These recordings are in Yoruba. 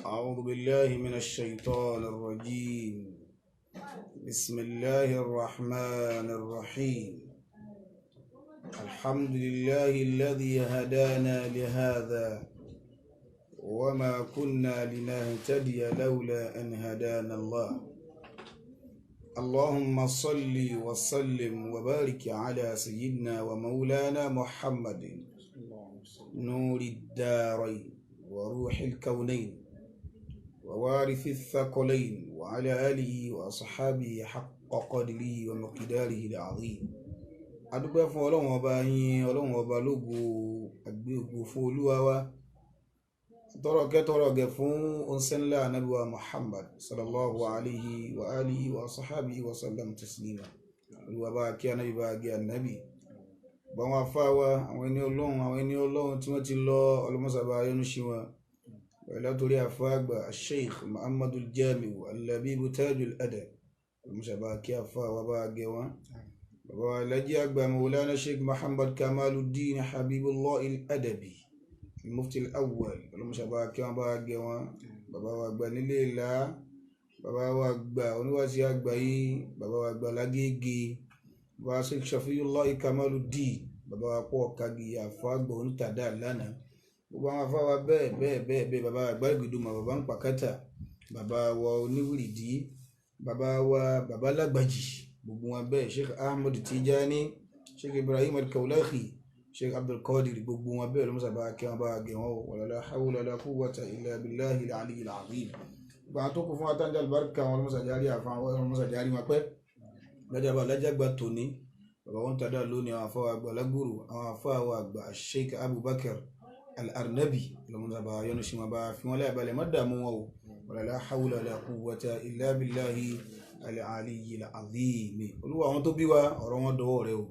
أعوذ بالله من الشيطان الرجيم. بسم الله الرحمن الرحيم. الحمد لله الذي هدانا لهذا وما كنا لنهتدي لولا أن هدانا الله. اللهم صل وسلم وبارك على سيدنا ومولانا محمد نور الدارين وروح الكونين ووارث الثقلين وعلى آله وأصحابه حق قدره ومقداره العظيم. Adúpẹ́ fún Ọlọ́run ọba yín, Ọlọ́run ọba lógo, àgbé ògo fún Olúwa wa, tọrọkẹ tọrọgẹ fún onsenla anabiwa Muhammad sallallahu alayhi wa alihi wa sahabihi wa sallam taslima. Olúwa bá kí anabi, bá gé anabi, báwọn afáwa, àwọn ẹni Ọlọ́run, àwọn ẹni Ọlọ́run tí wọ́n ti lọ, ọlọmọsàbà yọ́nú sí wọn. Pẹ̀lú àtòrí àfáàgbà Sheikh Muhammadu Jamiu Al-Labibu Tajul Adab, ọlọmọsàbà kí afáwa bá gé wọn. Bàbá wa Alhaji àgbà Mawlana Sheikh Muhammad Kamaluddin Habibullah Al-Adabi Mufti Al-Awwal, ọlọmọsàbà kí wọn bá gé wọn. Bàbá wa àgbà nílé ìlà, bàbá wa àgbà oníwàsí àgbà yìí, bàbá wa àgbà lágége, bàbá Sheikh Shafiullah Kamaluddin, bàbá wa pọ̀ kagi àfáàgbà onítàdá lánàá, gbogbo àwọn afáwa bẹ́ẹ̀ bẹ́ẹ̀ bẹ́ẹ̀ bẹ́ẹ̀, bàbá àgbà ìgbìdùmọ̀, bàbá ń pàkátà, bàbá wa oníwìrìdí, bàbá wa bàbá lágbàjì, gbogbo wọn bẹ́ẹ̀, Sheikh Ahmed Tijani, Sheikh Ibrahim Al-Kaulahi, Sheikh Abdul Qadir, gbogbo wọn bẹ́ẹ̀ lọ́mọ́sàbá kí wọn bá gẹ̀ wọ́n. Wala hawla wala quwwata illa billahi al-aliyyil azim. Gbogbo àwọn tó kún fún atánjà àlùbáríkà wọn lọ́mọ́sàjárí àfa wọn, lọ́mọ́sàjárí wọn pẹ́ lọ́jàbá alájàgbà tòní. Bàbá wọn tàdá lónìí, àwọn afáwà àgbà lágbòrò, àwọn afáwà àgbà Sheikh Abubakar Al-Arnabi, lọ́mọ́sàbá yọ́nú sí wọn, bá fi wọn láyà balẹ̀, má dààmú wọn o. Wala hawla wala quwwata illa billahi al-aliyyil azim. Olúwa, àwọn tó bí wa, ọ̀rọ̀ wọn dọwọ́ rẹ o.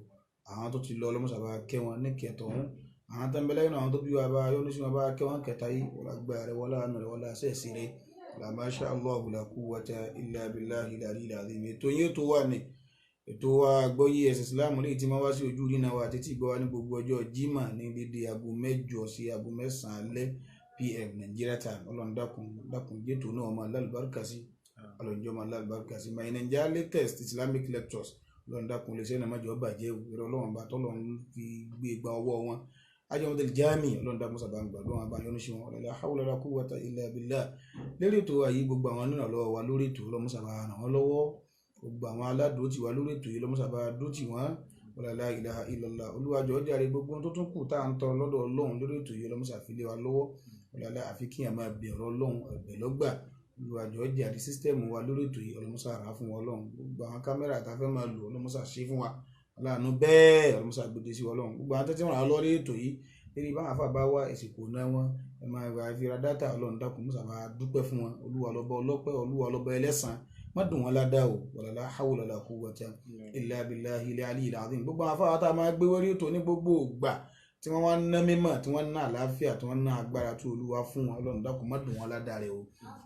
Àwọn tó ti lọ, ọlọ́mọ́sàbá kẹ́ wọn ní kẹtọ̀ ọ̀hún. Àwọn tó ń bẹ lẹ́yìn àwọn tó bí wa, bá yọ́nú sí wọn, bá kẹ́ wọn kẹta yìí, wọlá gbà rẹ, wọlá àánú rẹ, wọlá sẹ́ẹ̀sì rẹ, la masha Allahu la quwwata illa billahi al-aliyyil azim. Ètò yín tó wà ní ètò wa gbọ́yé ẹ̀sìn Islam léyìí tí máa wá sí ojú rí náà wá títí gbọ́ wá ní gbogbo ọjọ́ Jímọ̀ ní dédé aago 8 sí aago 9 alẹ́ pm Nigeria time. Ọlọ́run dákun dákun jẹ́tò náà máa lálùbáríkà sí, Ọlọ́run jọ́ máa lálùbáríkà sí. My Nigeria latest Islamic lectures, Ọlọ́run dákun lè sẹ́ni àmọ́jọ́ bàjẹ́ ìrọ̀ Ọlọ́run bá tọ́lọ́run fi gbé gba ọwọ́ wọn. Ajọ́mọdé Jami, Ọlọ́run dákun sábà ń gbàdúrà wọn, bá yọ́nú sí wọn. La hawla wala quwwata illa billah. Lérí ètò àyè gbogbo àwọn nínú lọ́wọ́ wa lórí ètò, Ọlọ́run sábà ràn wọ́n lọ́wọ́. Gbogbo àwọn aládùn tí wà lórí ètò yìí, Ọlọ́run sábà dó tì wọ́n. La ilaha illallah. Olúwàjọ jàre gbogbo tó tún kù tá à ń tọrọ lọ́dọ̀ Ọlọ́run lórí ètò yìí, Ọlọ́run ṣàfilé wa lọ́wọ́. Ọlọ́lá àfi kí èèyàn máa bẹ̀rọ Ọlọ́run, ẹ̀bẹ̀ lọ́gbà. Olúwàjọ jàre sísítẹ́ẹ̀mù wa lórí ètò yìí, Ọlọ́run ṣàrà fún wa Ọlọ́run. Gbogbo àwọn kámẹ́rà tá a fẹ́ máa lò, Ọlọ́run ṣàṣe fún wa aláàánú bẹ́ẹ̀, Ọlọ́run ṣàgbéde sí wa Ọlọ́run. Gbogbo àwọn tẹ́tí wọn lọ lórí ètò yìí, lérí báwọn afá bá wá ìsìnkú náà wọn, ẹ máa gba ìfira dátà. Ọlọ́run dákun mùsà bá dúpẹ́ fún wọn. Olúwa lọ́ba ọlọ́pẹ́, Olúwa lọ́ba ẹlẹ́san, má dùn wọn ládàá o. Wala hawla wala quwwata illa billahi al-aliyyil azim. Gbogbo àwọn afáwa tá a máa gbé wórí ètò ní gbogbo ìgbà tí wọ́n wá ń ná mímọ̀, tí wọ́n ń ná àlàáfíà, tí wọ́n ń ná agbára tó Olúwa fún wọn, Ọlọ́run dákun má dùn wọn ládàá rẹ o.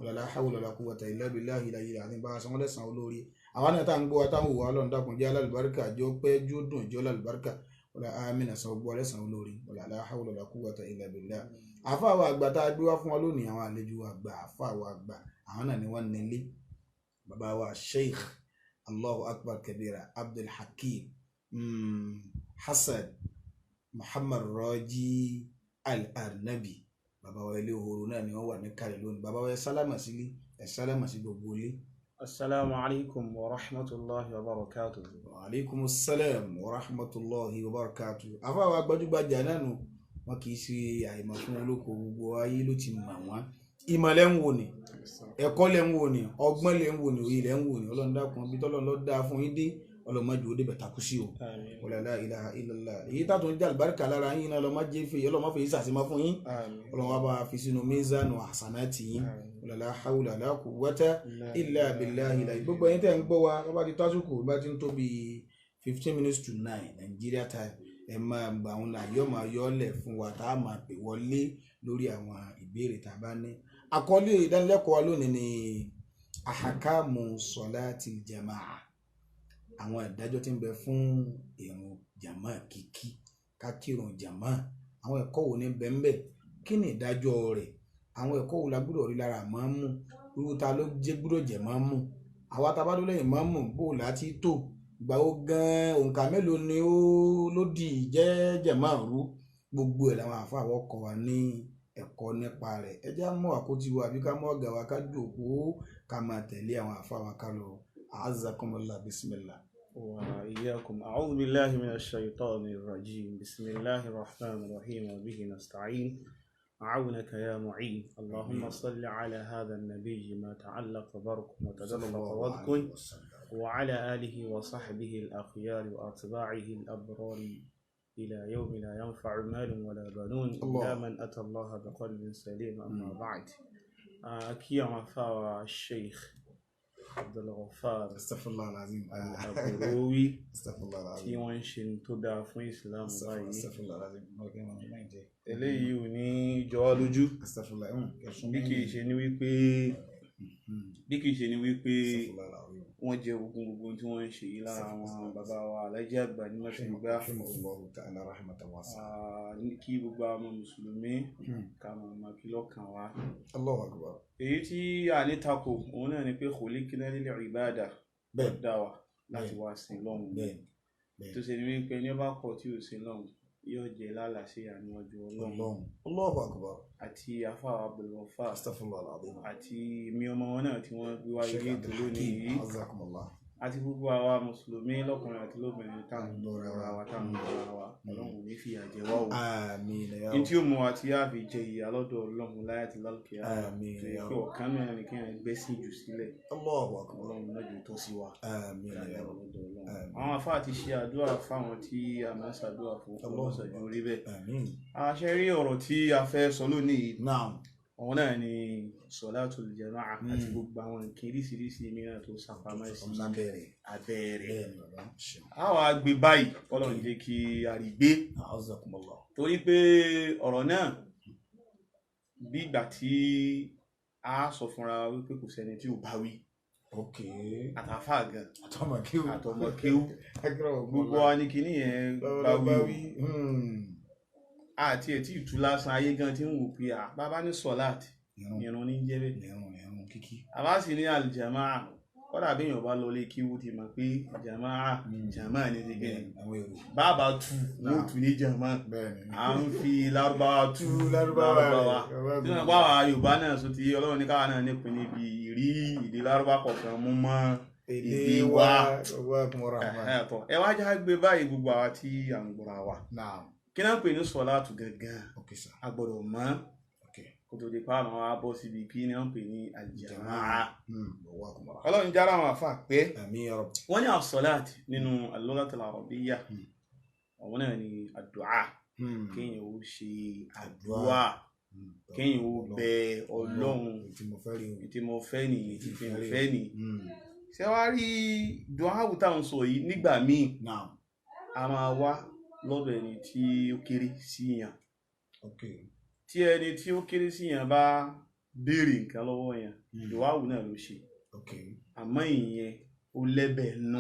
Wala hawla wala quwwata illa billahi al-aliyyil azim. Bá a san wọ́n lẹ́san olórí. Àwa náà tá à ń gbọ́ wa táwọn wò wá, Ọlọ́run dákun jẹ́ alálùbáríkà, jẹ́ pẹ́, jó dùn, jẹ́ alálùbáríkà. Wala amina, san gbọ́ lẹ́san olórí. Wala hawla wala quwwata illa billah. Àfáà wa àgbà tá a gbé wá fún wa lónìí, àwọn àlejò àgbà, àfáà wa àgbà, àwọn náà ni wọ́n nílé. Bàbá wa Sheikh Allahu Akbar Kabira Abdul Hakim Hassan Muhammad Raji Al-Arnabi, bàbá wa ilé òhòrò náà ni wọ́n wà ní kàlẹ̀ lónìí. Bàbá wa ẹ sálámà sílé, ẹ sálámà sí gbogbo ilé. Assalamu alaikum wa rahmatullahi wa barakatuh. Wa alaikum assalam wa rahmatullahi wa barakatuh. Àfáà wa gbajúgbajà náà nù, wọn kì í ṣe àìmọ̀ fún olóko, gbogbo ayé ló ti mọ̀ wọ́n. Ìmọ̀ lẹ́ ń wò ni, ẹ̀kọ́ lẹ́ ń wò ni, ọgbọ́n lẹ́ ń wò ni, òye lẹ́ ń wò ni. Ọlọ́run dákun bí tọ́lọ́run ló dáa fún yín dé, ọlọ́mọdé òde bẹ̀tà kú sí o. Wala la ilaha illallah. Èyí tàtún jẹ́ àlùbáríkà lára yín náà, ọlọ́mọdé fi ọlọ́mọ fi sàṣìmọ́ fún yín. Ọlọ́run wa bá fi sínú mizanu hasanati yín. Wala la hawla wala quwwata illa billahi. Gbogbo ẹ̀yin tẹ́ ń gbọ́ wa, bá ti tásùkù, bá ti ń tó bí 8:45 Nigeria time, ẹ máa gbà wọn là yọ máa yọ ọ́lẹ̀ fún wa tá a máa pè wọlé lórí àwọn ìbéèrè tá a bá ní. Àkọlé ìdánilẹ́kọ̀ọ́ wa lónìí ni ahakamu sọláàtì jamaa, àwọn ìdájọ́ tí ń bẹ fún ìrun jamaa kíkí, ká kírun jamaa, àwọn ẹ̀kọ́ wo ní bẹ ńbẹ̀, kí ni ìdájọ́ rẹ̀, Àwọn ẹ̀kọ́ wo la gbúdọ̀ rí lára máàmù? Irú ta ló jẹ́ gbúdọ̀ jẹ́ máàmù? Àwa tá a bá dúró lẹ́yìn máàmù, bó o láti tò? Ìgbà wo gan-an òǹkà mélòó ni ó lódì jẹ́ jẹ̀máà rú? Gbogbo ẹ̀ làwọn àáfàá wọ́n kọ́ wa ní ẹ̀kọ́ nípa rẹ̀. Ẹ jẹ́ á mú àkótí wa àbí ká mú ọ̀gá wa ká jókòó ká máa tẹ̀lé àwọn àáfàá wa ká lọ. A'azzakumullah, bismillah. وإياكم. أعوذ بالله من الشيطان الرجيم. بسم الله الرحمن الرحيم وبه نستعين. عونك يا معين. اللهم صل على هذا النبي ما تعلق برق وتدفق ودق، وعلى آله وصحبه الأخيار وأتباعه الأبرار إلى يوم لا ينفع مال ولا بنون إلا من أتى الله بقلب سليم. أما بعد، kí àfáà الشيخ عبد الغفار Astaghfirullah alazim. Al-Aburawi Astaghfirullah tí alazim. Wọ́n ń ṣe tó dáa fún Islam báyìí. Astaghfirullah alazim. Eléyìí ò ní jọ wá lójú. Astaghfirullah. Ẹ̀sùn Bí kìí ṣe ni wípé Astaghfirullah alazim. Wọ́n jẹ ogun gbogbo tí wọ́n ń ṣe yìí lára àwọn bàbá wa Alhaji àgbà ní Mọ́ṣẹ́gbá. Rahimahullahu ta'ala rahmatan wasi'a. Ní kí gbogbo àwọn mùsùlùmí ká máa máa kí lọ́kàn wa. Allahu akbar. Èyí tí a ní tako òun náà ni pé khuliqna lil ibada, dá wa láti wá sin lọ́hùn. Tó ṣe ni wípé ní ó bá kọ̀ tí ò sin lọ́hùn yóò jẹ lálàsí àníwájú Ọlọ́run. Ọlọ́run. Allahu akbar. Àti àfáà Abdul Ghaffar Astaghfirullah alazim. Àti èmi ọmọ wọn náà tí wọ́n gbé wá Sheikh ilé ètò Abdul lónìí Hakim. yìí, Azakumullah. Àti gbogbo àwa mùsùlùmí lọ́kùnrin àti lóbìnrin tá à ń gbọ́ra wa, tá à ń gbọ́ra wa, Ọlọ́run ò ní fìyà jẹ wá o. Àmín ya Ní tí ó mú wa tí a fi jẹ ìyà lọ́dọ̀ Ọlọ́run láyé àti lálùkìyà, Àmín tó yẹ ya pé ọ̀kan náà ni kéèyàn gbé sí jù sílẹ̀. Allahu akbar. Ọlọ́run náà jù tó sí wa. Àmín ya lọ́dọ̀ Rabb. Ọlọ́run. Àmín. Àwọn afáà ti ṣe àdúrà fáwọn tí a máa ń ṣàdúrà fún, Allahu ọlọ́sàjú orí bẹ́ẹ̀. Àmín. Àṣẹ rí ọ̀rọ̀ tí a fẹ́ sọ lónìí yìí, Naam. òun náà ni sọ̀látùl jama'a àti gbogbo àwọn nǹkan oríṣiríṣi mìíràn tó sápamọ́ sí Lábẹ́rẹ̀. abẹ́ rẹ̀. Bẹ́ẹ̀ ni bàbá. Ṣe. A wá gbé báyìí, Ọlọ́run jẹ́ kí a rí gbé, Azakumullah. torí pé ọ̀rọ̀ náà bí ìgbà tí a sọ fúnra wa wípé kò sẹ́ni tí ò bá wí, àtàfà gan, Àtọmọ kéwú. Àtọmọ kéwú, gbogbo wa ní kinní yẹn bá bá wí wí. o. Àti ẹ̀tí ìtú lásán ayé gan tí ń wò pé à bàbá ní sọ̀láàtì, ìrun ní jẹ́ bẹ́ẹ̀. Ìrun kíkí. Àbá sì ní àlìjàmáà, kódà bí èèyàn bá lọ lé kíwú ti mọ̀ pé jàmáà, jàmáà ní ti gbé Bẹ́ẹ̀ni, àwọn èrò. Bàbá tu wọ́n tu ní jàmáà. Bẹ́ẹ̀ni. À ń fi lárúbáwá tú Tú lárúbáwá rẹ̀. Tí wọ́n bá wà Yorùbá náà sọ ti Ọlọ́run ní káwa náà nípìn níbi ìrí ìdí lárúbá kọ̀ọ̀kan mú mọ́ Èdè èdè wa. wa. Wa kumura. Ẹ̀hẹ́, tọ́ ẹ wá já gbé báyìí, gbogbo àwa tí à ń gbọ́ra wa, Naam. kí náà ń pè ní sọ̀láàtù gangan? Okay, sir. A gbọ́dọ̀ mọ̀ kó tó di pa àwọn wa bọ́ síbi kí náà ń pè ní àlìjàmáà. Wa kumura. Ọlọ́run jára àwọn àfa pé Àmín ya Rabb. wọ́n ní àsọ̀láàtì nínú al-lughatul arabiyya, òun náà ni àdúà, kéèyàn ó ṣe àdúà, kéèyàn ó bẹ Ọlọ́run. Tí mo fẹ́ rí o. Tí mo fẹ́ nìyí, tí mo fẹ́ nìyí. Ṣé wàá rí dùáwù táwọn sọ yìí, nígbà míì Naam. a máa wá lọ́dọ̀ ẹni tí ó kéré sí yàn. Tí ẹni tí ó kéré sí yàn bá béèrè nǹkan lọ́wọ́ yàn, dùáwù náà ló ṣe, àmọ́ ìyẹn ó lẹ́bẹ̀ẹ́ nú.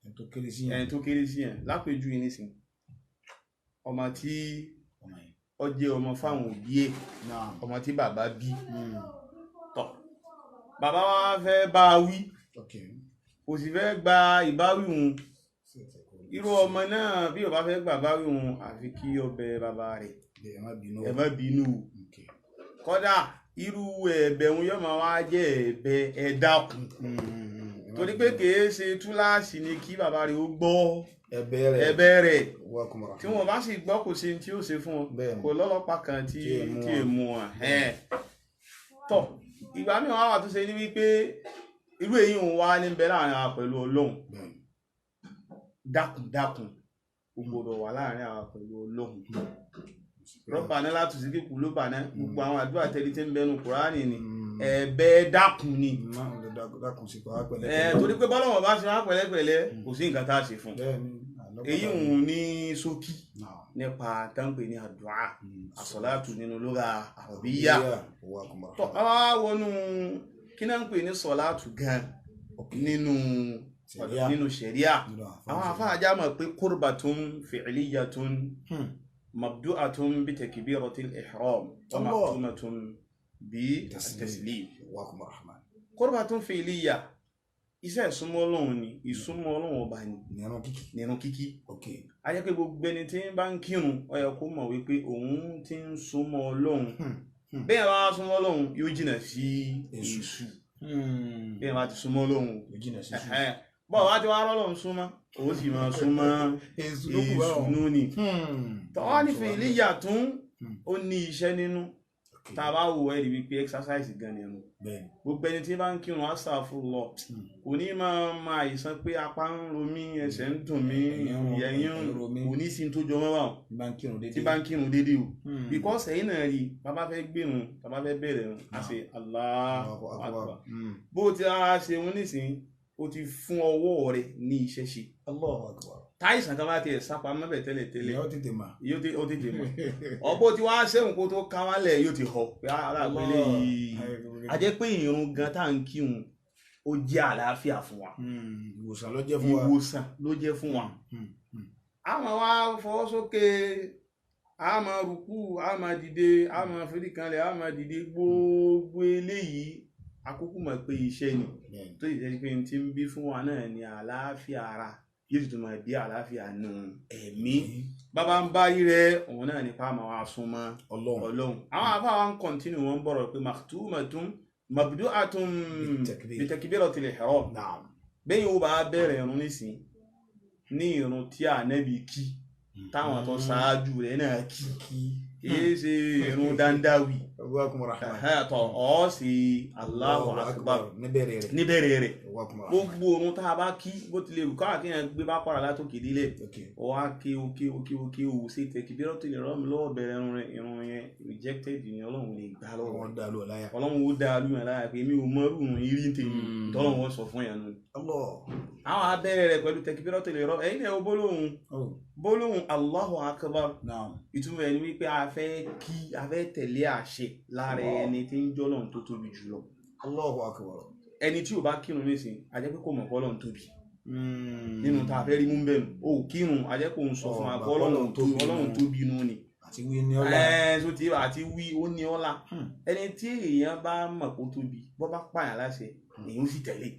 Ẹni tó kéré sí yàn. Ẹni tó kéré sí yàn, lápèjúwe nísìn, ọmọ tí Ọmọ yẹn. ó jẹ́ ọmọ fáwọn òbí ẹ̀, Naam. ọmọ tí bàbá bí, tọ́ bàbá wa fẹ́ bá a wí, kò sì fẹ́ gba ìbáwí òun. Irú ọmọ náà, bí ó bá fẹ́ gba ìbáwí òun, àfi kí ó bẹ bàbá rẹ̀. Ẹ má bínú. Ẹ má bínú o. Kódà irú ẹ̀bẹ̀ òun yóò máa wá jẹ́ ẹ̀bẹ̀ ẹ dákun, torí pé kìí ṣe túláàsì ni kí bàbá rẹ̀ ó gbọ́ Ẹ̀bẹ̀ rẹ̀. ẹ̀bẹ̀ rẹ̀. Wa kumura. Tí wọn bá sì gbọ́, kò sí tí ó ṣe fún wọn. Kò lọ́lọ́pàá kan tí Tí è mú tí wọn. è mú wọn. Tọ́ ìgbà míì wọn wà tó ṣe ní wípé irú èyí òun wá ní bẹ láàrin àwa pẹ̀lú Ọlọ́run. Dákun dákun, ó gbọ́dọ̀ wà láàrin àwa pẹ̀lú Ọlọ́run. Rọ́bà náà láti sí kíkù ló bà náà, gbogbo àwọn àdúrà tẹ́lẹ̀ tí ń bẹnu Kùránì ni ẹ̀bẹ̀ dákun ni. Dákun sí pa pẹ̀lẹ́. Torí pé bọ́lọ́wọ́ bá ṣe wá pẹ̀lẹ́pẹ̀lẹ́, kò sí nǹkan tá a ṣe fún un. Bẹ́ẹ̀ni. Èyí òun ní ṣókí nípa táǹpẹ ní àdúà àsọ̀látù nínú lugha àrọ̀bíyà. Wa kumura. Tọ́ a wá wọnú kí náà ń pè ní sọ̀látù gan nínú Ṣẹ̀ríà. Nínú ṣẹ̀ríà, àwọn afáàjá mọ̀ pé qurbatun fi'liyatun mabdu'atun bi takbiratil ihram wa Allah. makhtumatun Bí taslim. Wa rahman. Qurbatun fi'liya, iṣẹ́ ìsúnmọ́ Ọlọ́run ni, ìsúnmọ́ Ọlọ́run ọba ni nìrun kíkí. A jẹ́ pé gbogbo ẹni tí ń bá ń kírun ó yẹ kó mọ̀ wípé òun ti ń súnmọ́ Ọlọ́run. Bẹ́ẹ̀ bá súnmọ́ Ọlọ́run yóò jìnà sí èṣù. Bẹ́ẹ̀ bá ti súnmọ́ Ọlọ́run yóò jìnà sí èṣù. Bọ́ wá ti wá rọ́lọ́run súnmọ́, ó sì máa súnmọ́ èṣù nù ni. Tọ́wọ́ ní fi'liya tún ó ní iṣẹ́ nínú. Tá a bá wò ẹ́ rí wípé exercise gan ni ẹnu. Gbogbo ẹni tí bá ń kírun astaghfirullah kò ní máa ma àìsàn pé apá ń ro mí, ẹsẹ̀ ń dùn mí, ẹ̀yìn kò ní sí tó jọ mọ́ báwọn tí bá ń kírun déédéé o. Because ẹ̀yin náà rí bàbá fẹ́ gbẹ̀rún, bàbá fẹ́ bẹ̀rẹ̀ rún, a ṣe Allahu Akbar. Bó ti ara ṣe wọn nísìnyí, o ti fún ọwọ́ rẹ ní iṣẹ́ ṣe. Allahu Akbar. Táìsàn kan bá tiẹ̀ sápa mọ́bẹ̀ tẹ́lẹ̀ tẹ́lẹ̀ yóò tètè mà. Yóò tètè mọ̀. Ọ̀pọ̀ tí wàá sẹ́wọ̀n kó tó ká wálẹ̀ yóò ti họ pé aláàpẹ̀lẹ̀ yìí. A jẹ́ pé ìrun gan tá à ń kírun ó jẹ́ àlàáfíà fún wa. Ìwòsàn ló jẹ́ fún wa. Ìwòsàn ló jẹ́ fún wa. A máa wá fọwọ́ sókè, a máa rùkú, a máa dìde, a máa forí kanlẹ̀, a máa dìde, gbogbo eléyìí akókò mọ̀ pé iṣẹ́ ni. Tó sì jẹ́ pé n ti ń bí fún wa náà ni àlàáfíà ara, yóò sì tún máa bí àlàáfíà nù ẹ̀mí. Bàbá ń bá rírẹ òun náà nípa máa wá súnmọ́ Ọlọ́run. Àwọn àfáà wa ń kọ̀ntínú wọn bọ̀rọ̀ pé maktumatun mabdu'atun bitakbiratil ihram. Bẹ́ẹ̀ yóò bá bẹ̀rẹ̀ irun nísìn ní irun tí Ànábì kí táwọn tó ṣáájú rẹ̀ náà kí, kìí ṣe irun dandawi. Tọ ọ sí Allahu Akbar níbẹ̀rẹ̀ rẹ̀. Gbogbo orun tá a bá kí bó tilẹ̀ wù káàkiri yẹn gbé bá para látòkè délẹ̀, ọ wá ké oké oké oké òwò sí takbiratul ihram lọ́wọ́ bẹ̀rẹ̀ irun yẹn rejected ni. Ọlọ́run lè gbà lọ́wọ́, Ọlọ́run ó dá lóyún láyà pé mi ò mọ irú ìrírí tèmi tọ́lọ́run ó sọ fún yẹn nù. Àwọn abẹ́rẹ́ rẹ̀ pẹ̀lú takbiratul ihram, ẹ̀yin náà bólóhùn Allahu Akbar. Ìtumọ̀ ẹni wípé a fẹ́ kí a fẹ́ tẹ̀lé àṣẹ lára ẹni tí ń jọ́lọ́run tó tóbi jùlọ. Allahu Akbar. Ẹni tí ò bá kírun nísìn, a jẹ́ pé kò mọ̀ pé Ọlọ́run tóbi. Nínú tá a fẹ́ rí mú bẹ́ẹ̀ nù, ó kírun, a jẹ́ kó ń sọ fún wa pé Ọlọ́run tóbi nù ni. Àti wí ní ọlá. Tó ti àti wí ó ní ọlá. Ẹni tí èèyàn bá mọ̀ kó tóbi, bọ́ bá pààyàn láṣẹ, èèyàn ó sì tẹ̀lé.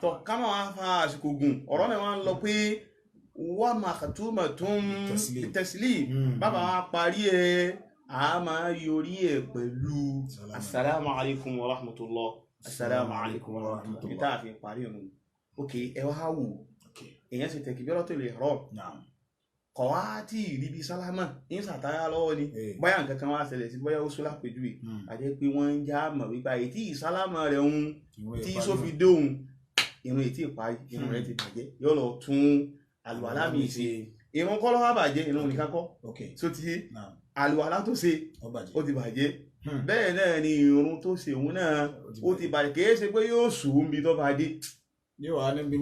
Tọ́ ká máa wá fa àsìkò gùn, ọ̀rọ̀ náà wá ń lọ pé wà maktumatun bitaslim. Bàbá wa parí ẹ̀, a máa yọrí ẹ̀ pẹ̀lú assalamu alaikum wa rahmatullah, assalamu alaikum wa rahmatullah. Níta àfi parí òun. Ok, ẹ wá wò, èèyàn sì takbiratul ihram, kọ̀ wá tí ìríbi sálámà ń sàtáyà lọ́wọ́ ni, bóyá nǹkan kan wá ṣẹlẹ̀ sí, bóyá ó sún lápèjúwe, àti pé wọ́n ń já mọ̀ wípé àyè tí ìsálámà rẹ̀ ń tí sófi dóhùn, irun ètí ìparí, irun rẹ̀ ti bàjẹ́, yóò lọ tún àlùwàlá mi ṣe. Irun kọ́ ló wá bàjẹ́, irun nìkan kọ́. So ti àlùwàlá tó ṣe ó ti bàjẹ́. Bẹ́ẹ̀ náà ni irun tó ṣe òun náà ó ti bàjẹ́. Kìí ṣe pé yóò sùn bí tó bá dé. Níbi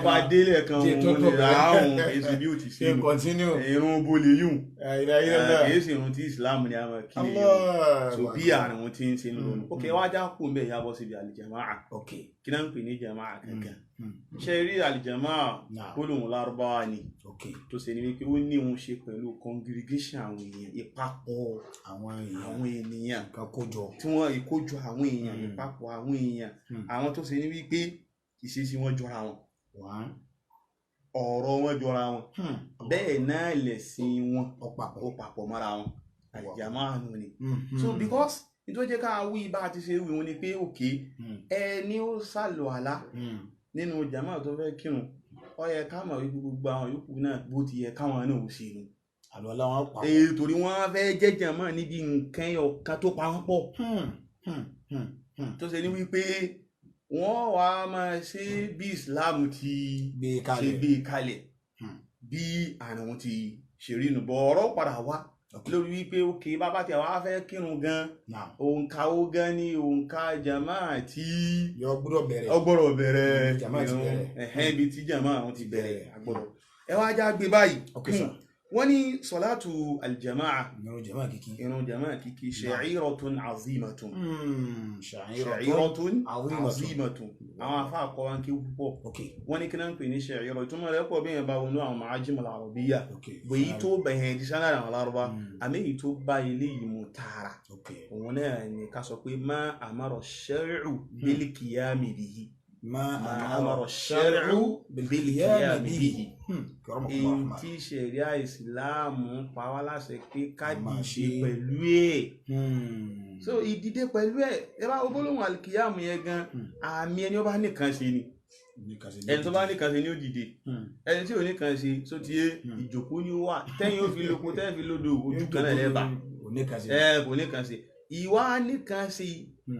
bá délẹ̀ kan òun ni ráhùn, kìí ṣe bí ó ti ṣe irun bolè yùn. Kìí ṣe irun tí Islam ni a máa kí ni irun. So bí àrùn tí ń ṣe ń lónìí. Ok, wá já kú mbẹ́ ìyá bọ́ síbi àlìjàmáà. Kí náà ń pè ní jàmáà kankan? Ṣe rí àlìjàmáà gbólóhùn Lárúbáwá ni tó ṣe ni wípé ó ní òun ṣe pẹ̀lú congregation àwọn èèyàn, ìpapọ̀ àwọn ènìyàn tí wọ́n ìkójọ àwọn èèyàn, ìpapọ̀ àwọn èèyàn, àwọn tó ṣe ni wípé ìṣesí wọn jọra wọn, ọ̀rọ̀ wọn jọra wọn, bẹ́ẹ̀ náà lẹ̀sìn wọn ó papọ̀ mọ́ra wọn. Àlìjàmáà nù ni. So because nítorí jẹ́ ká wí bá a ti ṣe wí wọn ni pé òkè ẹni ó sàlùwàlá nínú jàmáà tó fẹ́ kírun, ó yẹ ká mọ̀ wípé gbogbo àwọn yòókù náà bó ti yẹ káwọn náà ò ṣe ni. Àlùwàlá wọn papọ̀. Torí wọ́n fẹ́ jẹ́ jàmáà níbi nǹkan ọ̀kan tó pa wọ́n pọ̀. Tó ṣe ní wípé wọ́n wá máa ṣe bí Islam ti ṣe gbé kalẹ̀, bí àrùn ti ṣe rí nù. Bọ̀ ọ̀rọ̀ padà wá lórí wípé òkè bàbá tí àwa fẹ́ kírun gan, òǹkà ó gan ni òǹkà jàmáà tí ọgbọ́dọ̀ bẹ̀rẹ̀, ibi tí jàmáà àwọn ti bẹ̀rẹ̀ agbọ́dọ̀. Ẹ wá já gbé báyìí. Wọ́n ní sọ̀látù aljamaa, Ìrun jàmáà kíkí. Irun jamaa kíkí, sha'iratun azimatun. Sha'iratun sha'iratun azimatun. Azimatun. Àwọn afá kọ́ wọn kí púpọ̀. Wọ́n ní kí náà ń pè ní sha'ira, ìtumọ̀ rẹ̀ pọ̀ bí yẹn bá wọnú àwọn ma'ajim al-arabiyya, bòyí tó bẹ̀yẹn di sáná àwọn Lárúbá, àmì èyí tó bá ilé yìí mu tààrà, òun náà ni ká sọ pé ma amara shar'u bil qiyami bihi. Ma ma amara amara shar'u bil qiyami bihi. Karamukum Èyí rahman. tí ṣẹ̀ríà ìsìláàmù pa wá láṣẹ pé ká Máa dìde ṣe. pẹ̀lú ẹ̀. So ìdìde pẹ̀lú ẹ̀, ẹ bá gbólóhùn alikiyamu yẹn gan, àmì ẹni ó bá nìkan ṣe ni. Ẹni tó bá nìkan ṣe ni ó dìde. Ẹni tí ò nìkan ṣe tó ti yé, ìjòkó ni ó wà tẹ́yìn ó fi lóko, tẹ́yìn fi lódò, ojú kan náà lẹ́ẹ̀bà. Oníkan ṣe. Ẹ kò nìkan ṣe, ìwà nìkan ṣe.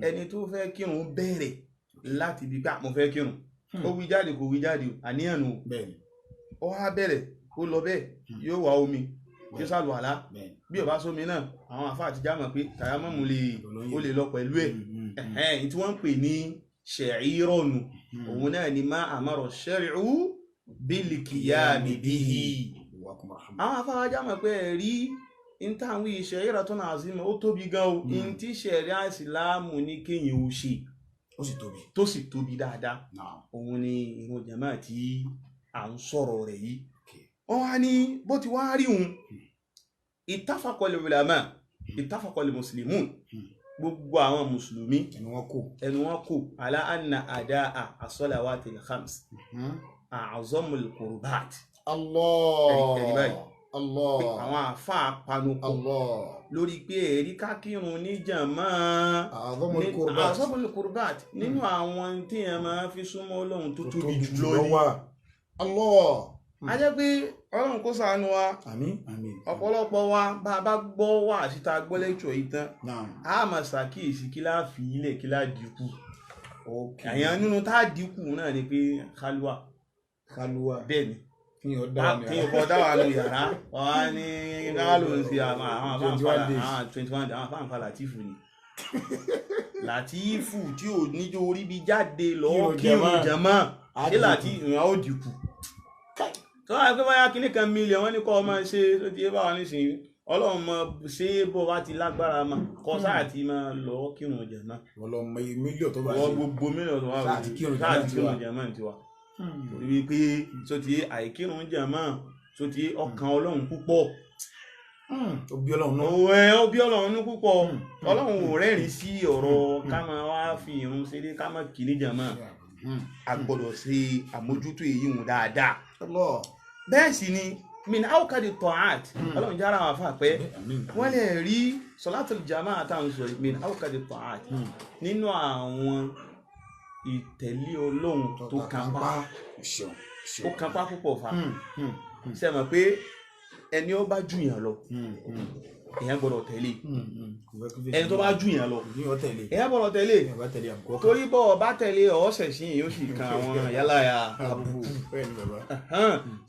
Ẹni tó fẹ́ kírun bẹ̀rẹ̀ láti ibi pé, "Ah, mo fẹ́ kírun." Ó wí jáde, kò wí jáde, àníyàn nù. Bẹ́ẹ̀ni. Ó wá bẹ̀rẹ̀, ó lọ bẹ́ẹ̀, yóò wá omi, yóò ṣàlùwàlá. Bí ó bá sómi náà, àwọn àfáà ti já mọ̀ pé tàyámọ́mù lè, ó lè lọ pẹ̀lú ẹ̀. Ẹ̀hẹ́n, tí wọ́n ń pè ní ṣẹ̀írọ̀nù, òun náà ni má àmọ́rọ̀ ṣẹ́rìú bílìkìyàmì bíhì. Wakum rahman. Àwọn àfáà já mọ̀ pé ẹ̀rí ìtàwí ṣẹ̀írọ̀tún àzímọ̀, ó tóbi gan o. In tí ṣẹ̀ríà ìsìláàmù ní kéèyàn ó ṣe Ó sì tóbi. tó sì tóbi dáadáa, òun ni ìrun jàmáà tí à ń sọ̀rọ̀ rẹ̀ yìí. Wọ́n wá ní bó ti wá rí òun, ittafaqal ulama, ittafaqal muslimun, gbogbo àwọn mùsùlùmí Ẹnu wọn kò. ẹnu wọn kò ala anna adaa as-salawatil khams a'zamul qurbat. Allah. Ẹ̀rí báyìí. Allah. Pé àwọn àáfàá panupọ̀ Allah. lórí pé ẹ̀rí kákírun ní jàmáà A'zamul qurbat. A'zamul qurbat, nínú àwọn tí yẹn máa fi súnmọ́ Ọlọ́run tó tóbi jùlọ jùlọ ni. Wà. Allah. A jẹ́ pé Ọlọ́run kó ṣàánú wa. Àmín. Àmín. Ọ̀pọ̀lọpọ̀ wa, bá a bá gbọ́ wà síta, gbọ́ lẹ́kṣọ̀ yìí tán, a máa ṣàkíyèsí kí láà fi ilẹ̀, kí láà dínkù. Àyàn nínú tá a dínkù náà ni pé kálúwà. Kálúwà. Bẹ́ẹ̀ ni. Kí ni ó dá wa ní Kí n kọ́ dá wa nù yàrá wọ́n á ní káwá ló ń ṣe àwọn 21 days. Àwọn 21 days, àwọn afáǹfà Látìfù ni, Látìfù tí ò níjó orí bí jáde lọ Kírun kírun jàmá. jàmá. Á Ṣé dínkù. Látìfù ìrìn àwọn ò dínkù tó wáyé pé báyà kíní kan mílíọ̀nù wọ́n ní kọ́ ọmọ ṣe tó ti yé báwa nísìnyí, Ọlọ́run mọ ṣé bó bá ti lágbára mọ kọ́ sáà ti máa lọ kírun jàmá. Wọ́n lọ mọ iye mílíọ̀nù tó bá Wọ́n ṣe. gbogbo mílíọ̀nù tó wà Sáà ti kírun sáà jàmá ti tiwa. kírun jàmá tiwa, torí wípé tó ti yé, àìkírun jàmá tó ti yé ọkàn Ọlọ́run púpọ̀. Ó bí Ọlọ́run náà. Òun ẹ ó bí Ọlọ́run ní púpọ̀. Ọlọ́run ò rẹ́rìn sí ọ̀rọ̀ ká máa wá fi ìrun ṣeré, ká máa kì í ní jàmá. A gbọ́dọ̀ ṣe àmójútó èyí hùn dáadáa. Allah. Bẹ́ẹ̀ sì ni min awkadi ta'at, Ọlọ́run jára àwọn àfà pẹ́. Àmín. Wọ́n lè rí sọlátùl jama'a táwọn sọ yìí, min awkadi ta'at, nínú àwọn ìtẹ̀lé Ọlọ́run tó kápá, Ṣeun. ó kápá púpọ̀ fa. Ṣe mọ̀ pé ẹni ó bá jù yàn lọ, èèyàn gbọ́dọ̀ tẹ̀lé. Ẹni tó bá jù yàn lọ, Ní ọ tẹ̀lé. èèyàn gbọ́dọ̀ tẹ̀lé. Ní ọba tẹ̀lé, àbùkù ọkàn. Torí bọ́ ọ bá tẹ̀lé, ọ̀ọ́sẹ̀ sí yìí, ó sì kan àwọn yálàyà Àbùkù. Bẹ́ẹ̀ ni bàbá.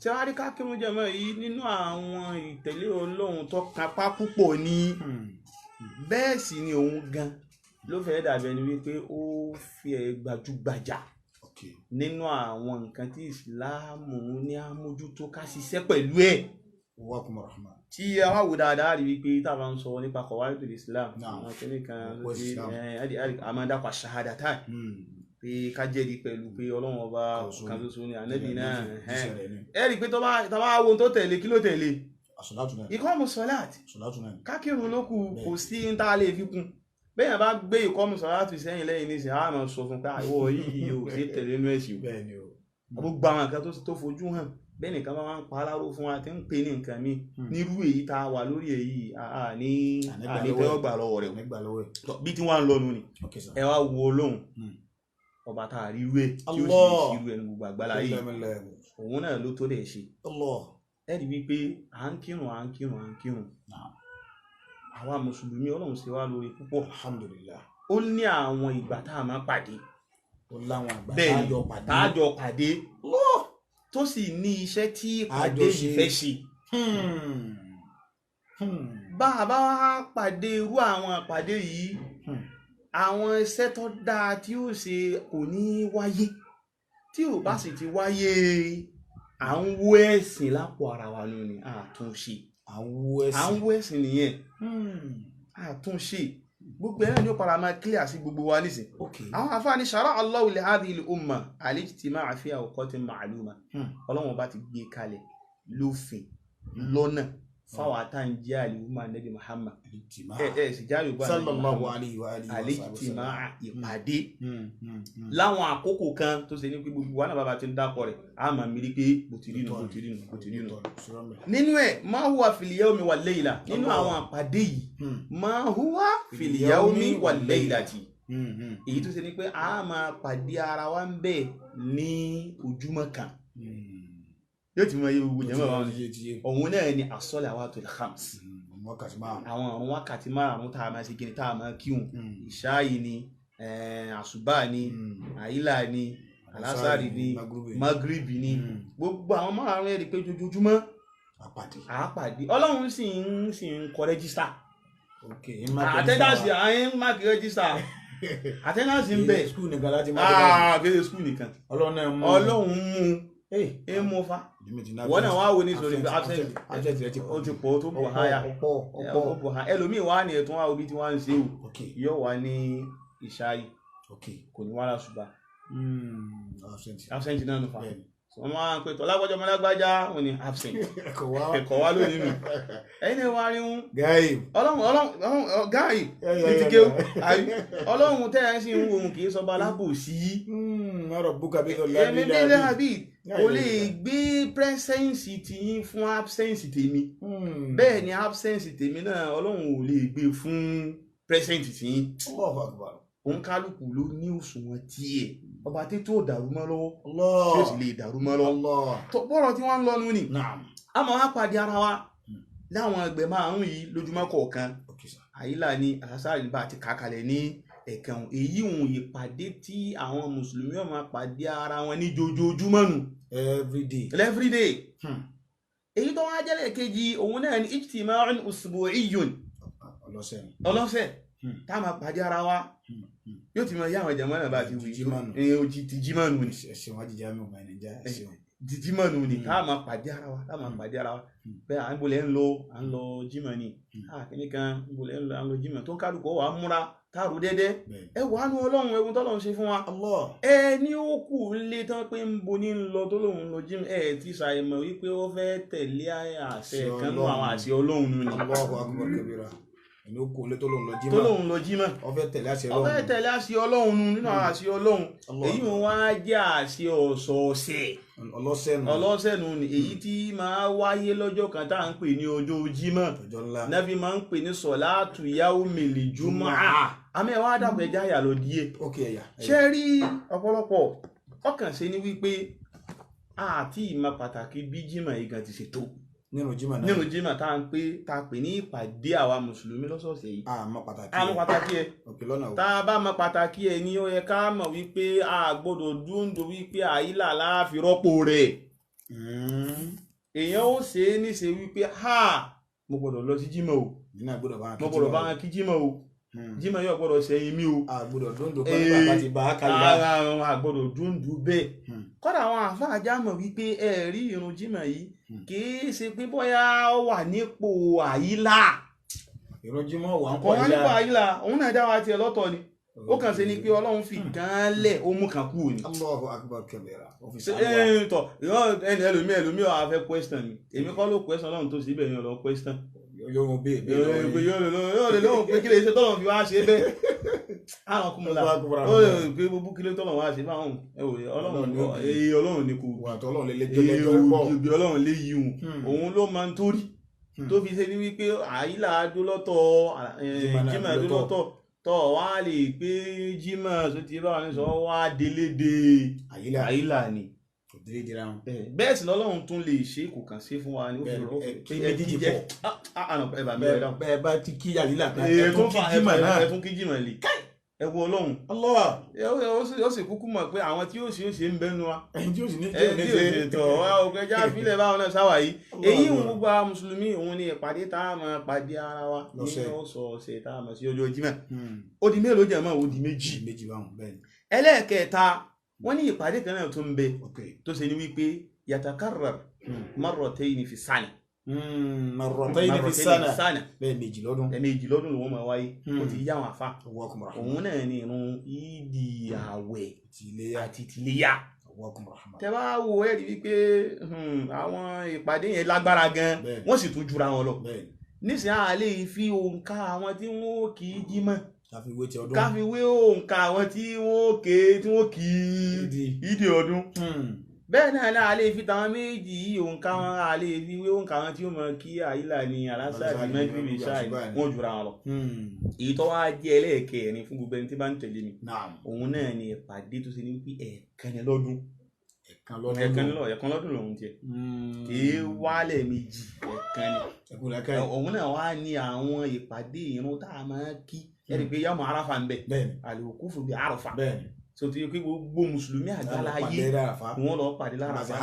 Tí wàá rí kákírun jẹmọ́ yìí, nínú àwọn ìtẹ̀lé Ọlọ́run tó kápá púpọ̀ ni. Bẹ́ẹ̀ sì ni òun gan ló fẹ́ dàbí ẹni wípé ó fi ẹ̀ gbajúgbajà nínú àwọn nǹkan tí ìsìláàmù ní àmójútó ká ṣiṣẹ́ pẹ̀lú ẹ̀. Wakum rahman. Tí a wá wò dáadáa, rí wípé tá a bá ń sọ nípa kọ̀wáìdù islam, àwọn kìnnì kan, Òpó Islam. a máa dápa ṣahada táì pé ká jẹ́rìí pẹ̀lú pé Ọlọ́run Ọba Kan kan ṣoṣo ni, ànábì náà. Jíṣẹ́ rẹ̀ ni. Ẹ rí i pé tó bá wo ohun tó tẹ̀lé, kí ló tẹ̀lé? Àsọ̀látù náà. Ìkọ́mù sọ́láàtì. Àsọ̀látù náà. Kákírun ló kù, kò sí ń tá a lè fi kún. Bẹ́ẹ̀ bá gbé ìkọ́mù sọ́láàtì sẹ́yìn lẹ́yìn nísìnyí, a máa sọ fún pé àìwọ yìí ò sí tẹ̀lé inú ẹ̀sìn o. Bẹ́ẹ̀ ni o. Gbogbo àwọn nǹkan tó fojú hàn bẹ́ẹ̀ nìkan bá máa ń pa aláró fún wa tí ń pè ní nǹkan mi nírú èyí tá a wà lórí èyí, àní Àní gbà àní lọ́wọ́ ẹ̀. tẹ́wọ́ gbà lọ́wọ́ rẹ̀ o. Nígbà lọ́wọ́ ẹ̀. Tọ́, bí tí wọ́n á ń lọ́nu ni. Okay sir. Ẹ wá wo Ọlọ́hun ọba tá a rí irú ẹ̀ tí ó sì lè Allah. ṣe irú ẹ̀ ní gbogbo àgbálá yìí, òun náà ló tó lè ṣe. Allah. Ẹ rí wípé à ń kírun, à ń kírun, à ń kírun. Naam. Àwa mùsùlùmí, Ọlọ́run ṣe wá lórí púpọ̀. Alhamdulillah. Ó ní àwọn ìgbà tá a máa pàdé. Ó láwọn àgbà Bẹ́ẹ̀ ni, tájọ pàdé. tá a jọ pàdé, tó sì ní iṣẹ́ tí ìpàdé Àjọ ṣe. yìí fẹ́ ṣe. Bá a bá wá pàdé irú àwọn àpàdé yìí, àwọn iṣẹ́ tó dáa tí ó ṣe kò ní wáyé. Tí ò bá sì ti wáyé À ń wó ẹ̀sìn lápò ara wa nù ni àtúnṣe. À ń wó À ń ẹ̀sìn. wó ẹ̀sìn nìyẹn. Àtúnṣe gbogbo ẹ̀ náà ni ó padà máa clear sí gbogbo wa nísìn. Àwọn afáàní shara Allahu li hadhihi al-umma al-ijtima'a fi awqatin ma'luma. Ọlọ́run bá ti gbé kalẹ̀ lófin lọ́nà fáwọn àtàǹjẹ́ àlìhùmá nẹ́bí Muhammad. Al-ijtima'. Ẹ ẹ sì jáde ògbà Sallallahu alayhi wa alihi wa al-ijtima'a, ìpàdé láwọn àkókò kan tó ṣe ní pé gbogbo wa náà bàbá ti ń dákọ rẹ̀ á máa mi rí pé bó ti rí nu, bó ti rí nu, bó ti rí nu. Nínú ẹ̀, ma huwa fil yawmi wal layla, nínú àwọn àpàdé yìí, ma huwa fil yawmi wal laylati, èyí tó ṣe ní pé a máa pàdé ara wa ń bẹ̀ ní ojúmọ́ kan, yóò ti mọ iye gbogbo jẹ́mọ̀ wa ni òun náà ni as-salawatul khams, Wákàtí márùn. Àwọn àrùn wákàtí márùn tá a máa ṣe kíni, tá a máa kíhun, ìṣáàyí ni, àṣùbà ni, àyílà ni, alásàrì ni, magribi ni, gbogbo àwọn márùn ẹ̀rí pé ojoojúmọ́ Àpàdé. àápàdé. Ọlọ́run sì ń kọ register attendance, à ń mark register, attendance ń bẹ. School nìkan láti máa Ah, kéde school nìkan. Ọlọ́run náà mú. Ọlọ́run mú ẹ mú fa. Wọ́n náà wá wo ní sórí absent. Absent rẹ ti Ó ti pọ̀ tó bọ̀ háyà. Ọ̀pọ̀. Ó Ọ̀pọ̀. bọ̀ háyà. Ẹlòmíì wá ní ẹ̀tún wá obi tí wọ́n ń ṣe o, yóò wá ní ìṣáyì, kò ní wá lásùbà. Absent. Absent náà nù fa. Bẹ́ẹ̀ni. Wọ́n máa ń pè tọ́ lágbájá ọmọ lágbájá, wọn ni absent. Ẹ̀kọ́ wá. Ẹ̀kọ́ wá lónìí nù, ẹ̀yin náà wá rí wọn. Gáì. Ọlọ́run, ọlọ́run, ọlọ́run gáì ní ti kéwù àbí Ọlọ́run tẹ́ ẹ̀ sì ń wo òun kì í sọba alábòsí. Ọ̀rọ̀ búkà bí lọ́la. Ẹ̀mí bílẹ̀ àbí kò lè gbé presence tiyín fún absence tèmi, bẹ́ẹ̀ ni absence tèmi náà Ọlọ́run ò lè gbé fún presence tiyín. Allahu Akbar. Òun kálukú ló ní òṣùwọ̀n tiẹ̀, ọba tètè ò dàrú mọ́ lọ́wọ́ Allah. tí ó sì lè dàrú mọ́ lọ́wọ́. Allah. Tó bọ́rọ̀ tí wọ́n ń lọ́nu ni. Naam. A máa wá pàdé ara wa láwọn ẹgbẹ́ márùn yìí lójúmọ́ kọ̀ọ̀kan. Okay, sir. Àyílà ni, àṣàṣàrì ní bá ti kàkàlẹ̀ ní ẹ̀kan, èyí òun ìpàdé tí àwọn mùsùlùmí ó máa pàdé ara wọn ní jojoojúmọ́ nù. Every day. Every day. Èyí tó wá jẹ́lẹ̀ kejì, òun náà ni ijtima'un usbu'iyyun. Ọlọ́sẹ̀ ni. Ọlọ́sẹ̀ tá a máa pàdé ara wa, yóò ti máa yá àwọn jàmọ́ náà bá ti wí. Ti jímọ̀ nù. Ẹ, ó ti jímọ̀ nù ni. Ẹ̀sìn wọn jíjá mi ò máa Nàìjíríà, ẹ̀sìn. Ti jímọ̀ nù ni, tá a máa pàdé ara wa, tá a máa pàdé ara wa bẹ́ẹ̀, à ń bolẹ̀ ń lọ, à ń lọ jímọ̀ ni. Kíní kan ń bolẹ̀ ń lọ, à ń lọ jímọ̀, tó ń kálukú wà á múra táàrú dédé. Bẹ́ẹ̀. Ẹ wàá nu Ọlọ́run, ẹ̀wọ̀n tọ́lọ́run ṣe fún wa. Allah. Ẹ ní ó kù ńlé tán pé ń bo ní ń lọ tó lóun lọ jímọ̀, ẹ ti ṣàìmọ̀ wípé ó fẹ́ tẹ̀lé àṣẹ Àṣẹ kan nú àwọn Ọlọ́run. àṣẹ Ọlọ́run nù ni. Allahu Akbar kabira. Ẹni ó kú ilé tó lóun lọ Tó jímọ̀. lóun lọ jímọ̀. Ó fẹ́ tẹ̀lé àṣẹ Ó fẹ́ Ọlọ́run. tẹ̀lé àṣẹ Ọlọ́run nù nínú àwọn àṣẹ Ọlọ́run. Allah. Èyí wọn wá jẹ́ àṣẹ ọ̀sọ̀ọ̀sẹ̀. Ọlọ́sẹ̀ nù. Ọlọ́sẹ̀ nù ni, èyí tí máa wáyé lọ́jọ́ kan tá à ń pè ní ọjọ́ jímọ̀. Ọjọ́ ńlá. Náà fi máa ń pè ní sọ̀láàtù yaumil jumu'ah. Àmì ẹ̀ wá dàpọ̀ ẹja yà lọ díẹ̀. Ok, ẹ̀yà. Ṣé rí ọ̀pọ̀lọpọ̀ ọkàn ṣe ni wípé àti ìmọ̀ pàtàkì bí jímọ̀ yìí gan ti ṣe tó. Nínú jímọ̀ náà. Nínú jímọ̀ tá à ń pè, tá a pè ní ìpàdé àwa mùsùlùmí lọ́sọ̀ọ̀sẹ̀ yìí. Àmọ́ pàtàkì. Àmọ́ pàtàkì ẹ̀. Ok, lọ́nà o. Tá a bá mọ̀ pàtàkì ẹ̀ ni ó yẹ ká mọ̀ wípé a gbọ́dọ̀ dúndùn wípé àyílà láàfi rọ́pò rẹ̀. Èèyàn ó ṣe é níṣe wípé ha, mo gbọ́dọ̀ lọ sí jímọ̀ o. Nínú àgbọ́dọ̀ bá wọn kí Mo gbọ́dọ̀ bá jímọ̀ o. wọn kí jímọ̀ o. Jímọ̀ yóò gbọ́dọ̀ ṣẹ̀yìn mi o. A gbọ́dọ̀ dúndùn pé bàbá ti bá a kalẹ̀ bá. Ara wọn a gbọ́dọ̀ dúndùn bẹ́ẹ̀. Kódà àwọn àfáà já mọ̀ wípé ẹ rí irun jímọ̀ yìí, kìí ṣe pé bóyá ó wà nípò àyílà. Ìrun jímọ̀ wà ń Kò pọ̀ wá nípò àyílà, òun náà dá wa tiẹ̀ lọ́tọ̀ ni. Ó kàn ṣe ni pé Ọlọ́run fi kan lẹ̀, ó mú kan kúrò ni. Allahu Akbar kabira. Ọ́fíìsì Ṣé àlùwà. ẹ tọ ìwọ ẹni ẹlòmíì ọ̀ afẹ́ question mi, èmi kọ́ ló question, Ọlọ́run tó sì ibẹ̀ yẹn lọ question. Yóò mú bẹ́ẹ̀ bẹ́ẹ̀ lọ́wọ́ yín. Yóò lè lóhùn pé kí lè ṣe tọ́lọ̀ fi wá ṣe bẹ́ẹ̀. Àwọn kúmọ̀lá Allahu Akbar. ó lè pé gbogbo kí ló tọ́lọ̀ wá ṣe báwọn ẹ wò Ọlọ́run. Ọlọ́run ni ó bí. Ee, Ọlọ́run ni kò Wà tó Ọlọ́run lè lẹ́jọ́ lẹ́jọ́ pọ̀. bí Ọlọ́run lè yí òun, òun ló máa ń torí tó fi ṣe ní wípé àyílà adó lọ́tọ̀, Jímọ̀ náà jímọ̀ adó adó lọ́tọ̀. lọ́tọ̀ tọ́ wá lè pé jímọ̀ tó ti bá wà ní sọ wá délé de Àyílà. àyílà ni. Kò délé dira wọn. Bẹ́ẹ̀ sì lọ́lọ́run tún lè ṣe, kò kàn ṣe fún wa ni ó fi Bẹ́ẹ̀, rọ́ ẹ kí méjèèjì jẹ́ pọ̀. ẹ bà mí rẹ̀ dáhùn. Bẹ́ẹ̀ bá ti kí àyílà tán, ẹ ẹ tún kí jímọ̀ náà. Ẹ tún kí jímọ̀ lè ẹ wo Ọlọ́run. Allah. Ó sì kúkú mọ̀ pé àwọn tí yóò ṣe ó ṣe ń bẹ́nu wa. Ẹni tí ó sì ní Ẹni tí yóò ṣe tọ̀ wá òkè já fílẹ̀ báwọn náà sáwà yìí. Allah. Èyí ń gbogbo àwọn mùsùlùmí, òun ni ìpàdé tá a máa pàdé ara wa Lọ́sẹ̀. nínú ọ̀sọ̀ọ̀sẹ̀ tá a mọ̀ sí ọjọ́ jímọ̀. Ó di mélòó jẹ̀mọ́? Ó di méjì. Méjì báwọn, bẹ́ẹ̀ ni. Ẹlẹ́ẹ̀kẹta, wọ́n ní ìpàdé kan náà tó ń bẹ tó ṣe ní wípé yatakarrar marratayn fi sana. Marratayn fi sana. Lẹ́ẹ̀mejì lọ́dún. Ẹ̀ẹ̀mejì lọ́dún ló wọ́n máa wáyé. Ó ti yá àwọn àfa. Òun náà ni ìrun ìdí àwẹ̀ àti tìléyà. Tẹ bá wo ẹ rí wípé àwọn ìpàdé yẹn lágbára gan, wọ́n sì tún jura wọn lọ. Nísìnyí a lè fi òǹkà àwọn tí wọ́n kì í jímọ̀ ká fi wé òǹkà àwọn tí wọ́n ké tí wọ́n kì í ìdí ọdún. Bẹ́ẹ̀ náà náà a lè fi tàwọn méjì yìí òǹkà wọn, a lè fi wé òǹkà wọn tí ó mọ kí àyílà ní alásàdì mẹ́tìrì ṣáì, wọ́n jura wọn lọ. Èyí tó wá jẹ́ ẹlẹ́ẹ̀kẹrin fún gbogbo ẹni tí bá ń tẹ̀lé mi, òun náà ni ìpàdé tó ṣe ní wípé ẹ̀ẹ̀kan ní lọ́dún. Ẹ̀ẹ̀kan lọ́dún lòun tiẹ̀ kì í wálẹ̀ méjì, ẹ̀ẹ̀kan ni. Òun náà wá ní àwọn ìpàdé ìrun tá a máa kí, ẹ̀rí pé yàmù Àràfà ń bẹ, àlùkùfù bí Àràfà, so ti pé gbogbo mùsùlùmí àgbáláyé wọn lọ pàdé l'Àràfà.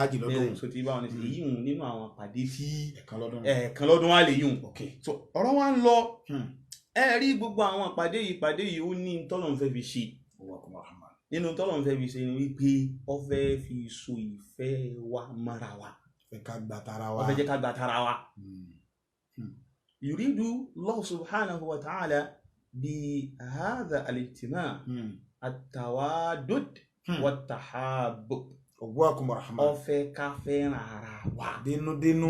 So ti báwọn ní èyí hùn nínú àwọn pàdé tí ẹ̀ẹ̀kan lọ́dún wà lè yùn. So ọ̀rọ̀ wa ń lọ, ẹ rí gbogbo àwọn ìpàdé yìí, ìpàdé yìí ó ní tọ́lọ́run fẹ́ fi ṣe. Nínú tọ́lọ́run fẹ́ fi ṣe ni wípé ó fẹ́ fi so ìfẹ́ wa mọ́ra wa, ó fẹ́ jẹ́ ká gba tara wa. Yuridu Allah subhanahu wa ta'ala bi hadha al-ijtima' at-tawadud wat-tahabbub. Ó fẹ́ ká fẹ́ràn ara wa dénúdénú,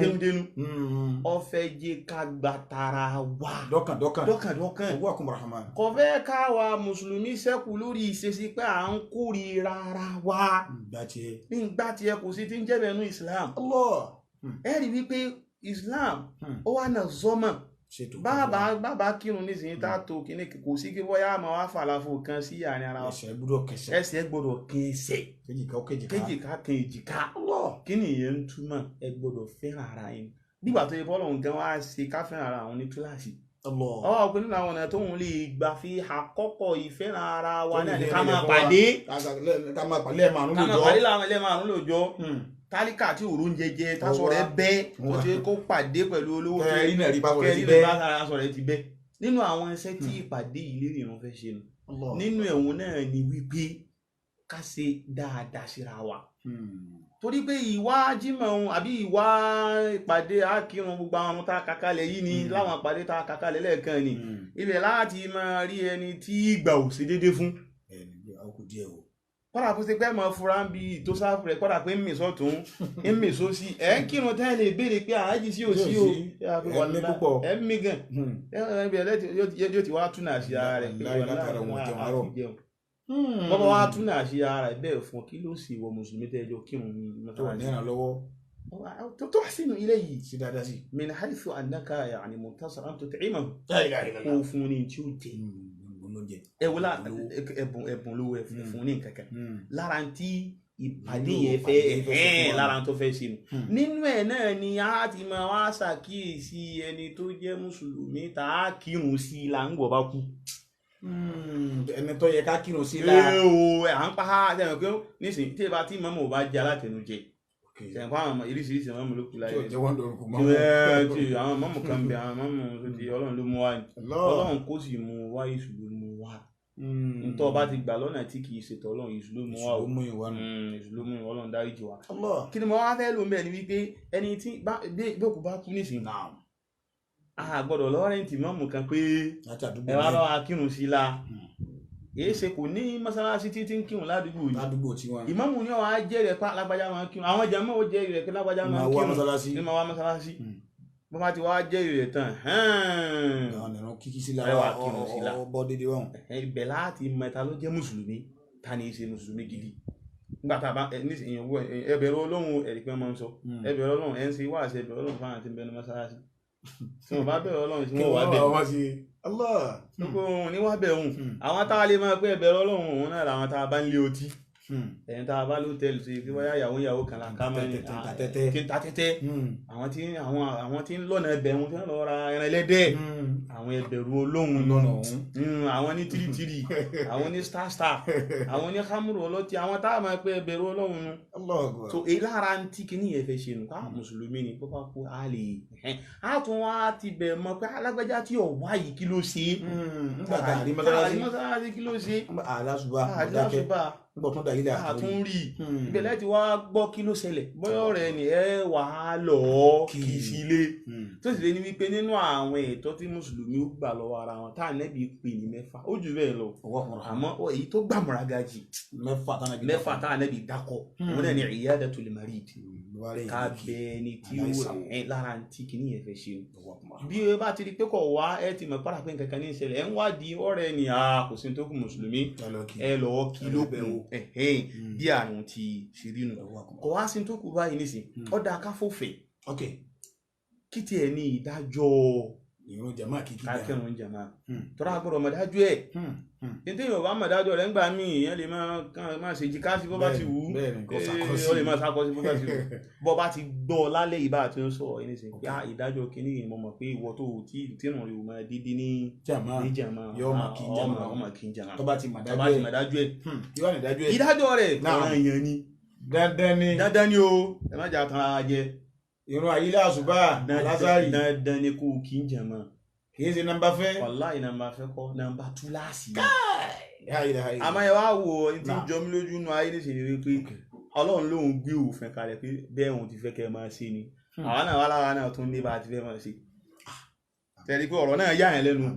ó fẹ́ jẹ́ ká gba tara wa dọ́kàndọ́kàn. Kò fẹ́ ká wa mùsùlùmí ṣẹ́kù lórí ìṣesí pé à ń kórìíra ara wa. Nígbà tí ẹ kò sí ti ń jẹ́ bẹ̀ẹ́nu Islam. Ẹ rí wípé Islam ó wà náà zọ́mọ̀. Bàbá kírun nísìnyí tá a tó kíní kò sí kí bóyá máa wá fàlàfo kan sí àárín ara wa. Ẹsẹ̀ gbọ́dọ̀ kẹsẹ̀, kéjìká kan èjìká. Kí ni ìyẹn ń túmọ̀? Ẹ gbọ́dọ̀ fẹ́ràn ara yín. Nígbà tó yẹ bọ́ọ̀lù nǹkan wá ṣe ká fẹ́ràn ara àwọn ní túláàsì. Ọwọ́ ọ̀pẹ nínú àwọn ọ̀nà tóun lè gbà fi àkọ́kọ́ ìfẹ́ràn ara wa náà ní ká máa pàdé. Ká máa pàdé lẹ́ẹ̀márùn lóòjọ́. Tálíkà tí òru ń jẹjẹ tásọ rẹ bẹ́ tó ti kó pàdé pẹ̀lú olówó kẹrí náà aṣọ rẹ ti bẹ́. Nínú àwọn iṣẹ́ tí ìpàdé ìlérí ìrun fẹ́ ṣe nù. Nínú ẹ̀wọ̀n náà ni wípé ká ṣe dáadáa síra wa. Torí pé ìwà jímọ̀ òun àbí ìwà ìpàdé akírun gbogbo àwọn tá a kàkálẹ̀ yìí ni láwọn ìpàdé tá a kàkálẹ̀ lẹ́ẹ̀kan ni ibẹ̀ láti máa rí ẹni tí ìgbà ò sí déédéé fún. Kọ́dà kó ṣe pé mọ̀ fura ń bi tó sáfù rẹ̀, kọ́dà pé ń mì sọ́tún ń mì sósì, ẹ̀ ń kírun tẹ́ lè béèrè pé àájì sí òsì o, ẹ̀ ń mí gan, yóò ti wá túnà sí ara rẹ̀ pé bọ́bá wá túnà sí ara rẹ̀ bẹ́ẹ̀ fún kí ló sì wọ mùsùlùmí tẹ́ ẹjọ́ kírun tó nírànlọ́wọ́ tó sínú ilé yìí sí dáadáa sí. Min haythu annaka yani muntasir an tut'imahu, kó fún ní tí ó jẹ ẹwọlá ẹbùn lówó ẹfun ní nǹkankan lára tí ìpàdé yẹn fẹ́ lára tó fẹ́ ṣe nù. Nínú ẹ̀ náà ni a ti máa wá ṣàkíyèsí ẹni tó jẹ́ mùsùlùmí tá a kírun sí i là ń gbọ́ bá kú. Ẹni tó yẹ ká kírun sí i la. Ẹ o à ń pa á sẹ́yìn pé nísìnyí tí ìbá tí mọ́mọ́ ò bá jẹ́ alátẹnujẹ sẹ́yìn fún àwọn oríṣiríṣi mọ́mọ́ ló kú láyé. Tí ò jẹ́ wọ́n dọ̀rùn kò mọ́mọ́. Tí àwọn mọ́mọ́ kan bẹ àwọn mọ́mọ́ tó ti Ọlọ́run ló mú wá ni Ọlọ́run kó sì mú wá Èṣù ló mú wá. Ntọ́ bá ti gbà lọ́nà tí kì í ṣètò Ọlọ́run Èṣù ló mú wá o, Èṣù ló mú Ọlọ́run dáríjì wá. Kí ni mo wá fẹ́ lò ń bẹ̀ ni wípé ẹni tí bí òkú bá kú nísìnyí, a gbọ́dọ̀ lọ́rẹ́ǹtì mọ́mù kan pé ẹ wá bá wa kírun sí la. Èyí ṣe kò ní mọ́sálásí títí ń kírun ládùúgbò yìí. Ìmáàmù ni wọ́n á jẹ́ rẹ̀ pé lágbájá máa ń kírun, àwọn jàmáà ó jẹ́ rẹ̀ pé lágbájá máa ń kírun ní máa wá mọ́sálásí. Bó bá ti wá jẹ́ rẹ̀ tán, kíkí sí la ọbọ̀ dédé wọn. Ibẹ̀ láti mọ ta ló jẹ́ mùsùlùmí, ta ni í ṣe mùsùlùmí gidi. Nígbà tá a bá ẹ bẹ̀rù Ọlọ́run, ẹ̀rí pé wọ́n máa ń sọ ẹ bẹ̀rù Ọlọ́run, ẹ̀ ń ṣe wáàsí ẹ bẹ̀rù Ọlọ́run fáwọn àti bẹnu mọ́sálásí. Tí wọ́n bá bẹ̀rù Ọlọ́run tí wọ́n wá bẹ̀ gbogbo òun ní wá bẹ̀ òun. Àwọn tá a lè máa pé ẹbẹ̀rù Ọlọ́run òun náà làwọn tá a bá ń lé ọtí, ẹ̀yìn tá a bá lótẹ́ẹ̀lì tó yẹ kí wáyà ìyàwó ìyàwó kan là ká mẹ́rin tí ń ta tẹ́tẹ́, àwọn tí ń lọ́nà ẹbẹ̀ wọn tí wọ́n lọ ra ẹran ẹlẹ́dẹ̀, àwọn ẹbẹ̀rù Ọlọ́run, àwọn ní tìrìtìrì, àwọn ní star star, àwọn ní hamuru ọlọ́tí, àwọn tá a máa pé ẹbẹ̀rù Ọlọ́run nu. So èyí lára ń tí kíní yẹn fẹ́ ṣe nù ká mùsùlùmí ni bó bá kú á lè á tún wá ti bẹ̀ mọ́ pé alágbájá tí ò wá yìí kí ló ṣe? Nígbà tá a rí mọ́sálásí kí ló ṣe? Àlásùbà. Nígbà tó ń da ilé àtún rí ibẹ̀ láti wá gbọ́ kí ló ṣẹlẹ̀ bóyá ọ̀rẹ́ ni ẹ wà á lọ kì í sílé tó sì lé ní wípé nínú àwọn ẹ̀tọ́ tí mùsùlùmí ó gbà lọ́wọ́ ara wọn tá ànẹ́bí pè ní mẹ́fà ó jù bẹ́ẹ̀ lọ àmọ́ èyí tó gbàmùrà ga jì mẹ́fà tá ànẹ́bí dákọ̀ òun náà ni iyadatul marid ká bẹ ẹni tí ó rẹ̀ lára tí kìíní yẹn fẹ́ ṣe o bí o bá ti rí pé kò wá ẹ ti mọ̀ pàrà pé nǹkan kan ní ìṣẹ̀lẹ̀ ẹ̀ ń wádìí ọ̀rẹ́ ni kò sí tó kù mùsùlùmí ẹ lọ́ọ́ kí ló kù bí àrùn ti ṣe rí nù kò wá sí tó kù báyìí nísìn ọ̀dà káfọ́fẹ́ kí tiẹ̀ ní ìdájọ́ ìrun jàmá kíkí dáa kákẹ́rùn jàmá tọ́ra gbọ́dọ̀ mọ̀dájú ẹ̀ nítorí yorùbá mọ̀dájọ́ rẹ̀ ń gbà mí ìyẹn lè máa ṣe jìká sí bó bá ti wù ú ó lè máa ṣàkọsí bó bá ti wù ú bó bá ti gbọ́ lálẹ́ ìbá àti ń sọ ẹni sìn pé ìdájọ́ kínní yìí mo mọ̀ pé ìwọ tó tí tínú rẹ̀ ò máa dídí ní jàmá ọmọ kí n jàmá tó bá ti mọ̀dájú ẹ̀ ìdájọ́ rẹ̀ ọ̀ràn yẹn ni dandan ni o ẹ má jà tán ara jẹ ìrun àyílẹ̀ àṣùbà alásàrì dandan ni kò kí n jàmá kìí ṣe nọ́mbà fẹ́. wàláì nọ́mbà fẹ́ kọ́ nọ́mbà túláàsì. àmọ́ ẹ wá wo ẹni tí ń jọ mí lójú nu ayé níṣẹ́ ni wípé ọlọ́run lòun gbé òfin kalẹ̀ pé bẹ́ẹ̀ òun ti fẹ́ kẹ́ ẹ máa ṣe ni àwa náà wà lára náà tún ní bá a ti fẹ́ máa ṣe. Tẹ̀rí pé ọ̀rọ̀ náà yà yẹn lẹ́nu.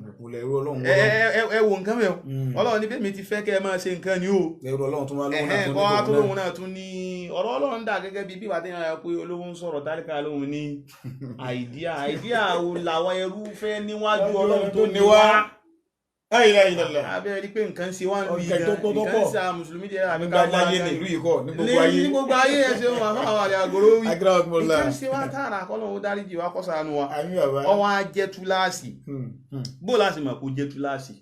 Ẹ wo nǹkan mẹ́wọ̀ ọlọ́run ní bẹ́ẹ̀ mi ti fẹ́ kẹ́ ẹ máa ṣe nǹkan ni o. Ẹrù ọlọ́run tún wá lóhun náà tún ní kọ́ wá tó lóhun náà tún ní ọ̀rọ̀ ọlọ́run dà gẹ́gẹ́ bí bíbá tí wọ́n pé olówó ń sọ̀rọ̀ tálíkà lóhun ní àìdíà àìdíà wo làwọn ẹrú fẹ́ níwájú ọlọ́run tó ní wá. Abẹ́ rí pé nǹkan ṣe wá ń lu ìgbà nǹkan ṣe àwọn mùsùlùmí jẹ́ àbí ká máa láyé ní ìlú yìí kọ́ ní gbogbo ayé ní gbogbo ayé ẹ ṣeun àfáwọn àlẹ́ àgọ́rọ́ wí nǹkan ṣe wá tààrà kọ́lọ́hún dáríjì wá kó ṣàánú wa ọwọ́ á jẹ́ túláàsì bó láti mọ̀ kó jẹ́ túláàsì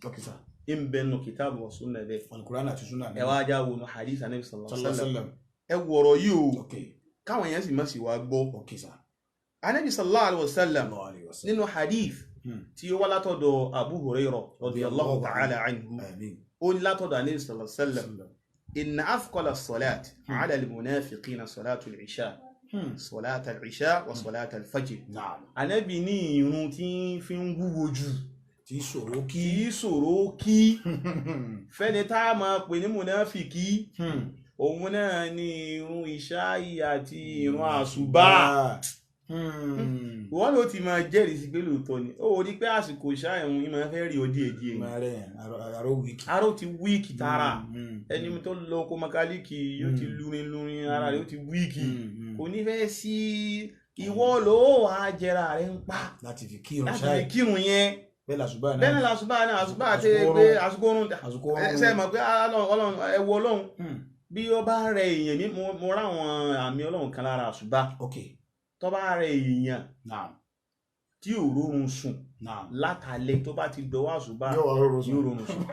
ń bẹ nù kìtàbù wa sunnah bẹ́ẹ̀ Al-Qur'an àti sunnah ẹ wá já wo nù hadith Ànábì sallallahu alaihi wasallam ẹ wọ̀rọ̀ yìí o káwọn èèyàn sì má sì wá gbọ́ Ànábì sallallahu alaihi wasallam nínú hadith tí ó wá látọ̀dọ̀ Abu Hurairah radiyallahu ta'ala anhu ó ní látọ̀dọ̀ Ànábì sallallahu alaihi wasallam inna athqala as-salat ala al-munafiqina salatu al-isha salatu al-isha wa salatu al-fajr. Ànábì ní ìrun tí ń fi ń wúwo jù tí ṣòro kí ṣòro kí fẹ́ni tá a máa pè ní mùnáfìkì òun náà ní ìrun ìṣáì àti ìrun àṣùbà. Wọ́n ló ti máa jẹ́rìí sí pé lóòótọ́ ni ó rí pé àsìkò ìṣáì òun yìí máa fẹ́ rí òdì èdè èyí aró ti wíìkì tara ẹni tó lọ kó mọkálíkì yóò ti lúrin lúrin ara rẹ̀ ó ti wíìkì kò ní fẹ́ sí ìwọ ló wàá jẹra rẹ̀ ń pa láti fi kírun yẹn bẹ́ẹ̀ làṣùbà náà bẹ́ẹ̀ làṣùbà náà àṣùbà àti pé àsìkò oorun ṣe mọ̀ pé ọlọ́run ẹ wo ọlọ́run bí ó bá rẹ èèyàn ní mo ráwọn àmì ọlọ́run kan lára àṣùbà tó bá rẹ èèyàn tí ò rórun sùn látàlẹ́ tó bá ti dọwọ́ àṣùbà yóò rórun sùn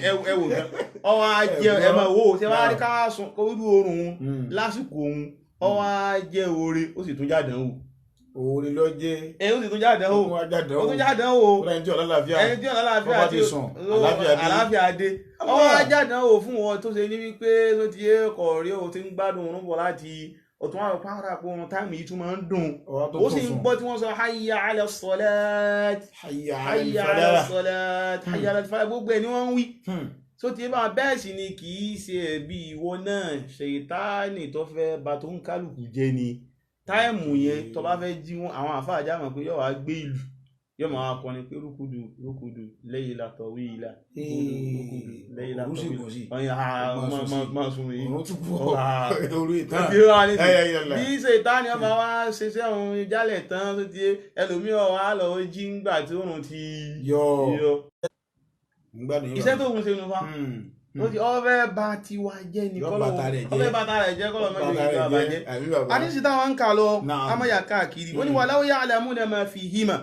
ẹ wò gan ọwọ́ ajẹ́ ẹ máa wò ó ṣe wá rí ká sùn kó rú oorun lásìkò òun ọwọ́ ajẹ́ oore ó sì tún jáde wò oore ló jẹ́ ẹ ó sì tún jáde o ó tún jáde o ẹni tí ọlọ́láfíà ẹni tí ọlọ́láfíà ti sùn àlàáfíà dé ọwọ́ ajáde o fún wọn tó ṣe ní wípé tó ti yé kọ̀ rí o ti ń gbádùn oorun bọ̀ láti ọ̀tún àwọn pàrọ̀ àpò oorun táìmù yìí tún máa ń dùn ó sì ń gbọ́ tí wọ́n sọ hayya ala salat hayya ala salat hayya ala falah gbogbo ẹ̀ ni wọ́n ń wí tó ti bá bẹ́ẹ̀ sì ni kì í ṣe ẹ̀bi ìwọ náà ṣètánì tó fẹ́ ba tó ń kálukú jẹ ni táìmù yẹn tó bá fẹ́ jí wọn àwọn àfáà já mọ̀ pé yóò wá gbé ìlú yóò máa kọrin pé rúkúdù rúkúdù lẹ́yìn látọ̀ wí ilà rúkúdù lẹ́yìn látọ̀ wí ilà máa sùn yìí bí ṣètánì ọmọ wa ṣiṣẹ́ òun jálẹ̀ tán tó ti ẹlòmíràn wà lọ jí ńgbà tí òun ti yọ iṣẹ́ tó ń ṣe nu fa ó ti ọfẹ́ bá tiwa jẹ́ ní kọ́lọ́ ọfẹ́ bá tara ẹ̀ jẹ́ kọ́lọ́ mọ́jọ ìjọ àbàjẹ́ àdísì táwọn ń kà lọ amáyà káàkiri ó ní walau ya'lamuna ma fihima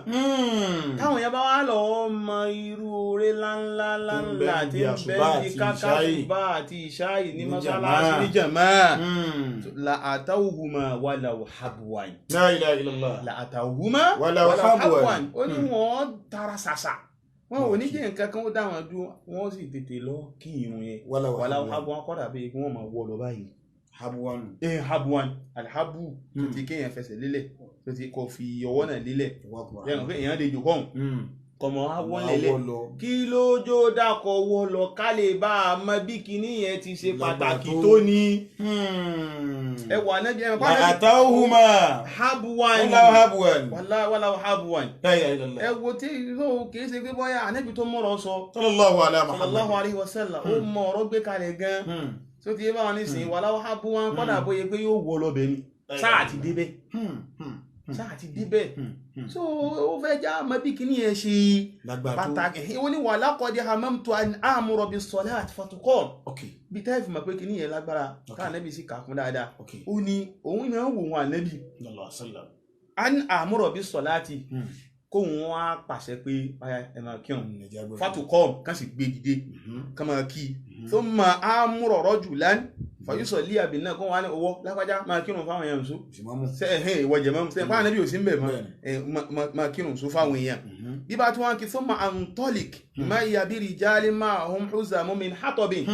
táwọn yẹn bá wà lọ mọ irú oore ńláńlá ńláńlá tí ń bẹ ní kákàtúbà àti ìṣáì ní mọ́sálásí ní jàmá la atawhuma walaw habwan la ilaha illallah la atawhuma walaw habwan ó ní wọ́n tara ṣàṣà wọn ò ní jẹ́ nǹkan kan ó dá wọn dúró wọ́n sì tètè lọ kí irun yẹn wàlá habuwan kọ́dà bíi kí wọ́n máa wọ́ lọ báyìí. habuwan. Habuwan alhabu tó ti kéèyàn fẹsẹ̀ lélẹ̀ tó ti kọ́ fi ọwọ́ náà lélẹ̀ yẹn pé èèyàn lè jòkó ọ̀hún Kọmọ á wọlé kí ló jó dákọ̀ wọ́ lọ ká lè bá a mọ bí kinní yẹn ti ṣe pàtàkì tó ní. Ẹ wà náà jẹ́ ẹ̀mọ́ àtàwùmá habuwan habuwan wàlá habuwan. Ẹ wo tí ó kìí ṣe pé bóyá ànábì tó mọ̀rọ̀ sọ sallallahu ala Muhammad sallallahu alayhi wa sallam ó mọ ọ̀rọ̀ gbé kalẹ̀ gan tó ti yé báwọn nísìnyí wàlá habuwan kọ́dà bóyá pé yóò wọ lọ́bẹ̀ ni sáà ti débẹ̀ sáà ti débẹ̀. So ó fẹ́ já mọ bí kíní yẹn ṣe pàtàkì. Ó ní wà lákọ̀ọ́dẹ hamamtu an amura bis salat fatuqam. Bí táyì fi mọ̀ pé kíní yẹn lágbára ká ànábì sì kà kún dáadáa. Ó ní òun náà wò wọn ànábì an amura bis salati kóun wá pàṣẹ pé ẹ máa kírun fatuqam kàn sì gbé dìde kàn máa kí thumma amura rajulan fàyúsọ lé àbí náà kó wà ní owó lápájá máa kírun fáwọn èèyàn só ìwọ jẹmọ sẹ fáwọn ẹbí ò sí ń bẹ mọ máa kírun só fáwọn èèyàn bí bá tí wọn kí sọmọ antolic má ìyá bí rìjálí máa hum huzamu min hatobin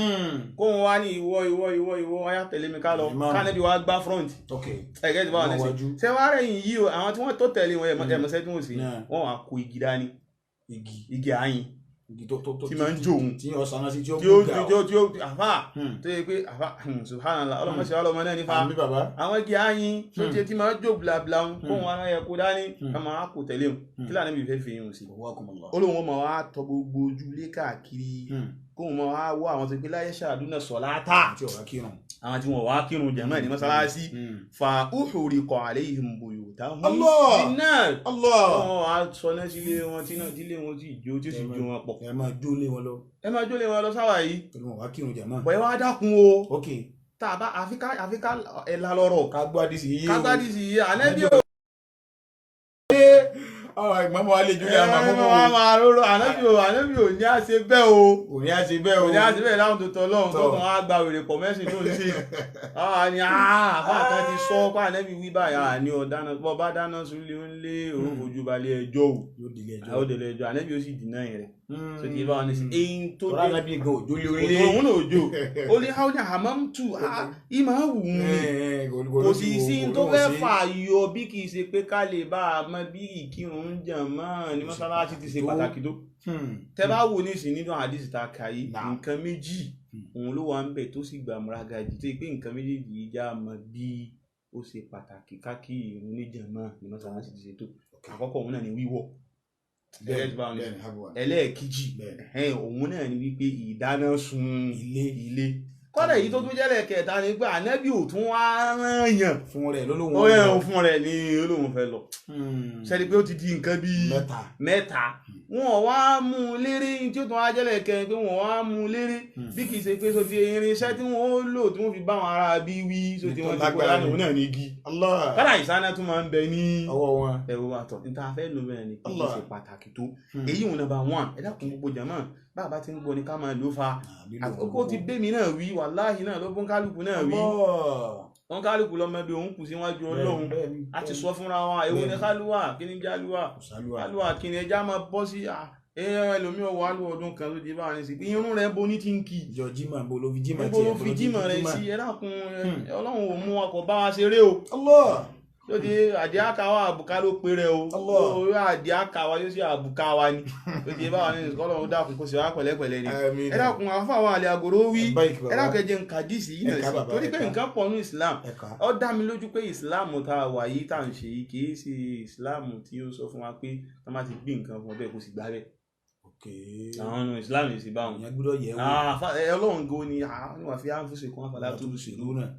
kó wọn wá ní ìwọ ìwọ ìwọ ìwọ ọyá tẹ̀lé mi ká lọ káànẹ́bí wàá gbá front ẹgẹ́ ti bá wọn lẹ́sìn ṣé wàá rẹ̀ yìí o àwọn tí wọ́n tó tẹ̀lé wọn ẹ̀mọ́sẹ́ tí wọ́n sì wọ́n wàá kó igi dání igi àyìn tí máa ń jó òun tí ó sanra sí tí ó tí ó àfà tó yẹ pé àfà subhanallah ọlọmọṣẹ ọlọmọ náà nífa àwọn igi ayin tó jẹ tí máa ń jó blabla ń kó wọn ara yẹ kó dání ká máa kó tẹ̀lé òun kí lànà mi fẹ́ fi yín sí. Olóhùn máa wá tọ gbogbo ojúlé káàkiri kó wọn máa wá àwọn tó pé láyé ṣàdúnà sọ̀láta àwọn tí wọn wá kírun jẹ̀mọ́ ní mọ́sálásí fa uhriqa alayhim buyutahum bin-nar. Wọn wá sọ náà sílé wọn tí náà sílé wọn tí ìjó tí ó sì jó wọn pọ̀. Ẹ máa jólé wọn lọ. Ẹ máa jólé wọn lọ sáwà yìí. Pẹ̀lú wọn wá kírun jẹ̀mọ́. Bọ̀ ẹ wá dákun o. Tá a bá àfikà ẹ̀ la lọ́rọ̀. Ká gbọ́ àdìsí yìí o. Ká gbọ́ àdìsí yìí ànẹ́bí o. Ọ̀rọ̀ ìgbọ́n wa lè júlẹ̀ àmà mọ́mọ́ o. Máa rọrọ ànábì ò ní àṣẹ bẹ́ẹ̀ o. Ò ní àṣẹ bẹ́ẹ̀ o. Ò ní àṣẹ bẹ́ẹ̀ láwọn tó tọ́ lọ́hùn tó kàn á gba wèrè pọ̀ mẹ́sìn tó ń ṣe. Àní àfa kan ti sọ pé ànábì wí báyìí àní ọ̀dáná bọ́ bá dáná súnlé ń lé òun fojú balẹ̀ ẹjọ́ o. Yóò délé ẹjọ́ ànábì ó sì dìnnà yẹn rẹ̀. So ti bá wọn ní sí eyín tó dé. Ànábì gan òjò lé orí. Òun náà òjò. Ó ní àwọn àmọ́mtù ìmọ̀ wù ú ni. Kò sì sí tó fẹ́ fà yọ bí kì í ṣe pé ká lè bá a mọ bí ìkírun ń jàn mọ́ ní mọ́sálásí ti ṣe pàtàkì tó. Tẹ́ bá wò ní ìsìn nínú àdìsí ta kà yìí nǹkan méjì òun ló wà ń bẹ̀ tó sì gbà múra gàjì tó yẹ pé nǹkan méjèèjì yìí já mọ bí ó ṣe pàtàkì ká kí ìrun ní jàmá ní mọ́sálásí ti ṣe tó. Àkọ́kọ́ òun náà ni wíwọ̀. Ẹlẹ́ẹ̀kejì òun náà ni wípé ìdáná sun ilé. Kọ́dà èyí tó tún jẹ́lẹ̀ kẹta ni pé ànábì ò tún wá rán yàn fún rẹ̀ lólóhùn ó yẹ fún rẹ̀ ní olóhùn fẹ́ lọ. Ṣẹ́ni pé ó ti di nǹkan bíi mẹ́ta wọn wá mú un léré tí ó tún wá jẹ́lẹ̀ kẹrin pé wọ́n wá mú un léré bí kì í ṣe pé so ti irinṣẹ́ tí wọ́n ó lò tí wọ́n fi bá wọn ará bí wí so ti wọ́n ti kó lánàá òun náà ní igi. Kọ́dà ìsáná tún máa ń bẹ ní ọwọ́ wọn. Ẹ̀rọ àtọ̀ níta fẹ́ lò bẹ́ẹ̀ ni kì í ṣe pàtàkì tó. Èyí òun number one ẹ dákun gbogbo jàmá bàbá ti ń gbọ́ ni ká máa lò fa àkókò ti bẹ́ mi náà wí wàláhì náà ló bọ́n kálukú náà wí wọn kálukú lọmọ ẹbí òun kù síwájú Ọlọ́run a ti sọ fúnra wa èwo ni kálúwà kí ni jálúwà kálúwà kí ni ẹja máa bọ́ sí ẹlòmíì ọwọ́ àlù ọdún kan ló di bá ní sí irun rẹ bo ní ti ń kì ìjọ jimá bo ló fi jimá tiẹ̀ bo ló fi jimá rẹ sí ẹ dákun Ọlọ́run ò mú ọkọ̀ bá wa ṣeré o tó di àdí àkàwà àbùká ló pe rẹ o orí àdí àkàwà yóò sì àbùká wa ni tó di báwa ní ìsìnkọ́ Ọlọ́run dákun kó sì wá pẹ̀lẹ́pẹ̀lẹ́ ni ẹ dákun àfàwọn àlẹ́ àgòrò wí ẹ dákun ẹ jẹ́ n kàdísì yìí náà sí torí pé nǹkan pọ̀ ní Islam ó dá mi lójú pé Islam tá a wà yìí tá à ń ṣe yìí kì í ṣe Islam tí ó sọ fún wa pé tá má ti gbé nǹkan fún ọ bẹ́ẹ̀ kó sì gbá bẹ́ẹ̀. Àwọn ọ̀nà Islam yìí sì bá wọn. Ọlọ́run gan ni àwọn àfi àǹfọ̀ṣe kan àfàlà tó ṣèlú náà.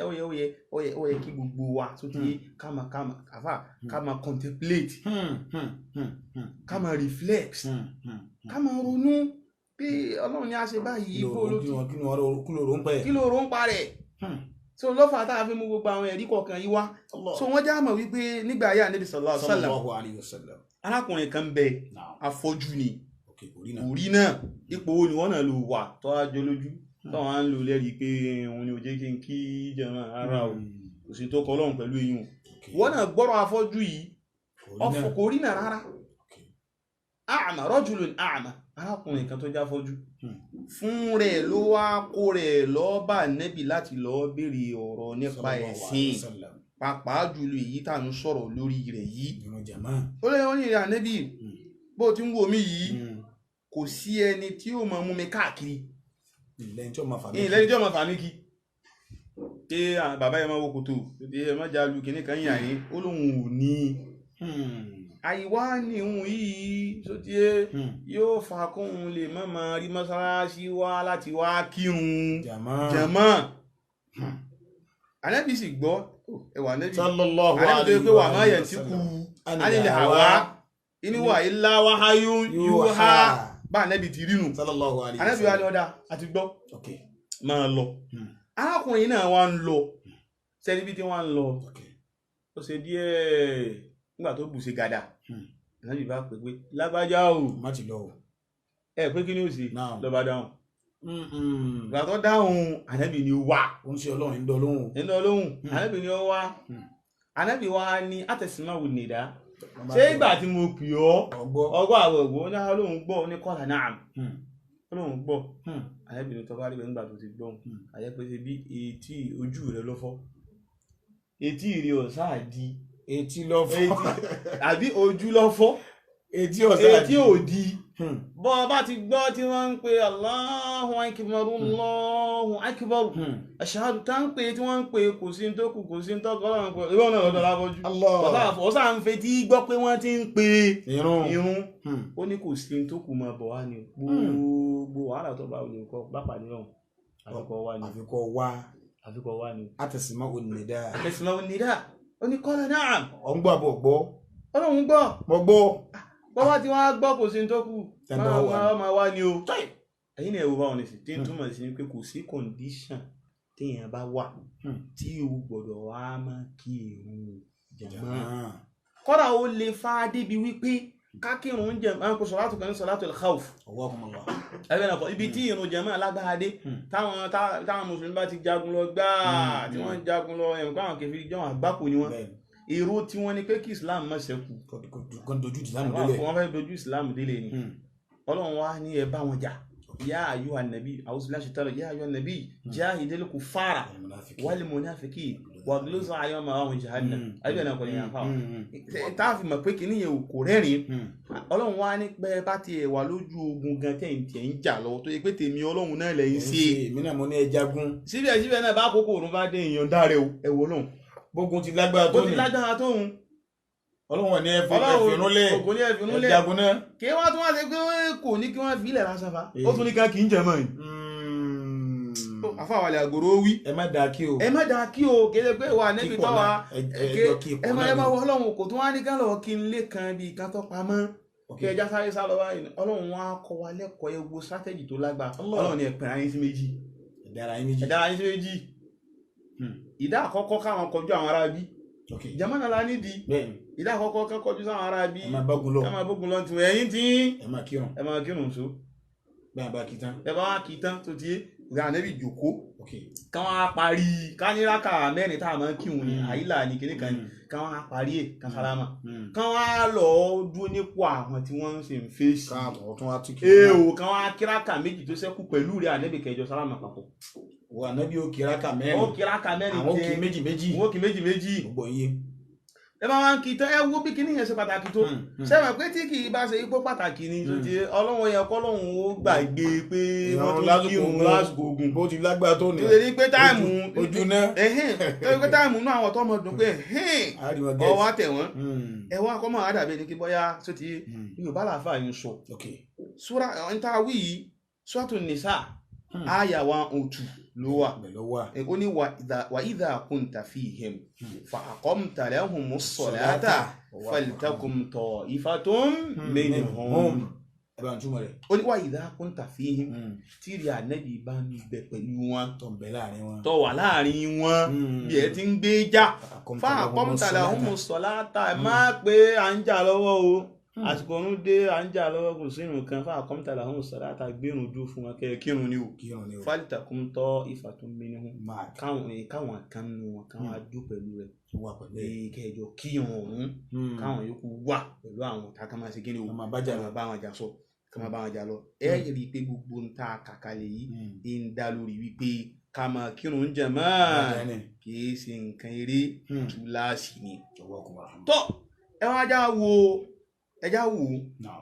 Ó yẹ kí gbogbo wa tó ti ká máa àfà ká máa contemplate ká máa reflect ká máa ronú pé Ọlọ́run ni a ṣe báyìí bó ló ti kí ló rò ń pa rẹ̀ so lọ́fà tá a fi mú gbogbo àwọn ẹ̀rí kọ̀ọ̀kan yìí wá. So wọ́n já mọ̀ wípé nígbà ayé Ànábì sallallahu alaihi wasallam arákùnrin kan bẹ afọ́jú ni kò rí náà ipò wo ni wọ́n náà lò wà tó a jọ lójú táwọn á ń lò lẹ́rìí pé òun ni ò jẹ́ kí n kí jẹun ara o kò sí tó kọ Ọlọ́run pẹ̀lú eyín o wọ́n náà gbọ́rọ̀ afọ́jú yìí ọ̀fọ̀ kò rí náà rárá. Àmà rajulun àmà arákùnrin kan tó jáfọ́jú fún rẹ̀ ló wá kó rẹ̀ lọ bá Nẹ́bì láti lọ béèrè ọ̀rọ̀ nípa ẹ̀sìn pàápàá jùlọ èyí tá à ń sọ̀rọ̀ lórí rẹ̀ yìí. Ó lè wọ́n ní ìrìn Ànẹ́bì Bó ti ń wò mí yìí, kò sí ẹni tí ó máa mú mi káàkiri. Ìlẹ́ni tí ó máa fà mí. Ìlẹ́ni tí ó máa fà mí kí. Ṣé bàbá yẹn máa wo kòtò, ẹ má jalu kìnìún kan yàn yín, ó lóun ò ní. Àìwá ní òun yìí sótíé yóò fa kóun lè má máa rí mọ́sálásí wá láti wá kírun jàmá. Ànábì sì gbọ́ ẹwà Ànábì sallallahu Ànábì tó yẹ pé wà má yẹ̀ tí kú ánilẹ̀ àwa inú wà ilá wáháyú yúhá bá Ànábì ti rínu. Sallallahu alayhi wa Ànábì wa ni ọ̀dà àti gbọ́ máa lọ. Arákùnrin náà wá ń lọ sẹ́ni bí tí wọ́n ń lọ ó ṣe díẹ̀ nígbà tó bù ṣe gàdà. Ànábì bá pè pé lágbájá o, má ti lọ o, ẹ pé kí ni ó sì lọ́ba dáhùn. Ìgbà tó dáhùn Ànábì ni ó wá. Ó ń ṣe Ọlọ́run ń dán lóhùn. Ń dán lóhùn. Ànábì ni ó wá. Ànábì wa ní àtẹ̀símáwò nìdá. Ṣé ìgbà tí mo pè ọ́ ọgbọ́ àwọn ògbó ní Ọlọ́run gbọ́ ní kọ́là náà. Ọlọ́run gbọ́. Ànábì ni tọ́ba rí bẹ́ẹ̀ nígbà tó ti gbọ́. Àyẹ́ pé ṣe bí etí ojú rẹ ló fọ́. Etí rẹ ò sáà di. Etí ló fọ́. Àbí ojú ló fọ́. Etí ò sáà di. Etí ò di. Bọ́ ọ bá ti gbọ́ tí wọ́n ń pe Allahu akbar Allahu akbar ashhadu tá ń pè tí wọ́n ń pè kò sí tó kù kò sí tó kọ́ lọ́run pé ìwọ náà lọ́dọ̀ lábọ́jú ọ̀sà ń fetí gbọ́ pé wọ́n ti ń pe irun. Ó ní kò sí tó kù máa bọ̀ wá ní gbogbo wàhálà tó bá olè kọ́ bá pàdé ọ̀hún àfikọ́ wá ní. Àfikọ́ wá. Àfikọ́ wá ní. Àtẹ̀símọ́ nìdá. Àtẹ̀símọ́ nìdá. Ó ní kọ́lá náà. Ọ̀ ń gbọ́ àbọ̀ gbọ́. Ọlọ́run gbọ́. Mo gbọ́. Bọ́wá tí wọ́n á gbọ́ kò sí tó kù máa wá ní o. Ẹ̀yin náà ẹ̀wò báwọn nìsín tí ń túmọ̀ sí pé kò sí condition téèyàn bá wà tí o gbọ́dọ̀ wá máa kí irun jàmá. Kọ́dà ó lè fa débi wípé kákírun jàmá kò sọ̀rọ̀ àtùkọ́ ní salatul khawf. Ẹgbẹ́ náà kọ́ ibi tí irun jàmá lágbára dé táwọn mùsùlùmí bá ti jagun lọ gbáà tí wọ́n jagun lọ ẹ̀mí káwọn kẹfì jọ̀wọ́n àgbákò ni wọ́n. Èrò tí wọ́n ní pé kí Islam má ṣẹ́kù. Kàn dojú Islam délé. Wọ́n fẹ́ dojú Islam délé ni. Ọlọ́run wá ní ẹ bá wọn jà. Yá ayú ànàbí, àwùsùlá ṣètọ́lọ̀, yá ayú ànàbí, jahidil kuffara wal munafiqin waghluz alayhim wa ma'wahum jahannam. Ayé náà kò ní yàn fáwọn. Tá a fi mọ̀ pé kìíní yẹn kò rẹ́rìn. Ọlọ́run wá ní pé bá ti wà lójú ogun gan tẹ̀ ń tiẹ̀ ń jà lọ́wọ́ tó yẹ pé tèmi Ọlọ́run náà lẹ́yìn sí. Èmi náà mo ní ẹ jagun. Síbẹ̀síbẹ̀ náà bá àkókò òrùn bá dé èèyàn dáre o, ẹ wò lóhùn. Bógun ti lágbára tó ní. Bó ti lágbára tó ń. Ọlọ́run ní ẹ̀fínúlẹ̀ ẹ̀jagun náà. Kí wọ́n tún wá ṣe pé kò ní kí wọ́n fi ilẹ̀ lásán fa. Ó tún ní ká kì í jẹ mọ́ ẹ̀. Àfàwàlẹ̀ àgòrò wí. Ẹ má dáa kí o. Ẹ má dáa kí o kì í ṣe pé wà níbi tọ́wa. Ẹ má wọ Ọlọ́run kò tún wá ní ká lọ kí n lé kan bí kan tó pamọ́. Kí ẹja sáré sá lọ báyìí. Ọlọ́run wá kọ́ wa lẹ́kọ̀ọ́ ewu strategy tó lágbára. Ọlọ́run ní ẹ pín ara yín sí méjì. Ẹ̀dá ara yín méjì. Ẹ̀dá ara yín sí méjì. Ìdá àkọ́kọ́ káwọn kọjú àwọn ará bí jamana la nídìí. Ìdá àkọ́kọ́ ká kọjú sáwọn ará bí ẹ máa bógun lọ, ẹ máa bógun lọ tiwọn ẹ̀yin tí ẹ máa kírun, ẹ máa kírun so bẹ́ẹ̀ bá kí tán, ẹ bá wá kí tán tó ti rà nẹ́bí jòkó káwọn á parí káníràkà mẹ́rin tá a máa kírun ni àyílà ni kíní kan ni káwọn á parí ẹ̀ ká sálámà káwọn á lọ dúró nípò àwọn tí wọ́n ń ṣe ń fèsì káwọn á kíràkà méjì tó ṣẹ́kù pẹ̀lú rẹ̀ ànẹ́bí kẹjọ sálámà papọ̀. Wà nábì ó kíraka mẹ́rin, ó kíraka mẹ́rin àwọn kì méjì méjì, wọ́n kì méjì méjì. Gbogbo iye. Ẹ bá wá ń kí tán, ẹ wo bí kíní yẹn ṣe pàtàkì tó. Sẹ́wọ̀n pé tí kì í bá ṣe ipò pàtàkì ni tó ti Ọlọ́run yẹn kọ́lọ́run ó gbàgbé pé wọ́n tún kírun lásìkò ogun. Bó ti lágbára tó ní. Tó lè ní pé táìmù ojú náà. Tó lè pé táìmù náà àwọn tó mọ̀ dùn pé ọwọ́ àtẹ̀ wọ́n. Ẹ wá kọ́ mọ̀ àdàbí ẹni kí bọ́yá tó ti Yorùbá làáfà yín sọ. Súra ń ta wí yìí, Súrátù Nìsà, àyà 102 ló wà. Ó ní wà idha kunta fihim fa aqamta lahumus salata faltakum ta'ifatun minhum. Ó ní wà idha kunta fihim tí rí Ànábì bá ń bẹ pẹ̀lú wọn, tó wà láàrin wọn bí ẹ ti ń gbé já, fa aqamta lahumus salata, ẹ má pé à ń jà lọ́wọ́ o, àsìkò ọ̀run dé à ń jà lọ́wọ́ kò sí irun kan, fáwọn kọ́mítà làwọn sọ̀rọ̀ àtà gbérun dúró fún wọn kẹ́ kírun ni o, faltakum ta'ifatun minhum, káwọn kan nu wọn káwọn á dún pẹ̀lú rẹ̀ kẹjọ kírun ọ̀hún, káwọn yòókù wà pẹ̀lú àwọn tá a kàn máa ṣe kíni o, ká máa bá wọn jà sọ, ká máa bá wọn jà lọ. Ẹ rí i pé gbogbo ń ta kàkálẹ̀ yìí ń dá lórí wípé ká máa kírun jàmá kì í ṣe nǹkan eré, túláàsì ni. Tọ́ ẹ wá já wo, ẹjá wò ó,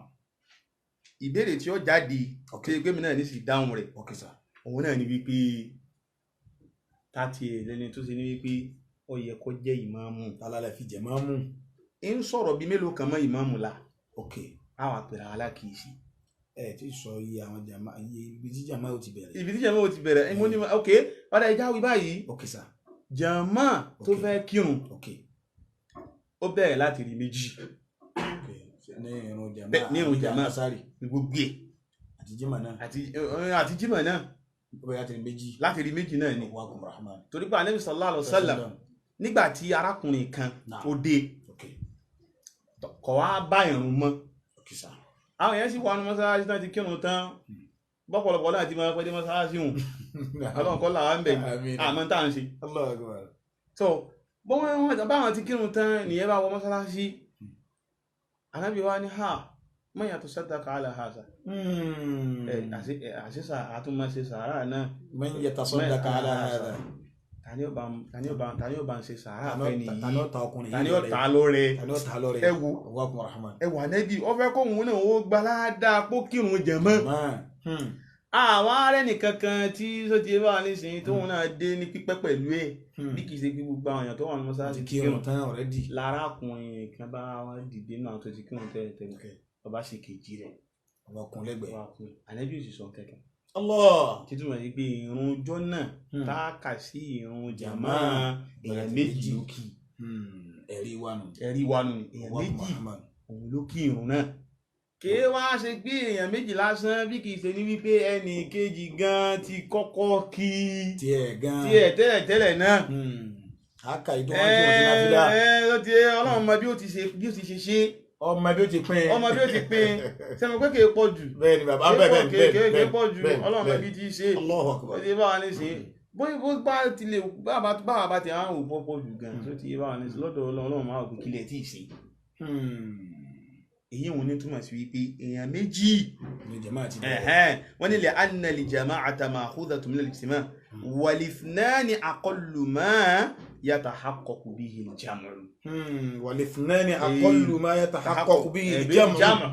Ìbéèrè tí ó jáde tí gbémi náà ní sì dáhùn rẹ̀ òun náà ni wípé tàti lẹni tó ṣe ní wípé ó yẹ kó jẹ́ ìmáàmù. Alálẹ̀ fi jẹ̀ máàmù. Ń sọ̀rọ̀ bíi mélòó kan mọ́ ìmáàmù la. Àwọn àpèrè alákìísí. Ẹ ti sọ iye àwọn jàmá, iye ibi tí jàmá ò ti bẹ̀rẹ̀. Ibi tí jàmá ò ti bẹ̀rẹ̀. Mo ní ok, ọ̀dà ìjà wí báyìí. Jàmá tó fẹ́ kírun. Ó bẹ̀rẹ̀ láti rí méjì. Ní irun jàmá. Ní irun jàmá. Gbogbo ẹ̀. Àti jímọ̀ náà. Àti jímọ̀ náà. Ó bẹ̀rẹ̀ láti rí méjì. Láti rí méjì náà ni. Torí pé Ànábì sallallahu alaihi wasallam nígbà tí arákùnrin kan ó dé kò wá bá ìrun mọ́. Àwọn èèyàn sì wà ní mọ́sálásí náà ti kírun tán, bọ́pọ̀lọpọ̀ náà ti máa pẹ́ dé mọ́sálásí hùn. Ọlọ́run kọ́ làwọn ń bẹ̀ àmọ́ tá à ń ṣe. So báwọn ti kírun tán nìyẹn bá wọ mọ́sálásí. Ànábì wa ní ha man yatasaddaqa ala hadha. Àṣìṣà àtúnmọ̀ṣe sàárà náà. Man yatasaddaqa ala hadha. Tani ó bá ń ṣe sàárà fẹ́ nìyí. Tani ó ta ọkùnrin yìí lọ́rẹ. Tani ó ta lọ́rẹ. Tani ó ta lọ́rẹ. Ẹ wo ẹ wà nẹ́bí ó fẹ́ kóhun náà ó gba ládàá pó kírun jẹ̀mọ́. Àwọn ará nìkankan tí sọ ti bá wa nísìnyí tóun náà dé ní pípẹ́ pẹ̀lú ẹ̀ bí kì í ṣe pé gbogbo àwọn èèyàn tó wà ní mọ́sáàsì kírun tán already. Lárákùnrin kan bá wọn dìde náà tó ti kírun tẹ́lẹ̀ tẹ́lẹ̀ ọba sì kejì rẹ̀. Ọba kun lẹ́gbẹ̀ẹ́. Ànábì ò sì sọ kẹ̀kẹ́. Allah. Títúmọ̀ sí pé ìrun ọjọ́ náà tá a kà sí ìrun jàmá èèyàn méjì ló kì. Ẹ̀rí wa nù. Ẹ̀rí wa nù. Èèyàn méjì òun ló kí ìrun náà. Kì í wá ṣe pé èèyàn méjì lásán bí kì í ṣe ní wípé ẹnì kejì gan ti kọ́kọ́ kí tiẹ̀ gan tiẹ̀ tẹ́lẹ̀ tẹ́lẹ̀ náà. Àkà ìdánwò tí wọ́n ti náà fi dá. Ẹ Ọlọ́run mọ bí ó ti ṣe ṣe. Ọmọ bí ó ti pín. Ọmọ bí ó ti pín. Sẹ́mi pé kìí pọ̀ jù. Bẹ́ẹ̀ni bàbá bẹ́ẹ̀ bẹ́ẹ̀ kìí pọ̀ jù. Ọlọ́run bí ti ṣe. Allahu Akbar. Ó ti bá wa nísìnyí. Bóyá bó bá ti lè bá bá ti àwọn òpó pọ̀ jù gan tó ti bá wa nísìnyí lọ́dọ̀ Ọlọ́run máa wò kílẹ̀ tí ì ṣe. Èyí òun ní túmọ̀ sí wípé èèyàn méjì wọ́n ní li'anna al-jama'ata ma'khudhatun min al-ijtima' wal-ithnani aqallu ma yatahaqqaqu bihi al-jam'u. Wal-ithnani aqallu ma yatahaqqaqu bihi al-jam'u.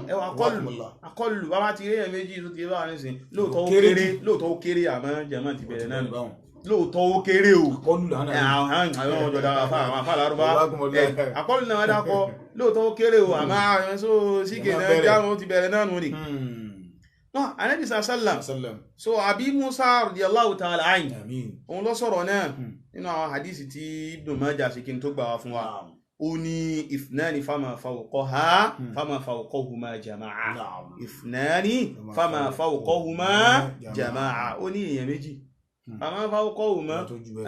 Aqallu bá ti rí èèyàn méjì tó ti bá wà nísìnyí lóòótọ́ ó kéré àmọ́ jàmá ti bẹ̀rẹ̀ náà lóòótọ́ ó kéré o. Àkọlù làwọn àwọn ọjọ́ dára fún àwọn afá lárúbá àkọlù náà dákọ lóòótọ́ ó kéré o àmọ́ àwọn so síkè náà jáwọn ti bẹ̀rẹ̀ náà nù ni. Náà Ànábì sàlám so àbí Musa radiyallahu ta'ala anhu òun ló sọ̀rọ̀ náà nínú àwọn hadisi tí Ibn Majah ṣe kí n tó gbà wá fún wa. Ó ní ithnani fama fawqaha fama fawqahuma jama'a. Ithnani fama fawqahuma jama'a. Ó ní èèyàn méjì àmọ́ fáwọ́kọ́ wò mọ́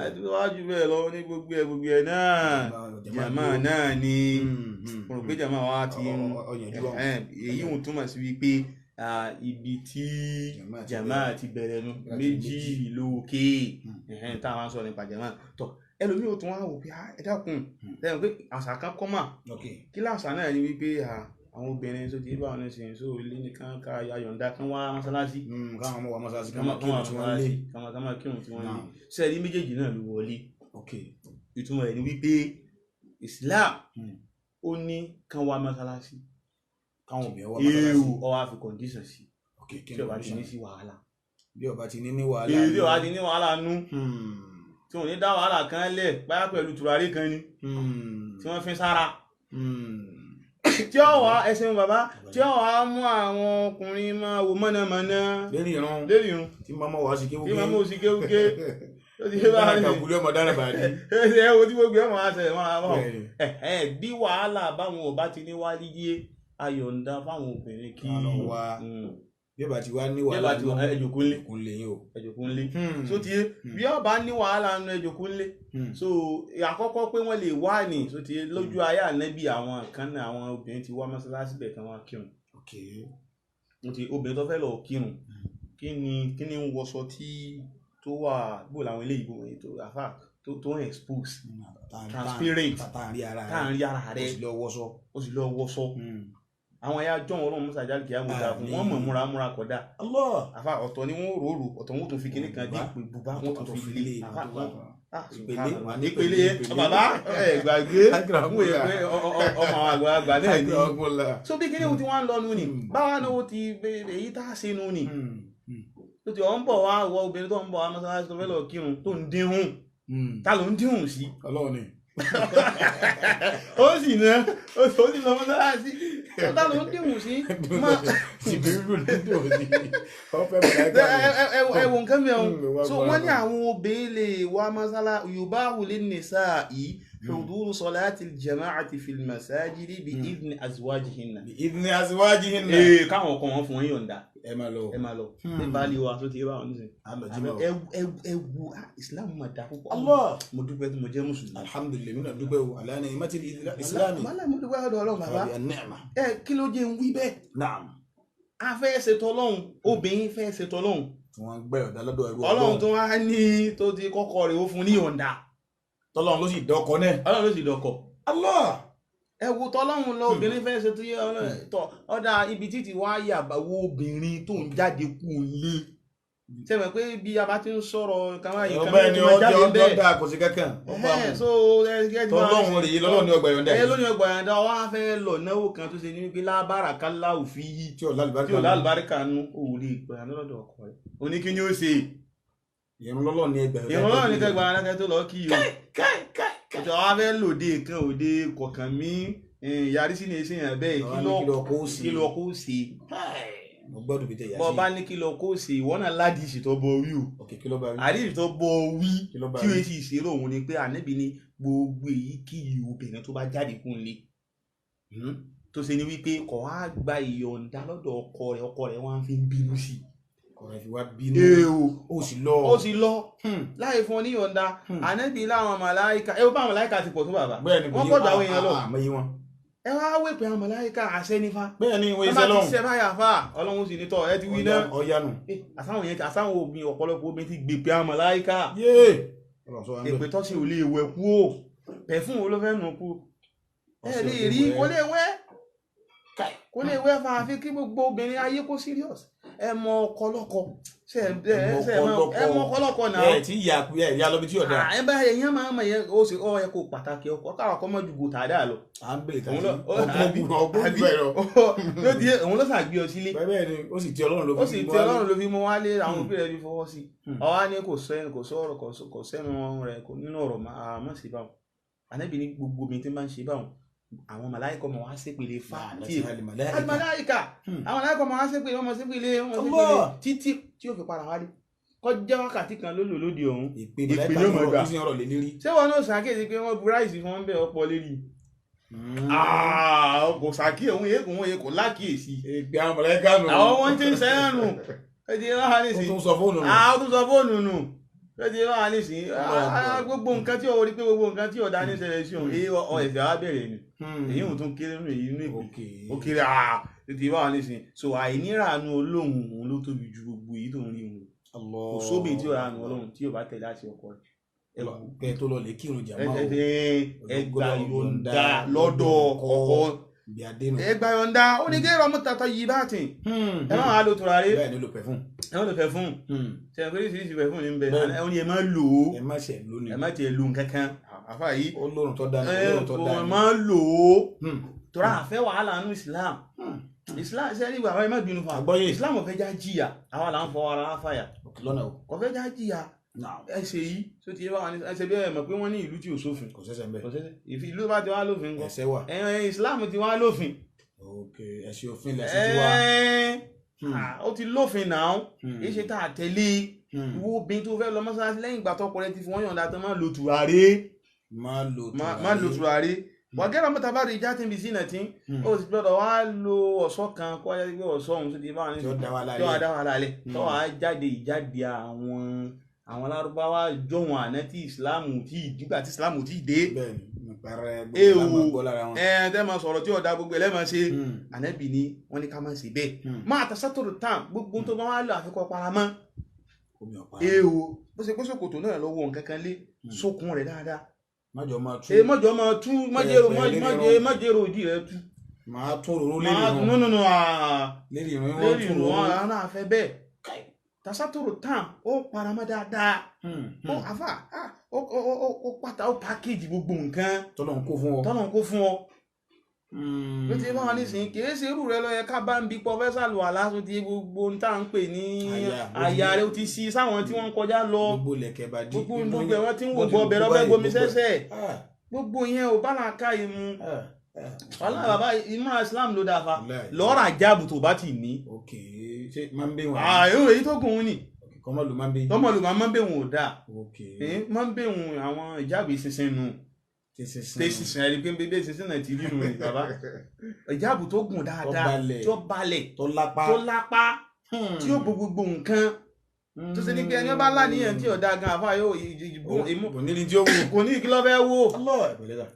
àtiwájú bẹ́ẹ̀ lọ ní gbogbo ẹ̀ náà jàmá náà ni mo rò pé jàmá wa ti èyí ń túmọ̀ sí wípé ibi tí jàmá ti bẹ̀rẹ̀ nu méjì lókè táwọn sọ nípa jàmá tọ ẹlòmíì ò tún wá wò pé ẹ dákun lẹ́yìn pé àṣà kan kọ́ mà kí láṣà náà ni wípé àwọn obìnrin tó ti bá wọn ṣe so ilé nìkan ká ayọ̀ǹda kan wá mọ́sálásí. Káwọn ọmọ wa mọ́sálásí ká máa kírun tí wọ́n lé. Ká máa kírun tí wọ́n lé. Sẹ́ẹ̀rí méjèèjì náà ló wọlé. Ìtumọ̀ rẹ̀ ni wípé Islam ó ní kán wá mọ́sálásí. Káwọn obìnrin wá mọ́sálásí. Ewu ó wá fi condition sí. Tí ó bá ti ní sí wàhálà. Bí ó bá ti ní ní wàhálà. Bí ó bá ti ní wàhálà nú. Tí wọ́n ní dá wàhálà kan lẹ̀ báyà pẹ̀lú tùràrí kan ni. Tí wọ́n fi sára. Tí ó wá ẹsẹ̀ bàbá tí ó wá mú àwọn ọkùnrin máa wò mọ̀nàmọ́ná lérí irun tí màmá wá sí kéwúké tí màmá ò sí kéwúké ó ti bá rí kàkúlé ọmọ dára bàdí. Ẹ wo tí gbogbo ẹ máa ṣe wọn bọ bí wàhálà báwọn ò bá ti ní wálé yé ayọ̀ǹda fáwọn obìnrin kí bí ó bá ti wá ní wàhálà ẹjòkó ńlé ẹjòkó ńlé so ti bí ó bá ní wàhálà nù ẹjòkó ńlé so àkọ́kọ́ pé wọ́n lè wá ní so ti lójú ayé Ànábì àwọn kan náà àwọn obìnrin ti wá mọ́sálásí bẹ̀ kan wá kírun ti obìnrin tó fẹ́ lọ kírun kí ni ń wọṣọ tí tó wà bó làwọn eléyìí bó tó àfà tó ń expose transparent tá à ń rí ara rẹ̀ ó sì lọ wọṣọ ó sì lọ wọṣọ. Àwọn ẹ̀yà jọ̀wọ́n Ọlọ́run musa jáde kìí àmúta fún wọn mọ̀ múra múra kọ̀dá. Àfa ọ̀tọ̀ ni wọ́n rò ọ̀tọ̀ wọn tún fi kíní kan dípò bùbá wọn tún fi lé. Àfa ìpele bàbá ẹ gbàgbé ọmọ àwọn àgbàlagbà náà ni. So bí kíní wo ti wá ń lọ nù ni báwa náà ó ti èyí tá a ṣe nù ni. Tó ti ọ̀ ń bọ̀ wá wọ obìnrin tó ń bọ̀ wá mọ́sálásí tó fẹ́ lọ kírun tó ń dín-hùn. Ta ló ń dín-hùn sí? Ọlọ́run ni. Ó sì ná ó sì lọ mọ́sálásí ta ló ń dín-hùn sí? Ẹ wo nǹkan mìíràn. So wọ́n ní àwọn obìnrin lè wá mọ́sálásí yubahu lin-nisa'i huduru salati al-jama'ati fil masajidi bi idhni azwajihinna. Bi idhni azwajihinna. Káwọn ọkọ wọn fún wọn yọ̀ǹda. Ẹ máa lọ. Ẹ máa lọ. Ní baálé wa tó ti yé báwọn nísìnyí. Ẹ wo Islam máa da púpọ̀. Allah. Mo dúpẹ́ tí mo jẹ́ mùsùlùmí. Alhamdulilayi mi náà dúpẹ́ o. Ala ni'matil Islami. Màlá mo dúpẹ́ ọ̀dọ̀ Ọlọ́run bàbá. Ẹ kí ló jẹ́ ń wí bẹ́ẹ̀? Naam. A fẹ́ ṣètò Ọlọ́run, obìnrin fẹ́ ṣètò Ọlọ́run. Wọ́n gbẹ́ ọ̀dà lọ́dọ̀ ẹrú Ọlọ́run tó wá ní tó ti kọ́kọ́ rẹ̀ ó fún ní yọ̀ǹda. Tọ́lọ́run ló sì dọ́kọ náà. Ọlọ́run ló sì dọ́kọ. Allah. Ẹ wo tọ́lọ́run lọ obìnrin fẹ́ ṣe tó yẹ tọ ọ̀dà ibi títí wá yàbá wo obìnrin tó ń jáde kú lé. Sẹ́mi pé bí a bá ti ń sọ̀rọ̀ kan báyìí kan bẹ́ẹ̀ ni ọjọ́ ọjọ́ kò sí kankan. Tọ́lọ́run rèé lọ́lọ́run ní ọgbà yọ̀ǹda yìí. Ẹ ló ní ọgbà yọ̀ǹda wá fẹ́ lọ náwó kan tó ṣe ní wípé lábàrà kálá òfin yìí tí ò lálùbáríkà nú òun lè gbà lọ́dọ̀ ọkọ rẹ̀. Oní kí ni ó ṣe? Ìrun lọ́lọ́run ní ẹgbà yọ̀ǹda. Ìrun lọ́lọ́run ní ẹgbà yọ̀ǹda tó lọ kí o. Ọjọ́ wa fẹ́ lòde kan òde kọ̀ọ̀kan mí yarí sí ni èsì yẹn bẹ́ẹ̀ kí lọ kó ṣe. Mo gbọ́dọ̀ bí tẹ yà sí. Bọ́ bá ní kí lọ kó ṣe ìwọ náà ládìsì tó bọ wí o. Àdìsì tó bọ wí tí o sì ṣe lóhun ni pé ànábì ni gbogbo èyí kí obìnrin tó bá jáde kún lé tó ṣe ni wípé kò wá gba ìyọ̀ǹda lọ́dọ̀ ọkọ rẹ̀ ọkọ rẹ̀ wọ́n fi ń bínú sí i. Ọ̀rẹ́ fi wá bínú. Ó sì lọ. Ó sì lọ. Láì fún ọ ní yọ̀ǹda ànábì láwọn màláíkà ẹ wo bá àwọn màláíkà ti pọ̀ tó bàbá. Wọ́n pọ̀ jù àwọn èèyàn lọ. Ẹ wá wé pé àwọn màláíkà àṣẹ nífa. Bẹ́ẹ̀ ni ìwé iṣẹ́ lọ́hùn. Wọ́n bá ti ṣe báyà fà Ọlọ́run sì ní tọ́ ẹ ti wí náà. Ọ̀yanu. Àsáwọn yẹn àsáwọn obìnrin ọ̀pọ̀lọpọ̀ obìnrin ti gbè pé àwọn màláíkà. Èpè tọ́sí ò lè wẹ̀ kú o. Pẹ̀fún wo ló fẹ́ nù kú? Ẹ lè rí kó lè wẹ́. Kó lè wẹ́ fa àfi kí gbogbo obìnrin ayé kó serious. Ẹ mọ ọkọ lọ́kọ. Ẹ mọ ọkọ lọ́kọ náà. Ẹ ti yà ya lọ bí tí ọ̀dà. Ẹ bá èèyàn máa mọ ìyẹn ó sì ọ yẹ kó pàtàkì ọkọ káwọn kọ́ mọ́ ju gòtà dáa lọ. À ń bèrè tàbí ọgbọ́n bẹ́ẹ̀ lọ. Òun ló ṣàgbé ọ sílé. Bẹ́ẹ̀ ni ó sì ti Ọlọ́run ló fi mú wálé. Ó sì ti Ọlọ́run ló fi mú wálé àwọn òbí rẹ̀ fi fọwọ́ sí. Ọwá ní kò sẹ́nu kò sọ̀rọ̀ kò sẹ́nu rẹ̀ nínú ọ̀rọ̀ àmọ́ sí báwọn. Ànábì ní gbogbo mi tí máa ń ṣe báwọn àwọn màláíkà ọmọ wa ṣépele fa tí màláíkà àwọn màláíkà ọmọ wa ṣépele ọmọ ṣépele ọmọ ṣépele títí tí ó fi padà wálé kọjá wákàtí kan ló lò lóde ọ̀hún ìpele màláíkà ọ̀rọ̀ lé lérí. Ṣé wọn náà ṣàkíyèsí pé wọ́n bu ráìsì fún wọn bẹ́ẹ̀ ọ̀pọ̀ lérí kò ṣàkíyè òun yẹ kò wọ́n yẹ kò lákìyèsí. Ìpè àwọn màláíkà nù. Àwọn wọn ti ń sẹ́yìn nù. Ó tún sọ fóònù nù. Ó tún sọ fóònù nù. Lọ́dí wà nísìn gbogbo nǹkan tí ó rí pé gbogbo nǹkan tí ọ̀dá ní ṣẹlẹ̀ sí òun èyí ẹ̀sẹ̀ wa bẹ̀rẹ̀ ni èyí òun tún kéré nínú èyí nínú ìpè ó kéré tètè wà nísìn so àìníràánú Ọlọ́run òun ló tóbi ju gbogbo èyí tó ń rí òun kò sóbì tí ó ràánú Ọlọ́run tí ò bá tẹ̀lé àti ọkọ rẹ̀. Ẹ tó lọ lè kírun jàmá o ẹ gbà yọ̀ǹda lọ́dọ̀ ọkọ ẹ gbà yọ̀ǹda ó ní kéèrè ọmọ tàtọ yìí bá tì ẹ má wàá lo tùràrí bẹ́ẹ̀ ni lo pẹ̀fún ẹ má lo pẹ̀fún ṣe é oríṣiríṣi pẹ̀fún ní bẹ ẹ ní ẹ má lò ó ẹ má ṣe lò ní ẹ má tiẹ̀ lo nǹkankan àfa yìí ó lórun tó dáa lórun tó dáa ẹ má lò ó tọ́ra àfẹ́ wàhálà nínú Islam Islam ṣe é àwọn ẹ má bínú fa Islam ò fẹ́ já jìyà àwa là ń fọ ara wa fàyà kò fẹ́ já jìyà ẹsẹ yìí tó ti bá wọn ẹsẹ bí ẹ mọ̀ pé wọ́n ní ìlú tí ò sófin kò sẹ́sẹ̀ mbẹ́ kò sẹ́sẹ̀ ìlú bá ti wá lófin ńkọ́ ẹsẹ̀ wà ẹ̀yìn Islam ti wá lófin. Ok ẹsẹ̀ òfin lẹ̀sìn ti wá. Ó ti lófin náà èyí ṣe tá a tẹ̀lé ìwọ obìnrin tó fẹ́ lọ mọ́sálásí lẹ́yìn ìgbà tọkọ rẹ ti fi wọ́n yọ̀ǹda tán má lo tùràrí má lo tùràrí wàgẹ́rọ̀ mọ́ta bá rí jáde bí sínà tí ó sì gbọ́dọ̀ wá lo ọ̀ṣọ́ kan kó wáyé pé ọ̀ṣọ́ òun tó ti bá wọn ní tí ó dá wa lálẹ́ tó wàá jáde ìjáde àwọn Lárúbáwá jọ̀wọ́n àná tí ìsìláàmù tí ìdígbà tí ìsìláàmù tí dé. Ẹ tẹ́ máa sọ̀rọ̀ tí ọ̀dà gbogbo ẹlẹ́mọ̀ ṣe ànábì ni wọ́n ní ká máa ṣe bẹ́ẹ̀ máa tàṣàtòrò tán gbogbo tó bá wà lọ àfikọ́ paramọ́. Èèwò bó ṣe pé ṣòkòtò náà lọ́wọ́ nǹkan kan lé sókun rẹ̀ dáadáa. Mọ́jọ máa tú mọ́jọ máa tú mọ́jẹ́rò ìdí rẹ̀ tú. Màá tún òróró lérí irun. No no no Lérí irun wọ́n lérí tún irun òróró. àwọn náà fẹ́ bẹ́ẹ̀. Tasátòrò tán ó paramọ́ dáadáa. Ó àfà ó pátá ó pákéjì gbogbo nǹkan. Tọ́lọ̀ ń kó fún ọ. Tọ́lọ̀ ń kó fún ọ. Ló ti bá wọn nísìnyí kì í ṣe irú rẹ ló yẹ ká bá ń bí pọ fẹ́ sàlùwàlá tó ti gbogbo ń tá à ń pè ní àyà rẹ ó ti ṣí sáwọn tí wọ́n ń kọjá lọ. Gbogbo lẹ̀kẹ̀ bá dí. Gbogbo ẹ̀ wọ́n ti ń wò gbọ́ ọbẹ̀ lọ́fẹ́ gbomi sẹ́sẹ̀. Gbogbo yẹn ò bá làákà yìí mu. Wàhálà bàbá ìmúra Islam ló dáa fa. Lọ́ọ̀rà jáàbù tó bá ti ní. Ok, ṣé máa ń bẹ̀ wọ́n? Ààyè èyí tó gùn ún ni. Kọ́mọ́lù máa ń bẹ̀. Kọ́mọ́lù máa ń bẹ̀ wọ́n ò dáa. Ok. Máa ń bẹ̀ wọ́n àwọn ìjáàbù ìsinsin nù. Tẹsísìn ẹni pé bébé ìsinsin náà ti rí nù ní bàbá. Ìjáàbù tó gùn dáadáa tó balẹ̀ tó lápá tí ó bo gbogbo nǹkan. Tó ṣe ní pé ẹni ọba láníyàn tí ọ̀dà gan àfa yóò ìmú kò ní ní tí ó wò kò ní kí ló fẹ́ wò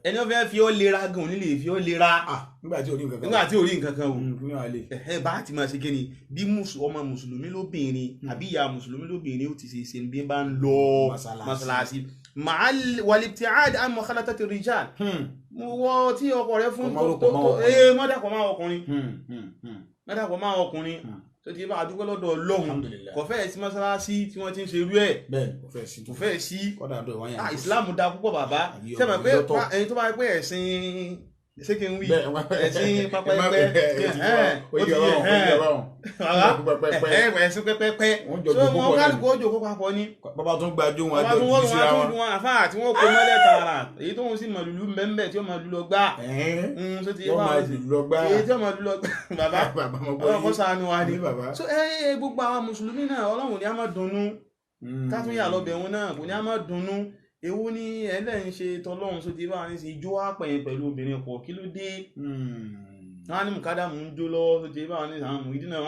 ẹni ó fẹ́ fi ó lera gan òní lè fi ó lera nígbà tí ò rí nǹkan kan nígbà tí ò rí nǹkan kan wò ẹ bá ti máa ṣe kí ni bí ọmọ mùsùlùmí lóbìnrin àbí ìyá mùsùlùmí lóbìnrin ó ti ṣe ṣe bí bá ń lọ mọ́sálásí màá wàlìtìáàdì àmọ́ kálátà ti rijal mo wọ tí ọkọ rẹ fún tó mọ́dàpọ̀ máa ọkùnrin mọ́dàpọ̀ máa ọkùnrin tó ti bá a dúpẹ́ lọ́dọ̀ Ọlọ́run kò fẹ́ sí mọ́sálásí tí wọ́n ti ń ṣe irú ẹ̀ kò fẹ́ sí Ìsìláàmù da púpọ̀ bàbá ṣe mọ̀ pé ẹni tó bá pé ẹ̀sìn ṣé kí n wí ẹ̀sìn pápẹ́pẹ́ ẹ̀sìn pẹ́pẹ́pẹ́ tó wọn kálukú ó jókòó papọ̀ ni. Bàbá tún gbajú wọn àjọ ìdí síra wọn. Wọn àfáà tí wọn kó mọ́lẹ̀ tààrà èyí tó ń sì mọ̀ lùlù mbẹ́mbẹ́ tí ó mọ̀ lùlù ọgbà. Èyí tí ó mọ̀ lùlù ọgbà bàbá Ọlọ́run kó ṣàánú wa ni. So gbogbo àwọn mùsùlùmí náà Ọlọ́run ní a máa dunnú kátúnyà lọ́bẹ̀ wọn náà kò ní a máa dunnú. Èwo ni ẹlẹ́yìn ṣe tọlọ́run sóti bá wọn ṣe ijó àpẹyìn pẹ̀lú obìnrin pọ̀ kí ló dé wọn á ní mùkádàmù ń jó lọ́wọ́ sóti bá wọn ní àwọn mùídìí náà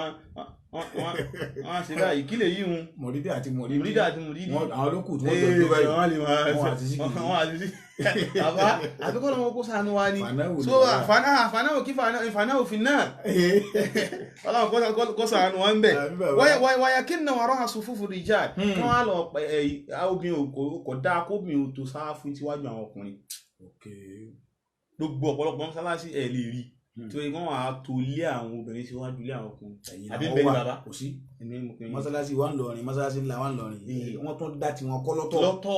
wọn ṣe báyìí kí lè yí wọn. Mọ̀rídì àti mọ̀rídì mọ̀rídì àti mọ̀rídì àwọn olókù tí wọ́n jọ jó báyìí wọn àti síkì wọn àti síkì bàbá àbíkọ́ lọ́wọ́ kó ṣàánú wa ni so àfànáwò kí fànáwò fi náà Ọlọ́run kó ṣàánú wa ń bẹ̀ wáyà kí nà wàrọ̀ àṣùfùfù rìjà kí wọ́n á lọ obìnrin kò dáa kóbìnrin ò tó sáfù tíwájú àwọn ọkùnrin gbogbo ọ̀pọ̀lọpọ̀ mọ́sálásí ẹ̀ lè rí torí wọ́n wàá tó lé àwọn obìnrin síwájú lé àwọn ọkùnrin àbí bẹ́ẹ̀ ni bàbá kò sí mọ́sálásí wa ń lọrin mọ́sálásí ńlá wa ń lọrin wọ́n tún dá tiwọn kọ́ lọ́tọ̀ lọ́tọ̀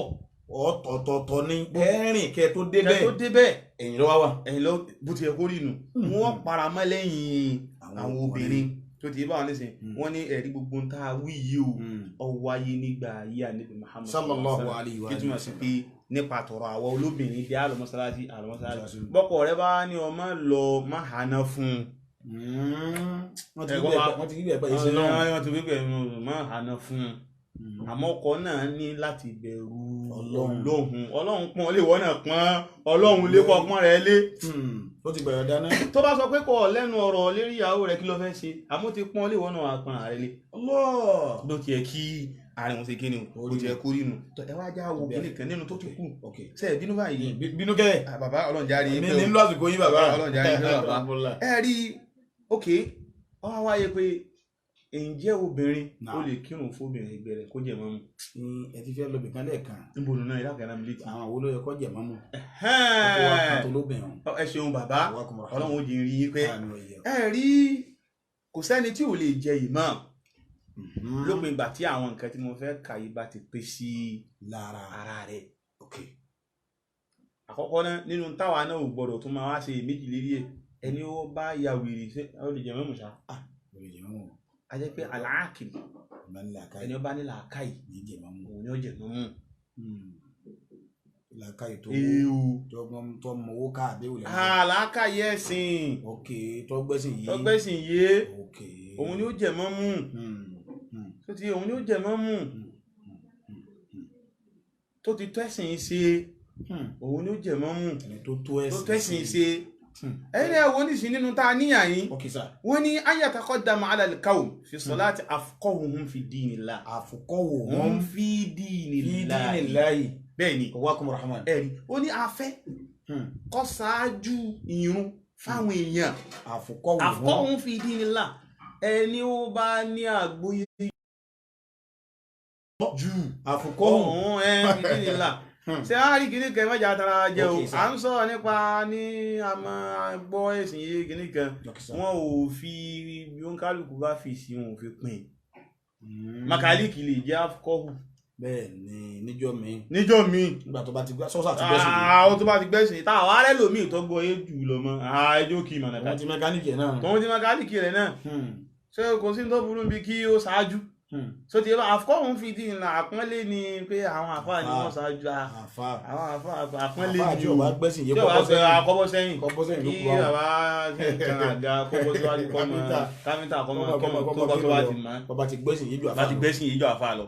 ọ̀tọ̀ọ̀tọ̀ ní ẹ̀rìn kẹ́ tó débẹ̀ kẹ́ tó débẹ̀ ẹ̀yìn ló wá wà ẹ̀yìn ló bó ti yẹ kó rí nù wọ́n paramọ́ lẹ́yìn àwọn obìnrin tó ti bá wọn nísìn wọ́n ní ẹ̀rí gbogbo ń tá a wí yìí o ó wáyé nígbà ayé Ànábì Muhammad sallallahu alayhi wa sallam kí túmọ̀ sí pé nípa tọrọ àwọn olóbìnrin bí àlọ́ mọ́sálásí àlọ́ mọ́sálásí bọ́kọ̀ rẹ bá ní ọmọ lọ má hànà fún un. Wọ́n ti rí bẹ́ẹ̀ pẹ́ ìṣe náà wọ́n ti rí bẹ́ẹ̀ má hànà fún un àmọ́ ọkọ náà ní láti bẹ̀rù Ọlọ́hun Ọlọ́hun pọ́n lé wọ́n náà pọ́n Ọlọ́hun lé kọ́ pọ́n rẹ̀ lé. Ó ti gbẹ̀rẹ̀ dáná. Tó bá sọ pé kò lẹ́nu ọ̀rọ̀ lérí ìyàwó rẹ̀ kí ló fẹ́ ṣe àmọ́ ti pọ́n lé wọ́n náà pọ́n rẹ̀ lé. Ló tiẹ̀ kí àárín wọn ṣe kí ni o kò tiẹ̀ kó rí nu ẹ wá já wo kíní kan nínú tó tún kù ṣe é bínú báyìí. Bínú kẹ́ bàbá Ọlọ́run járe mi ní lásìkò yín bàbá Ọlọ́run járe yín bàbá ẹ rí ok ọ wá wáyé pé ǹjẹ́ obìnrin ó lè kírun fóbìnrin ẹgbẹ́ rẹ̀ kó jẹ mọ́mú. Ẹ ti fẹ́ lọ bìkan lẹ́ẹ̀kan. Níbo nù náà ìlà kan náà mi létí. Àwọn wo ló yẹ kó jẹ mọ́mú. Ẹ ṣeun bàbá Ọlọ́run ó jẹ́ rí yín pé ẹ rí kò sẹ́ni tí ò lè jẹ ìmáàmù lópin ìgbà tí àwọn nǹkan tí mo fẹ́ kà yìí bá ti pé sí lára ara rẹ̀. Àkọ́kọ́ náà nínú táwa náà ò gbọ́dọ̀ tún máa wá ṣe méjì lérí ẹ̀ ẹni ó bá ya wèrè ṣé ó lè jẹ mọ́mú ṣá. Ó lè jẹ mọ́mú. A jẹ́ pé àlàákìlì ẹni ó bá ní làákàyè òun ni ó jẹ mọ́mú. Làákàyè tó mọ owó káàdé òlẹ̀. Làákàyè ẹ̀sìn. Ok tó gbẹ́sìn yé. Tó gbẹ́sìn yé òun ni ó jẹ mọ́mú. Tó ti òun ni ó jẹ mọ́mú. Tó ti tẹ́sìn ṣe òun ni ó jẹ mọ́mú. Tó tẹ́sìn ṣe. Ẹ̀yin ẹ̀ wo nísìn nínú tá a níyà yín wọ́n ní an yataqaddama ala al-qawm fi salati afqahuhum fi dinillah. Afqahuhum fi dinillah. Bẹ́ẹ̀ ni ẹ̀rí ó ní afẹ́ kó ṣáájú irun fáwọn èèyàn afqahuhum fi dinillah ẹni ó bá ní àgbóyé jù afqahuhum fi dinillah. Ṣé wàá rí kinní kan mẹ́jà tara jẹ o, à ń sọ̀rọ̀ nípa ní àmọ́ gbọ́ ẹ̀sìn yé kinní kan, wọn ò fi bí oníkálukú bá fi sí wọn ò fi pín. Makaliki lè jẹ́ afkọ́hù. Bẹ́ẹ̀ ni níjọ́ mi. Níjọ́ mi. Nígbà tó bá ti gbá sọ́sà ti gbẹ́sìn. Àwọn tó bá ti gbẹ́sìn tá àwọn arẹ́ lòmíì tó gbọ́ yé jù lọ mọ́ ẹjọ́ kì í mọ̀nà ká. Tòun ti mẹkáníìkì ẹ̀ náà. Tòun ti mẹkáníìkì rẹ̀ náà. Ṣé kò sí tó burú bí kí ó ṣáájú? So ti bá àfọwọ́n fi di ìlànà àpọ́nlé ni pé àwọn àfáà ni wọ́n ṣáájú. Àwọn àfáà àpọ́nlé ni tí ó bá gbẹ́sìn yé kọ́bọ́ sẹ́yìn kí bàbá ṣe nǹkan àga kọ́bọ́ síwájú kọ́mọ kámítà kọ́mọ tó bá tó bá ti mọ́. Bàbá ti gbẹ́sìn yé ju àfáà lọ. Bàbá ti gbẹ́sìn yé ju àfáà lọ.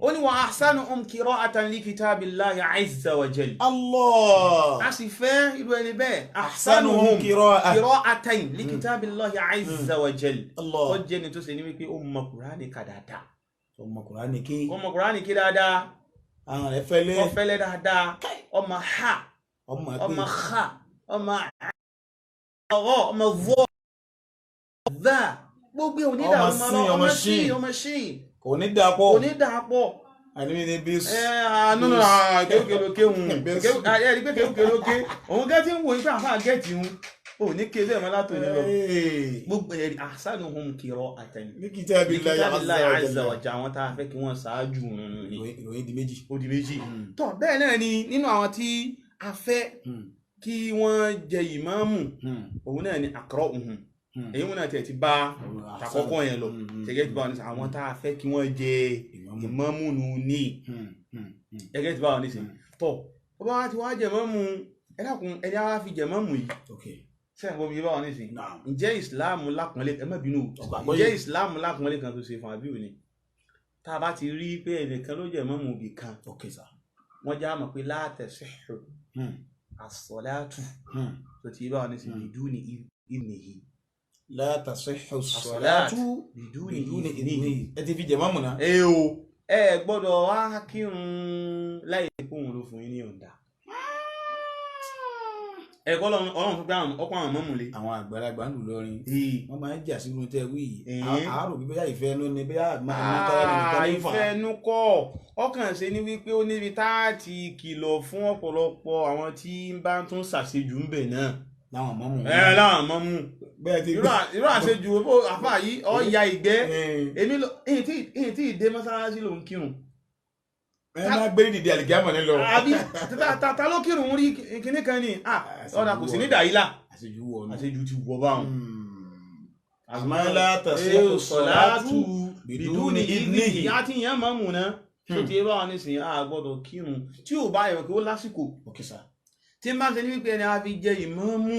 Ó ní wa ahsanuhum qira'atan li kitabillahi azza wa jalla. Allah. A sì fẹ́ irú ẹni bẹ́ẹ̀. Ahsanuhum qira'atan li kitabillahi azza wa jalla. Ó jẹ́ ni tó ṣe ní wípé ó mọ Kùránì kà dáadáa. Ọmọ Kùránì kí. Ọmọ Kùránì kí dáadáa. Àwọn rẹ̀ fẹ́lẹ́. Ó fẹ́lẹ́ dáadáa. Ọmọ ha. Ọmọ pé. Ọmọ ha. Ọmọ ọ̀rọ̀ ọmọ vọ́. Dá. Gbogbo onídàá ọmọ sí ọmọ sí ọmọ sí. Kò ní dà pọ̀. Kò ní dà pọ̀. Àní ní bí. Ẹ nínú kéwkéwké òun. Ẹ rí pé kéwkéwké. Òun gẹ́ tí ń wo ipá àfáà gẹ́ẹ̀tì òun. Ò ní ké bẹ́ẹ̀ mọ́ látòní lọ. Gbogbo ẹ̀rí ahsanuhum qira'atan ní kitabillahi azza wa jalla àwọn tá a fẹ́ kí wọ́n ṣáájú ni. Ìròyìn di méjì. Ó di méjì. Tọ́ bẹ́ẹ̀ náà ni nínú àwọn tí a fẹ́ kí wọ́n jẹ ìmáàmù òun náà ni aqra'uhum. Èyí wọn náà tiẹ̀ ti bá àkọ́kọ́ yẹn lọ. Ṣẹ̀gẹ́ ti bá wọn ní àwọn tá a fẹ́ kí wọ́n jẹ ìmáàmù nù ní. Ṣẹ̀gẹ́ ti bá wọn ní sìn. Tọ́ ọba wa ti wá jẹ ìmáàmù ẹ dákun ẹni á fi jẹ ìmáàmù yìí. Sẹ́yìn gbọ́ mi bá wọn nísìnyí. Ǹjẹ́ ìsìláàmù lápọ̀nlé ẹ má bínú o, ǹjẹ́ ìsìláàmù lápọ̀nlé kan tó ṣe fún àbí òní? Tá a bá ti rí pé ẹnìkan ló jẹ́ ìmáàmù ibì kan, wọ́n já mọ̀ pé la tasihhu as-salatu tó ti bá wọn nísìnyí biduni idnihi. La tasihhu as-salatu biduni idnihi. Ẹ ti fi jẹ ìmáàmù náà. Ẹ o, ẹ gbọ́dọ̀ wá kírun láì kóhun ló fún yín ní ọ̀dà. Ẹ̀kọ́ ọlọ́run fún pé ọkọ̀ àwọn mọ́mù lé. Àwọn àgbàlagbà ń lù lọrin wọ́n máa ń jà sínú tẹ́ wí yìí àárò bí bóyá ìfẹ́ ẹnu ni bóyá máa tọ́ra nìkan ní fà. Ìfẹ́ ẹnu kọ́ ọkàn ṣe ni wípé ó níbi tá a ti kìlọ̀ fún ọ̀pọ̀lọpọ̀ àwọn tí ń bá tún ṣàṣejù ń bẹ̀ náà. Láwọn mọ́mù. Ẹ láwọn mọ́mù. Bẹ́ẹ̀ ti irú àṣejù àfà yìí ọ ya ìgbẹ́ èmi èyí tí ìdè mọ́sálásí ló ń kírun. Ẹ máa gbé dìde àlìgámọ̀ ní lọ. Àbí ta ló kírun rí kinní kan ni ọ̀dà kò sí ní dàílà. Àṣejù wọ̀ nù. Àṣejù ti wọ̀ báwọn. Àmọ́ la tasihhu salatu biduni idnihi. Ìyá tí ìyẹn máa mú ná tó ti bá wọn nísìnyí a gbọ́dọ̀ kírun tí ò bá yẹ kí ó lásìkò. Tí n bá ṣe ní wípé ẹni a fi jẹ ìmáàmù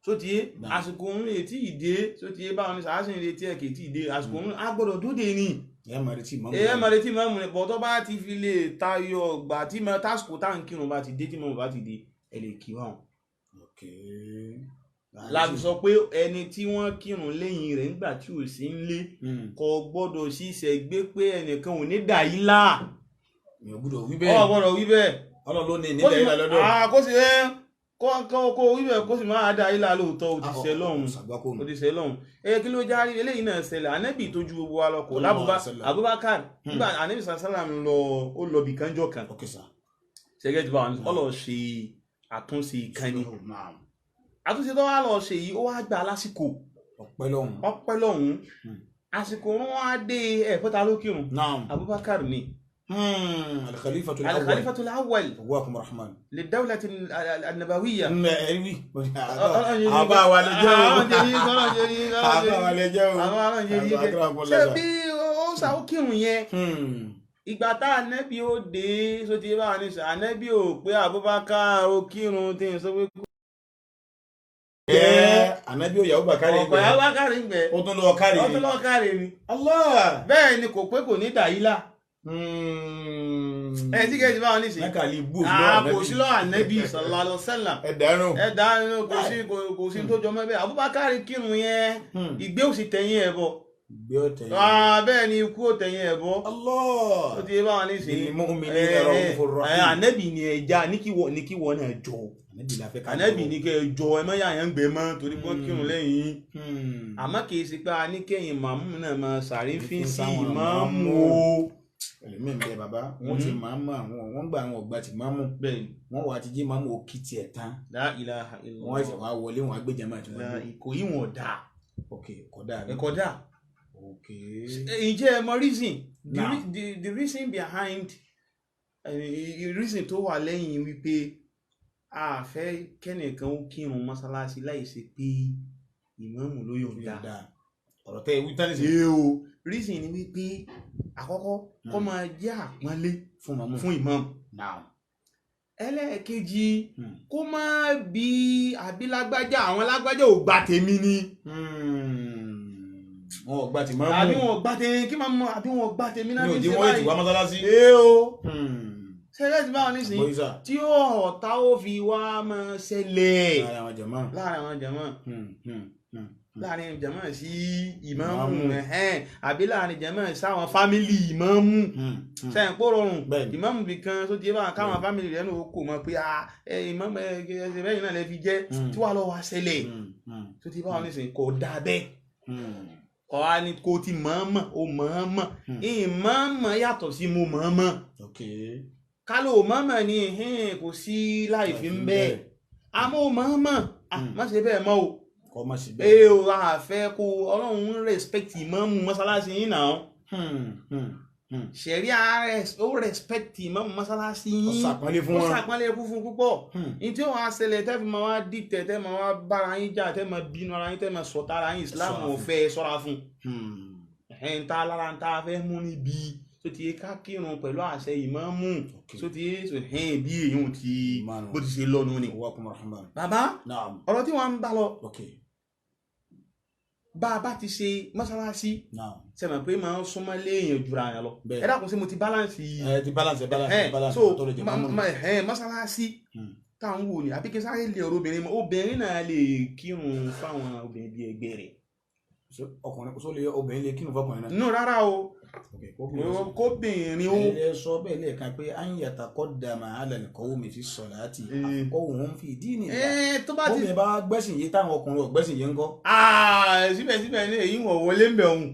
tó ti yé àsìkò òun ètí ìdè tó ti yé bá wọn nísìnyí a sì ń retí ẹ̀ kì í tí ìdè àsìkò òun a gbọ́dọ̀ dóde ni. Ẹ máa retí ìmáàmù. Ẹ máa retí ìmáàmù ni bọ̀tọ́ bá ti fi lè tayọ ọgbà tí mo tásìkò tá à ń kírun bá ti dé tí mo bá ti dé ẹ lè kí wọn. Láti sọ pé ẹni tí wọ́n kírun lẹ́yìn rẹ̀ nígbà tí ò sí ń lé kò gbọ́dọ̀ ṣiṣẹ́ gbé pé ẹnìkan ò ní dà yí là. Èèyàn gbọ́dọ̀ wí bẹ́ẹ̀. Ó gbọ́dọ̀ wí bẹ́ẹ̀. Ọlọ́run ló ní nílẹ̀ yìí lọ́dọ̀. Kó sì ẹ kó wí bẹ́ẹ̀ kó sì máa dà yí là lóòótọ́ ó ti ṣe lọ́hùn ó ti ṣe lọ́hùn. Ẹ kí ló járí eléyìí náà ṣẹlẹ̀ ànẹ́bì tó ju gbogbo wa lọ kò Abubakar nígbà ànẹ́bì sàlám lọ ó lọ bìkan jọ kan. Ṣẹ́gẹ́ ti bá wọn ọ lọ ṣe àtúnṣe ìkànnì. Àtúnṣe tó wá lọ ṣe yìí ó wá gbà lásìkò. Ọpẹ́ lọ́hùn. Ọpẹ́ lọ́hùn. Àsìkò wọn wá dé ẹ̀fọ́ta ló kírun. Abubakar ni. Al-Khalifatul Awwal. Al-Khalifatul Awwal. Wa rahman. Lid-dawlati an-nabawiyya. Ẹ̀rí. Àbá wa lè jẹ́ o. Àbá wa lè jẹ́ o. Ṣé bí ó ṣà ó kírun yẹn? Ìgbà tá ànẹ́bí ó dé sóti bá wà ní sọ ànẹ́bí ò pé Abubakar ó kírun tí ń sọ pé. Ànábì òyàwó bàkárì gbẹ. Ọ̀pọ̀ bàkárì gbẹ. Ó tún lọ kárì ni. Ó tún lọ kárì ni. Allah. Bẹ́ẹ̀ ni kò pé kò ní dàílà. Ẹ tí kẹ́sì báwọn ní sí. Nákàlí bú lọ́wọ́ ànábì. Kò sí lọ́wọ́ ànábì sallallahu alaihi wasallam. Ẹ dànù. Ẹ dànù kò sí kò sí tó jọmọ́ bẹ́ẹ̀. Abubakar kírun yẹn ìgbé òsì tẹ̀yìn ẹ̀ bọ̀. Ìgbé òtẹ̀yìn. Bẹ́ẹ̀ ni ikú òtẹ̀yìn ẹ̀ bọ̀. Allah. Ó ti báwọn ní sí. Bil mu'minina ra'ufur rahim. Ànábì ni ẹja ní kí wọ́n náà jọ. Ànábì ní kẹ́ ẹ jọ ẹ mọ́ yà yẹn ń gbẹ mọ́ torí wọ́n kírun lẹ́yìn. Àmọ́ kì í ṣe pé a ní kẹ́yìn màmú náà máa ṣàrífín sí ìmáàmù o. Ẹlòmíì ń bẹ bàbá wọn ti máa mọ àwọn wọn gba àwọn ọgbà tí máa mú wọn wà á ti jí máa mú òkì tiẹ̀ tán. La ilaha illallah. Wọn ṣe wá wọlé wọn agbẹjàmá tí wọn dé. Kò yí wọn dáa. Ok, kò dáa. Kò dáa. Ok. Ǹjẹ́ ẹ mọ reason? The reason behind reason tó wà lẹ́yìn wípé a fẹ́ kẹ́nìkan ó kírun mọ́sálásí láì ṣe pé ìmáàmù ló yọ̀ǹda. Ọ̀rọ̀ tẹ́ ewu tán nìyí. O reason ni wípé àkọ́kọ́ kó máa jẹ́ àpọ́nlé fún ìmáàmù. Ẹlẹ́ẹ̀kejì kó má bí àbí lágbájá àwọn lágbájá ò gba tèmi ni. Wọn ò gba tèmi mú. Àbí wọn ò gba tèmi kí máa mọ àbí wọn ò gba tèmi náà ní òdi wọn ètò wá mọ́sálásí. O ṣẹlẹ̀ ti báwọn nísìnyí tí ọ̀tá ó fi wá máa ṣẹlẹ̀ láàrin àwọn jàmáà láàrin jàmáà sí ìmáàmù àbí láàrin jàmáà sáwọn fámìlì ìmáàmù sẹ́yìn pó rọrùn ìmáàmù bì kan tó ti bá káwọn fámìlì rẹ̀ náà kò mọ̀ pé ìmáàmù ẹsẹ̀ bẹ́yìn náà lè fi jẹ́ tí wàá lọ wá ṣẹlẹ̀ tó ti báwọn nísìnyí kò dáa bẹ́ẹ̀ ọ̀há ni kò ti mọ̀ọ́mọ̀ o mọ̀ọ́mọ̀ ìmọ̀ọ́mọ̀ yàtọ̀ sí mo mọ̀ọ́mọ̀ kálò mọ̀ọ́mọ̀ ni kò sí láì fi ń bẹ́ẹ̀ àmọ́ mọ̀ọ́mọ̀ má ṣe bẹ́ẹ̀ mọ́ o ee o àfẹ́ kó ọlọ́run ń respect ìmáàmù mọ́sálásí yín náà ṣẹ̀ríà ó respect ìmáàmù mọ́sálásí yín ó ṣàpọ́nlé fún wọn ó ṣàpọ́nlé kú fún púpọ̀ ní tí ó wàá ṣẹlẹ̀ tẹ́ fi máa wá dìtẹ̀ tẹ́ máa wá bára yín jà tẹ́ máa bínú ara yín tẹ́ máa sọ̀tá ara yín Islam ò fẹ́ ṣọ́ra fún ẹ̀ ń ta lára ń ta fẹ́ mú níbi tó ti ká kírun pẹ̀lú àṣẹ ìmáàmù tó ti hẹ́n bí èyí ti bó ti ṣe lọ́nu ni. Bàbá ọ̀rọ̀ tí wọ́n ń bá lọ bá a bá ti ṣe mọ́sálásí ṣe mọ̀ pé máa ń súnmọ́ léèyàn jura yẹn lọ ẹ dákun sí mo ti balance yìí. Ẹ ti balance balance so mọ́sálásí táwọn wò ni àbí kí sáré lè ọ̀rọ̀ obìnrin mọ́ obìnrin náà lè kírun fáwọn obìnrin bíi ẹgbẹ́ rẹ̀. Ọkùnrin kò sólè obìnrin lè kírun fọkùnrin náà. Nù rárá o kóbìnrin ó. Ẹ sọ bẹ́ẹ̀ lẹ́ẹ̀kan pé à ń yàtà kọ́ dàmà alẹ́ kọ́wọ́ mi fi sọ̀rọ̀ àti àkọ́wò ń fi ìdí nìyà. Tó bá ti bómi bá gbẹ́sìn yé táwọn ọkùnrin ò gbẹ́sìn yé ń kọ́. Síbẹ̀síbẹ̀ ní èyí wọ̀n wọlé ń bẹ̀ òun.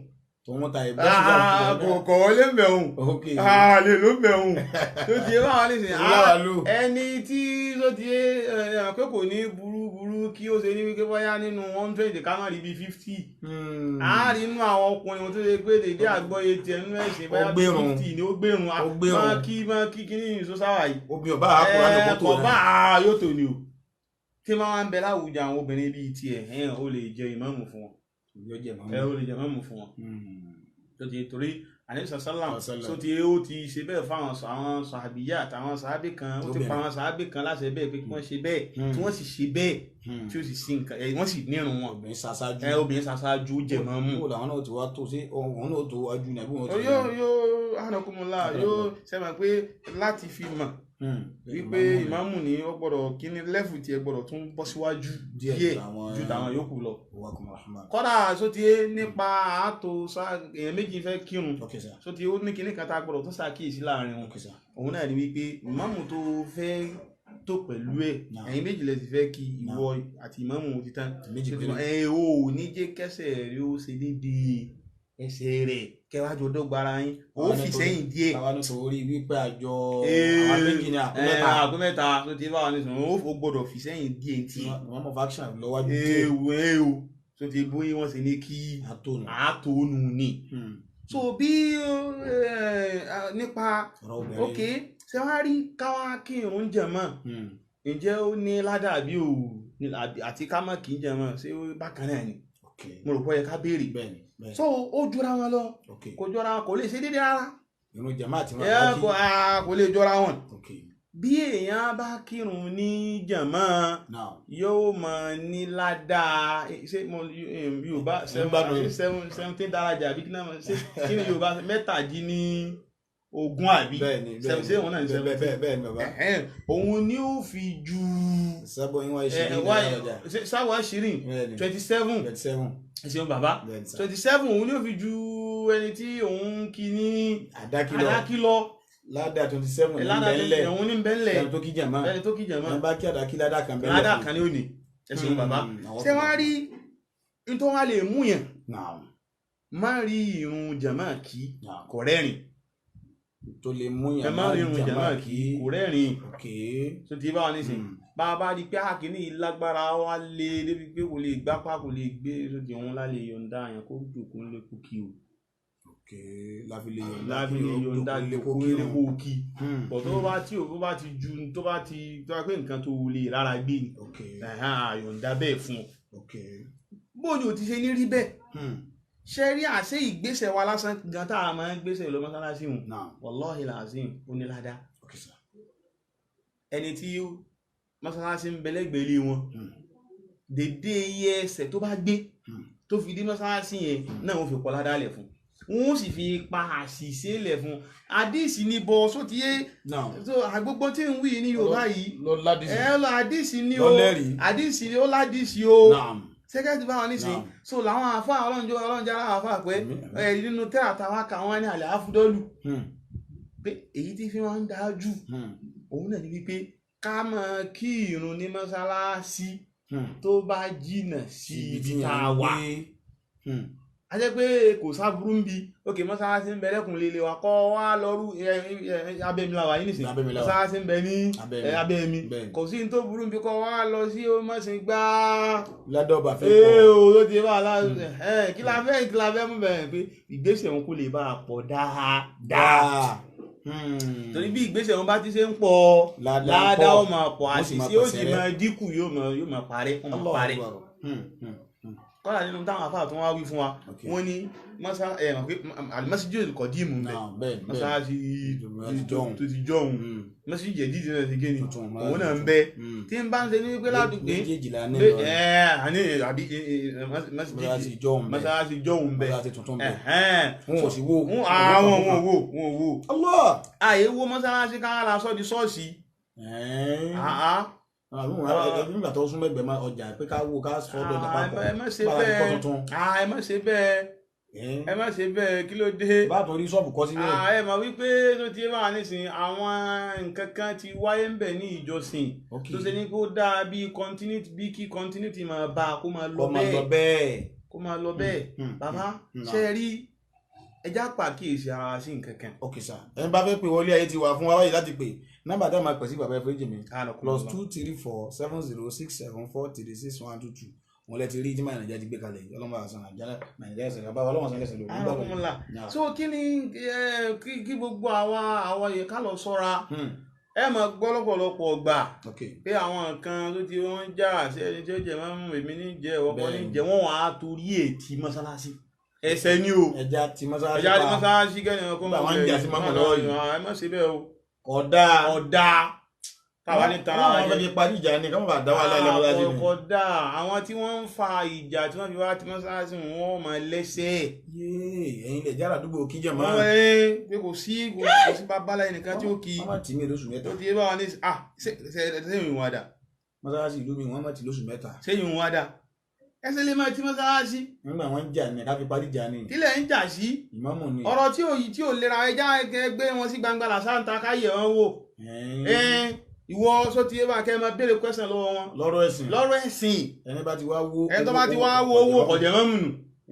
Tòun ta ìgbẹ́sìn yà kò wọlé ń bẹ̀ òun. Lè ló ń bẹ̀ òun. Tó ti báwọn ní sìn ẹni tí tó ti pé kò ní burúburú kí ó ṣe ní wípé bóyá nínú 100 ká má rí bíi 50. A rí inú àwọn ọkùnrin tó ṣe pé dèdé àgbọ́yé tiẹ̀ nínú ẹ̀sìn bóyá 50 ni ó gbérun máa kí kí ní ìsọsáwà yìí. Obìnrin ọba àkùrá ní kó tó náà. Ọba yóò tó ni o. Tí máa ń bẹ láwùjọ àwọn obìnrin bíi tiẹ̀ ó lè jẹ ìmáàmù fún wọn. Ó lè jẹ ìmáàmù fún wọn. Tó ti torí àníṣà sálàm tó ti ó ti ṣe bẹ́ẹ̀ fáwọn àwọn sàbíyà àtàwọn sàábì kan ó ti pa àwọn sàábì kan láṣẹ bẹ́ẹ̀ pé kí wọ́n ṣe bẹ́ẹ̀ tí wọ́n sì ṣe bẹ́ẹ̀ tí ó sì sí nǹkan wọ́n sì nírun wọn. Obìnrin ṣaṣáájú. Obìnrin ṣaṣáájú jẹ mọ́ mú. Kó làwọn náà ti wá tó sí òun náà tó wájú ní àbí wọn ti. Yóò hànàkùnmọ́lá yóò sẹ́mi pé láti fi mọ̀ wípé ìmáàmù ni ó gbọ́dọ̀ kíní lẹ́fù tí ẹ gbọ́dọ̀ tún bọ́ síwájú díẹ̀ ju tàwọn yòókù lọ. Kọ́dà sóti nípa ààtò èèyàn méjì fẹ́ kírun sóti ó ní kíní kan tá a gbọ́dọ̀ tún ṣàkíyèsí láàrin wọn. Òun náà ni wípé ìmáàmù tó fẹ́ tó pẹ̀lú ẹ̀ ẹ̀yin méjì lẹ ti fẹ́ kí ìwọ àti ìmáàmù ti tán ẹ̀ ò ní jẹ́ kẹsẹ̀ rí ó ṣe déédéé ẹsẹ̀ rẹ̀ kẹwàá dọ́gba ara yín ó fi sẹ́yìn díẹ̀. Àwa ní sọ̀rọ̀ wípé àjọ àwọn méjì ní àpò mẹ́ta tó ti bá wa ní sọ̀rọ̀ ó gbọ́dọ̀ fi sẹ́yìn díẹ̀ tí. Wọ́n mọ̀ faction lọ́wájú díẹ̀. Ewu tó ti bóyá wọ́n sì ní kí àtònù ni. So bí nípa ok ṣé wàá rí káwá kírun jàmá ǹjẹ́ ó ní ládàbí o àti ká má kí jàmá ṣé bákan náà ni mo rò pé ó yẹ ká béèrè. So ó jọra wọn lọ kò jọra wọn kò lè ṣe déédéé rárá. Irun jàmá àti wọn kò lè jọra wọn. Bí èèyàn bá kírun ní jàmá yóò mọ ní ládàá ṣé mo Yorùbá 17 daraja àbí kí ni Yorùbá 17 àbí 17 òun náà ní 17 òun ni ó fi ju sáwọ́ ṣìrìn 27 ẹ̀sìn bàbá 27 òun ni ó fi ju ẹni tí òun kí ní àdákìlọ ládà 27 ní bẹ́ńlẹ̀ òun ní bẹ́ńlẹ̀ ẹni tó kí jàmá ẹni tó kí jàmá ẹni bá kí àdákí ládà kan bẹ́ńlẹ̀ ládà kan ní òní ẹ̀sìn bàbá ṣé wàá rí nítorí wàá lè mú yẹn má rí irun jàmá kí kò rẹ́rìn. Tó lè mú ẹ yàn má rírun jàmá kí kò rẹ́rìn. Ok. Tó ti bá wa nísìn, bá a bá rí i pé àkíní yìí lágbára wa lé débi pé kò lè gbápá, kò lè gbé, tó ti òun lálẹ́ yọ̀ǹda yẹn kó jòkó ńlé kó kí o. Ok, láfi lè yọ̀ǹda láfi lè yọ̀ǹda kó jòkó ńlé kírun. kó kí. Bọ̀ tó bá tí o bá ti ju tó bá ti tó bá pé nǹkan tó lè rárá gbé ni, Ok. Yọ̀ǹda bẹ́ẹ̀ fún ọ. Ok. Bóyá o ti ṣe ní rí bẹ́ẹ̀, ṣe rí àṣẹ ìgbésẹ̀ wa lásán gan tá a máa ń gbésẹ̀ lọ mọ́sálásí hùn, Naam. wallahi làzim, ó ní ládàá. Ok sir. Ẹni tí mọ́sálásí ń bẹ lẹ́gbẹ̀ẹ́ ilé wọn, dédé iye ẹsẹ̀ tó bá gbé tó fi dé mọ́sálásí yẹn náà, wọ́n fi pọ̀ ládàá lẹ̀ fún wọ́n, sì fi pa àṣìṣe lẹ̀ fún. Àdìsí ní bọ́ sótìyé. Naam. So àgbogbo tí ń wí ní Yorùbá yìí, Lọ ládìsí. ẹ lọ àdìsí ní o. Lọ lẹ́rìí. Àdìsí ní ó ládìsí o. Naam. Sẹ́kẹ́tì báwọn nísìnyí. Naam. So làwọn àfa ọlọ́njọ́ ọlọ́njọ́ aláwọ̀ àfa pé Àmín, àmín. ẹ nínú tẹ́lá táwọn kà wọ́n ní àlẹ́ àfúdọ́lù pé èyí tí fi máa ń dáa jù, òun náà ni wípé ká máa kí ìrun ní mọ́sálásí tó bá jìnà sí ibi tá a wà. A jẹ́ pé kò sáburú ń bi òkè mọ́sálásí ń bẹ lẹ́kùn lélẹ wa kọ́ wá lọ́rú abẹ́mi la wà yìí nísìnyí. Abẹ́mi la wà. Mọ́sálásí ń bẹ ní Abẹ́mi. Abẹ́mi. Bẹ́ẹ̀ni. Kò sí ní tó burú ń bi kọ́ wá lọ sí mọ́sìn gbáà Ládọ́bà fẹ́ ee pọ̀. o ló ti bá a la ẹ kí la fẹ́, kí la fẹ́ mú bẹ̀rẹ̀ pé ìgbésẹ̀ wọn kò lè bá a pọ̀ dáadáa. Dáa. Torí bí ìgbésẹ̀ wọn bá ti ṣe ń pọ̀, Ládàá ń ládàá pọ̀. ó máa pọ̀, Wọ́n sì máa àṣìṣe ó sì pẹ̀sẹ̀ rẹ́. máa dínkù, yóò máa parẹ́, wọ́n máa Allahu parẹ́. Akbar. Kọ́lá nínú táwọn afáà tó wá wí fún wa, Ok. wọ́n ní mọ́sá ẹ̀ mọ̀ pé alimọ́síjì kọ̀díìmù ń bẹ, Naam, bẹ́ẹ̀ bẹ́ẹ̀. mọ́sálásí Ti jọ̀hún. tó ti jọ̀hún, mọ́síjì jẹ̀dídì náà ti gé ni, Tuntun, òun náà ń bẹ Hmm. tí ń bá ń ṣe ní wípé ládùúgbò Méjèèjì la ní pé lọ. ẹ àní àbí Mọ́sálásí jọ̀hún bẹ́ẹ̀. mọ́sálásí jọ̀hún bẹ. Mọ́sálásí tuntun bẹ́ẹ̀. Ẹ̀hẹ́n. Wọn ò sì wó. Àwọn wọn ò wò, wọn ò wò. Allah. Àyè wo mọ́sálásí ká la sọ́ di ṣọ́ọ̀ṣì. Ẹ̀ẹ́n. Àá. Àwọn ọ̀rẹ́ nígbà tó sún mẹ́gbẹ̀ẹ́ máa ọjà pé ká wo ká sọ ọ́ dọ̀jà papọ̀. Ẹ má ṣe Bára ti kọ́ bẹ́ẹ̀. tuntun. Ẹ má ṣe bẹ́ẹ̀. Ẹ̀ẹ́n. Ẹ má ṣe bẹ́ẹ̀, kí ló dé? Bá a tún rí ṣọ́ọ̀bù kọ́ síbẹ̀. Ẹ mọ̀ wípé tó ti wà nísìnyí, àwọn nǹkan kan ti wáyé ń bẹ̀ ní ìjọsìn Ok. tó ṣe ní kó dáa bí continuity, bí kí continuity máa bá a kó máa lọ Kọ́ máa lọ bẹ́ẹ̀, bẹ́ẹ̀. kó máa lọ bẹ́ẹ̀. Bàbá, ṣe é rí, ẹjá pàkíyèsí ara sí nǹkan kan. Ok sir, ẹni bá fẹ́ pè wọlé, ayé ti wà fún wa báyìí láti pè. Nọ́mbà tá a máa pè sí, bàbá ẹ̀fọ́ ìjìnmi, +234 70 67 43 61 22. Wọn lẹ ti rí tí máa Nàìjíríà ti gbé kalẹ̀ yìí. Ọlọ́mọ àṣà Nàìjíríà, Nàìjíríà ẹ̀sẹ̀ bàbá ọlọ́mọ àṣà ẹ̀sẹ̀ lórí. Alhamdulillah. So kí ni kí gbogbo àwa yìí ká lọ ṣọ́ra. Ẹ máa gbọ́ lọ́pọ̀lọpọ̀ ọgbà pé àwọn nǹkan tó ti wọ́n ń jà sí ẹni tí ó jẹ máa ń mú èmi ní jẹ ọkọ ní jẹ, wọ́n wàá torí ètí mọ́sálásí, ẹsẹ̀ ni o. Ẹja ti mọ́sálásí ẹja ti pa. Mọ́sálásí kẹ́ni ọkọ. Nígbà wọ́n ń jà sí mọ́mù lọ́wọ́ yìí. Ẹ má ṣe bẹ́ẹ̀ o. Kódà. Ọ̀dà táwa ní tara wa wọ́n fẹ́ jẹ. fi parí ìjà ni káwọn bá dá wàhálà ilẹ̀ mọ́sálásí ni. Kódà àwọn tí wọ́n ń fa ìjà tí wọ́n fi wá ti mọ́sálásí, wọn máa lẹ́sẹ̀. Yéè, ẹ̀yin lè jára àdúgbò kíjọ máa. Wọ́n ẹ pé kò sí babalá ẹnìkan tí ó kí. Wọ́n má tì mí lóṣù 3. Tó ti bá wa ní ah ṣe ṣe ṣe ìwọ̀n àdà. Mọ́sálásí ìlú mi, wọ́n má tì lóṣù 3. Ṣé ìwọ̀n àdà ẹsẹ̀ lè máa ti mọ́sálásí. Nígbà wọ́n ń jà ní ká fi parí ìjà ni. Kílẹ̀ ń jà sí? Ìmáàmù ni. Ọ̀rọ̀ tí ò tí ò lera, ẹja ẹgbẹ́ wọn sí gbangba làṣáǹta káyẹ̀ wọn wò. Ẹ̀ẹ́n. Ẹn, ìwọ sọ ti bá kẹ́ ẹ máa béèrè question lọ́wọ́ wọn. Lọ́rọ̀ ẹ̀sìn. Lọ́rọ̀ ẹ̀sìn. Ẹni bá ti wá wó. Ẹni tó bá ti wá wo owó ọ̀jẹ̀ mọ́mù nù.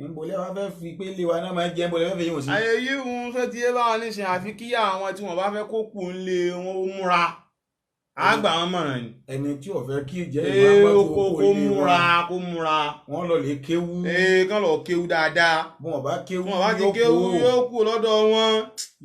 Nbolẹ wa fẹ́ fi pé ilé wa náà máa jẹ, nbolẹ fẹ́ fi yín sí. Ayé yìí ń sọ ti bá wọn nísìn, àfi kí àwọn tí wọn bá fẹ́ kó kù ń lé wọn ó múra, àgbà wọn mọ̀ràn ni. Ẹni tí ò fẹ́ kí jẹ́ Ee, ìmáàmù kó tó kó kó ilé múra, wọn. kó múra. Wọ́n lọ lè kéwú. Ee, kán lọ kéwú dáadáa. Bí wọ́n bá kéwú, Wọn bá ti yóò kéwú, kú. yóò kú lọ́dọ̀ wọn.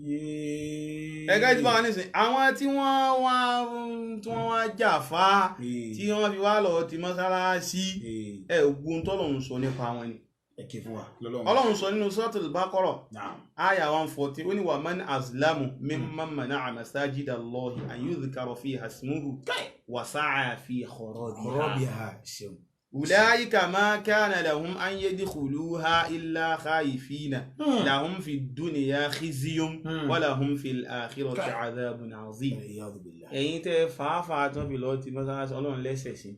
Yéé. Ẹgẹ́ tí báwọn nísìn, àwọn tí wọ́n wá jà fá Ee. tí wọ́n fi wá lọ ti mọ́sálásí, Ee. ẹ ogun tọ́lọ́run sọ nípa wọn ni. Ẹ ké fún wa lọ́lọ́run. Ọlọ́run sọ nínú Suratul Baqarah, Naam. aya 140, ó ní wa man azlamu mimman mana'a masajida Allahi an yudhkara fiha ismuhu wa sa'a fi kharabiha. Rọ́bì ha ṣeun. Ulaika ma kana lahum an yadkhuluha illa khaifina, lahum fi dunya khizyun wa lahum fil akhirati adhabun azim. Iyadu billah. Ẹ̀yin tẹ́ fàáfàá tán fi lọ ti mọ́sálásí, Ọlọ́run lẹ́sẹ̀ sí.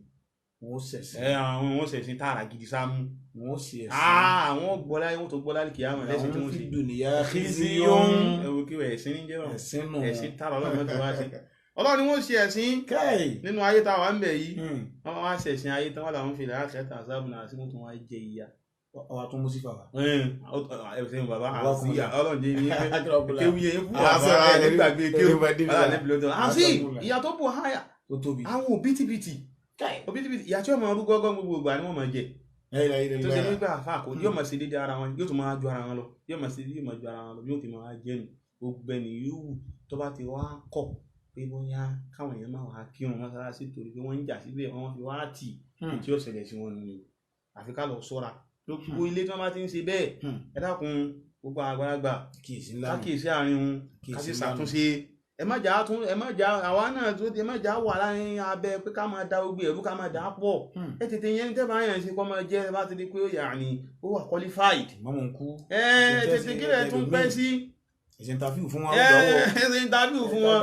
Wọ́n ṣẹ̀sìn. Ẹ àwọn wọn ṣẹ̀sìn tààrà gidi sámú. Wọ́n ṣe ẹ̀sìn. Àwọn gbọ́lá, wọn tó gbọ́lá kìí àwọn lẹ́sìn tí Àwọn wọ́n fi ṣe. dunya Khizyun, khizyun. ẹ̀wò kí wọ́n ẹ̀sìn ní jẹ́ báwọn. Ẹ̀sìn nù. Ẹ̀sìn tààrà Ọlọ́run mọ́tò wá sí. Ọlọ́run ni wọ́n ṣe ẹ̀sìn Káì. nínú ayé tá a wà ń bẹ̀ yìí. Wọ́n wá ṣẹ̀sìn ayé tán, wọ́n làwọn fi làákẹ́ tà sábùnà àti wọ́n tún wá jẹ ìyà. Ọwà tó mú sí fàwà. Ẹ̀sìn bàbá àti ọlọ́njẹ́ ní kéwì yẹn fún bàbá ẹ̀ẹ́dẹ́gbàgbé kéwì àti ìyá tó bù háyà àwọn òbítíbitì òbítíbitì ìyá tí wọ́n máa rú gọ́gọ́ gbogbo ìgbà ni wọ́n máa jẹ tó ṣe nígbà àfa kò yóò máa ṣe déédéé ara wọn, yóò tún máa ju ara wọn lọ, yóò máa ṣe yóò máa ju ara wọn lọ, yóò ti máa jẹ nù. Gbogbo ẹni yòówù tó bá ti wá kọ̀ pé bóyá káwọn èèyàn máa wá kírun mọ́sálásí torí pé wọ́n ń jà síbẹ̀, wọ́n fi wá tì tí ó ṣẹlẹ̀ sí wọn nù. Àfi ká lọ sọ́ra gbogbo ilé tí wọ́n bá ti ń ṣe bẹ́ẹ̀. Ẹ dákun, gbogbo àgbàlagbà kákìsí àárín wọn, ká sì ṣàtúnṣe. Ẹ má jà tún, ẹ má jà àwa náà tó, ẹ má jà wà láàrin abẹ pé ká máa da gbogbo ẹ̀rú, ká máa dà á pọ̀. Ẹ tètè yẹn tẹ́ bá yẹn ṣe kọ́ máa jẹ́, ẹ bá ti di pé ó yà ní ó wà qualified. Mọ́mú ń kú. Ẹ tètè kílẹ̀ tún pẹ́ sí. Ẹ ṣe interview fún wọn. Ẹ ṣe interview fún wọn,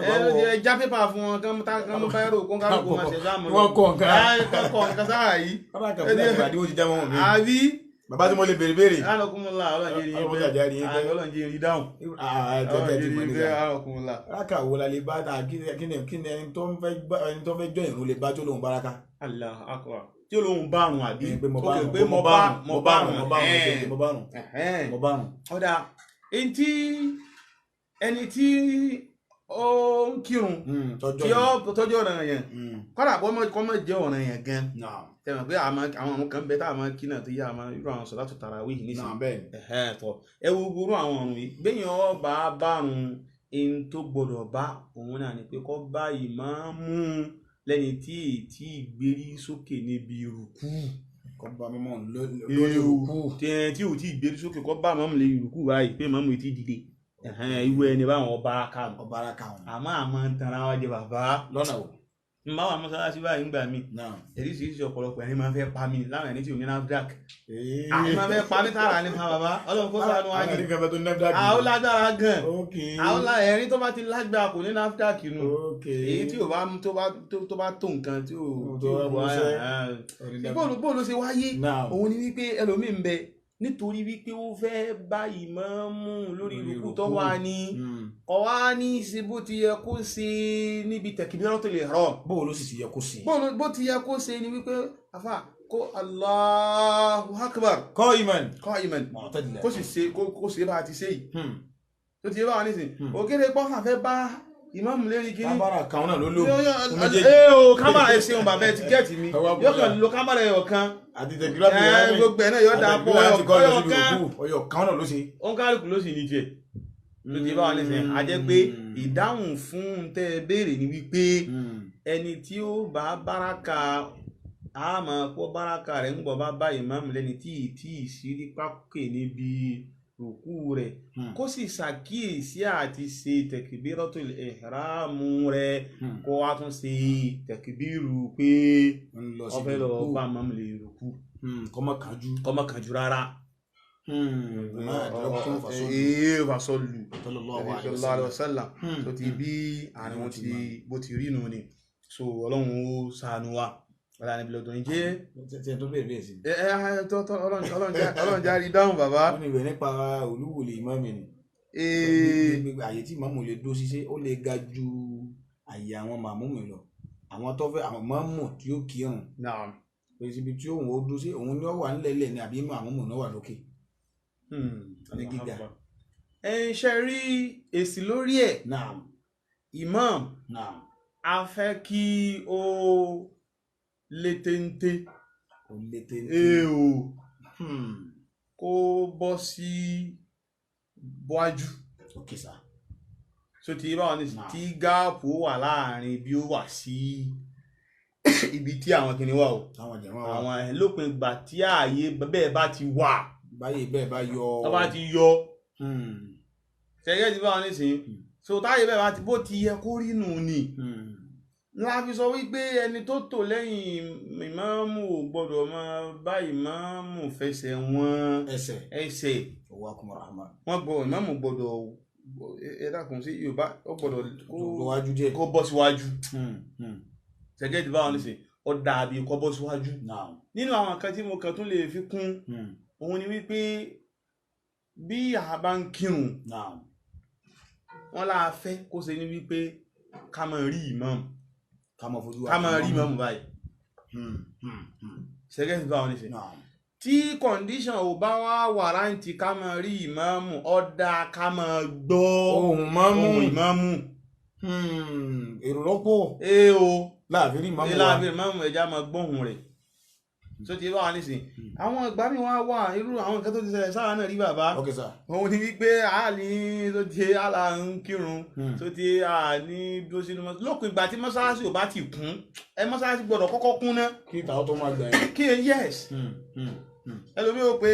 ẹ já pépà fún wọn, kán mú báyìí kó kálukú máa ṣe sáàmù. Wọ́n kọ̀ nǹkan. Ẹ kọ̀ nǹkan sára yìí. Bàbá kan fún àgbàdì ó ti já mọ́ mi. Àbí. Bàbá tí mo lè béèrè béèrè. Alọ́kùnmọ́lá ọlọ́njẹ́ rí dáhùn. Alọ́kùnmọ́lá. Rákà wo la lè bá ta kí ni ẹni tó fẹ́ jọ ìrún lè bá tó lóun báraka. Allahu akbar. Tí olóhùn bárùn àbí. Pé mo bárùn mo bárùn mo bárùn mo bárùn. Ọ̀dà ẹni tí ó ń kírun tí ó tọ́jú ọ̀ràn yẹn, kọ́dà kọ́ mọ́ jẹ́ ọ̀ràn yẹn gan. Tẹ̀wọ̀n pé àwọn kan bẹ tá a máa kí náà tó yá, àwọn irú àwọn sọ̀látù tàràwíì nísìnyí. Tọ́ ẹ wo gbogbo àwọn ọ̀run yìí, gbẹ̀yìn ọba bárùn ẹni tó gbọdọ̀ bá òun náà ni pé kó bá ìmáàmù lẹ́ni tí ètí ìgbérí sókè níbi rùkú. Kó bá mọ́mọ́ lórí rùkú. Tí ò tí ìgbérí sókè, kó bá mọ́mù lórí rùkú báyìí pé mọ́mù ti dìde. Irú ẹni báwọn ọba ká nù. Ọba ara ká wọn. Àmọ́ àmọ́ ń tanra wa jẹ bàbá. Lọ́nà wo? N bá wà mọ́sálásí báyìí ń gbà mí. Oríṣiríṣi ọ̀pọ̀lọpọ̀ ẹni máa ń fẹ́ pa mí láwọn ẹni tí ò ní NAFDAC. Àwọn máa ń fẹ́ pa mí tààrà ní fa bàbá. Ọlọ́run kó ṣàánú wa ni. Àwọn lágbára gan. Àwọn ẹ̀rín tó bá ti lágbára kò ní NAFDAC nù. Èyí tí ò bá tó bá tó nǹkan tí ò wá. Bóòlù ṣe wáyé. Òun ni wípé ẹlòmíì ń bẹ nítorí wípé ó fẹ́ bá ìmáàmù lórí ìrùkú tó wà ní ọ̀wá ní ṣe bó ti yẹ kó ṣe níbi takbiratul ihram. Bó ló sì ti yẹ kó ṣe. Bó ti yẹ kó ṣe ni wípé afa kó Allahu akbar. Qa'iman. Qa'iman. Kó sì ṣe kó ṣe bá a ti ṣe yìí. Tó ti yẹ báwa nísìn. Òkèrè pọ́fà fẹ́ bá ìmáàmù lérí kiri. Kábàrà kan náà ló lò. Ee o, kábàrà ẹ ṣeun bàbá, ẹ ti gẹ́ẹ̀tì mi. Yóò kàn lo kábàrà ẹyọ kan. Àti tẹ̀gílá fi rẹ́ mi. Gbogbo ẹ̀ náà yóò dáa pọ̀ ọyọ kan. Ọyọ kan náà ló ṣe. Òǹkálùkù ló sì ní tiẹ̀. Ló ti bá wa nísìnyí. A jẹ́ pé ìdáhùn fún tẹ́ ẹ béèrè ni wípé ẹni tí ó bá báraka a máa kó báraka rẹ̀ ń gbọ́ bá bá ìmáàmù lẹ́ni tí ì ìṣírí pákè níbi rùkú rẹ̀, kó sì ṣàkíyèsí àti ṣe tẹ̀kìbírọ́tò ìhìrámù rẹ̀, kó wá tún ṣe tẹ̀kìbírù pé ó fẹ́ lọ bá mọ́mù lè rùkú. Kó má kánjú. Kó má kánjú rárá. Fasọ́lù sallallahu alaihi wasallam tó ti bí àárín wọn ti bó ti rí nù ni. So Ọlọ́run ó ṣàánú wa. Ọlá níbi lọ́dún jẹ́. Tí ẹ tó bèèrè bèèrè sí. Ọlọ́run járí dáhùn bàbá. Wọ́n ní ìwé nípa olúwòlè ìmáàmù ni. Àyè tí ìmáàmù lè dó ṣiṣẹ́ ó lè ga ju àyè àwọn màmúmù lọ. Àwọn tó fẹ́ àwọn máàmù tí ó kírun. Pé síbi tí òun ó dó sí, òun ni ó wà nílẹ̀lẹ̀ ni àbí màmúmù náà wà lókè. Ní gíga. Ẹ ṣe rí èsì lórí ẹ̀. Ìmáàmù. A fẹ́ kí ó lé téńté. Ó lé téńté. Ee o. Kó bọ́ sí bọ́ájú. Ok sir. So ti báwọn ní tí gáàpù wà láàrin bí ó wà sí ibi tí àwọn kìnìún wà o. Àwọn lópin ìgbà tí ààyè bẹ́ẹ̀ bá ti wà. Báyìí bẹ́ẹ̀ bá yọ. Tó bá ti yọ. Ṣẹ̀gẹ́ ti báwọn nísìnyí. So táyé bẹ́ẹ̀ bá ti bó ti yẹ kó rí nù ni. La fi sọ wípé ẹni tó tò lẹ́yìn ìmáàmù ò gbọ́dọ̀ máa bá ìmáàmù fẹsẹ̀ wọn ẹsẹ̀. Wọ́n gbọ́ ìmáàmù gbọ́dọ̀ ẹ dákun sí Yorùbá ó gbọ́dọ̀ kó bọ́ síwájú. Ṣẹ̀gẹ́ ti báwọn nísìnyí, ó dàbí kó bọ́ síwájú. Nínú àwọn nǹkan tí mo kàn tún lè fi kún òun ni wípé bí a bá ń kírun wọ́n láa fẹ́ kó ṣe ní wípé ká máa rí ìmáàmù. Ká máa rí ìmáàmù báyìí. Ṣẹ́gẹ́ ti bá wọn nísìnyí. Tí condition ò bá wá wàrántì ká máa rí ìmáàmù, ọ̀dà ká máa gbọ́ ohùn máàmù. Ohùn ìmáàmù. Èrò lọ́pọ̀. Ee o. Láàfin rí ìmáàmù wa. Láàfin ìmáàmù, ẹja máa gbóhùn rẹ̀ tó ti bá wa nísìn. Àwọn ìgbà mi wá wà, irú àwọn nǹkan tó ti ṣẹlẹ̀ sáà náà rí bàbá. Ok sir. Òun ni wípé a ní tó ti àlà ń kírun, tó ti a ní dúró sínú mọ́ṣáláṣí lópin ìgbà tí mọ́ṣáláṣí ò bá ti kún. Ẹ mọ́ṣáláṣí gbọ́dọ̀ kọ́kọ́ kún ná. Kí ìtàwọn tó máa gbà yẹn. Kí ẹ yes. Ẹlòmíì ó pe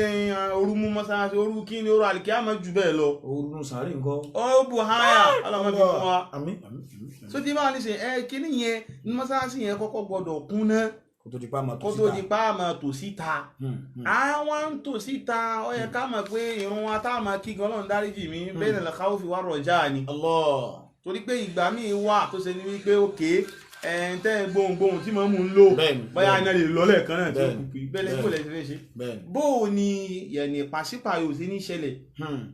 ooru mú mọ́ṣáláṣí, ooru kí ni, ooru àlìkíyàmọ̀ jù bẹ́ẹ̀ lọ. Ooru nù sàárè ńkọ́. Ó bù háyà ọlọ́mọ fi fún wa. Àmín àmín. Tó ti bá wa nísìn ẹ kíní yẹn ní mọ́ṣáláṣí yẹn kọ́kọ́ gbọ́dọ̀ kún ná. Kó tó di pa máa tò kó síta. tó di pa máa tò síta. Àwọn ń tò síta, ó yẹ ká mọ̀ pé ìrun wa tá a máa kí gan Ọlọ́run dáríjì mí bẹ́ẹ̀ ni lọ́ka ó fi wá rọ̀jà ni. Allah. Torí pé ìgbà míì wà tó ṣe ni wípé òkè ẹ̀ǹtẹ́ gbohùngbohùn tí màmú ń lò bóyá iná lè lọ lẹ́ẹ̀kan náà tí ó kù kì í bẹ́ẹ̀ lẹ́kọ̀ọ́ lẹ́sẹ̀ fẹ́ ṣe. Bó o ní yẹ̀nì pàṣípààyò sí ní ṣẹlẹ̀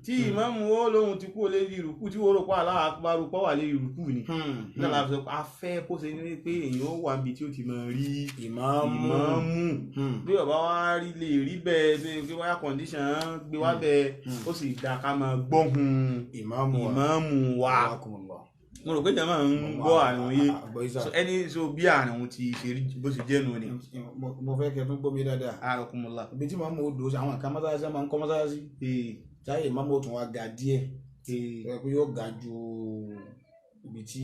tí ìmáàmù ó lóhun ti kú lé ìrùkù tí wọ́n rò pa aláàpárò pọ̀ wà lé ìrùkù ni. Náà la sọ a fẹ́ kó ṣe ní pé èèyàn ó wà níbi tí ó ti máa rí ìmáàmù. Bí ọba wa rí lè rí bẹ́ẹ̀ tó yẹ pé wáyà kọ̀ǹdíṣàn gbé wá bẹ́ẹ̀, ó sì dá ká máa gbọ́hùn ìmáàmù wa. Mo rò pé jẹ́ máa ń gbọ́ àrùn yé ẹni so bí àrùn ti ṣe rí bó ṣe jẹ́ nù ni. Mo fẹ́ kẹ́ tún gbọ́ mi dáadáa. Àrùnkùnmọ̀lá. Ibi tí màmú odò àwọn nǹkan mọ́sálásí máa ń kọ́ mọ́sálásí. Táyé màmú ó tún wá ga díẹ̀. Tó yẹ pé yóò ga ju ibi tí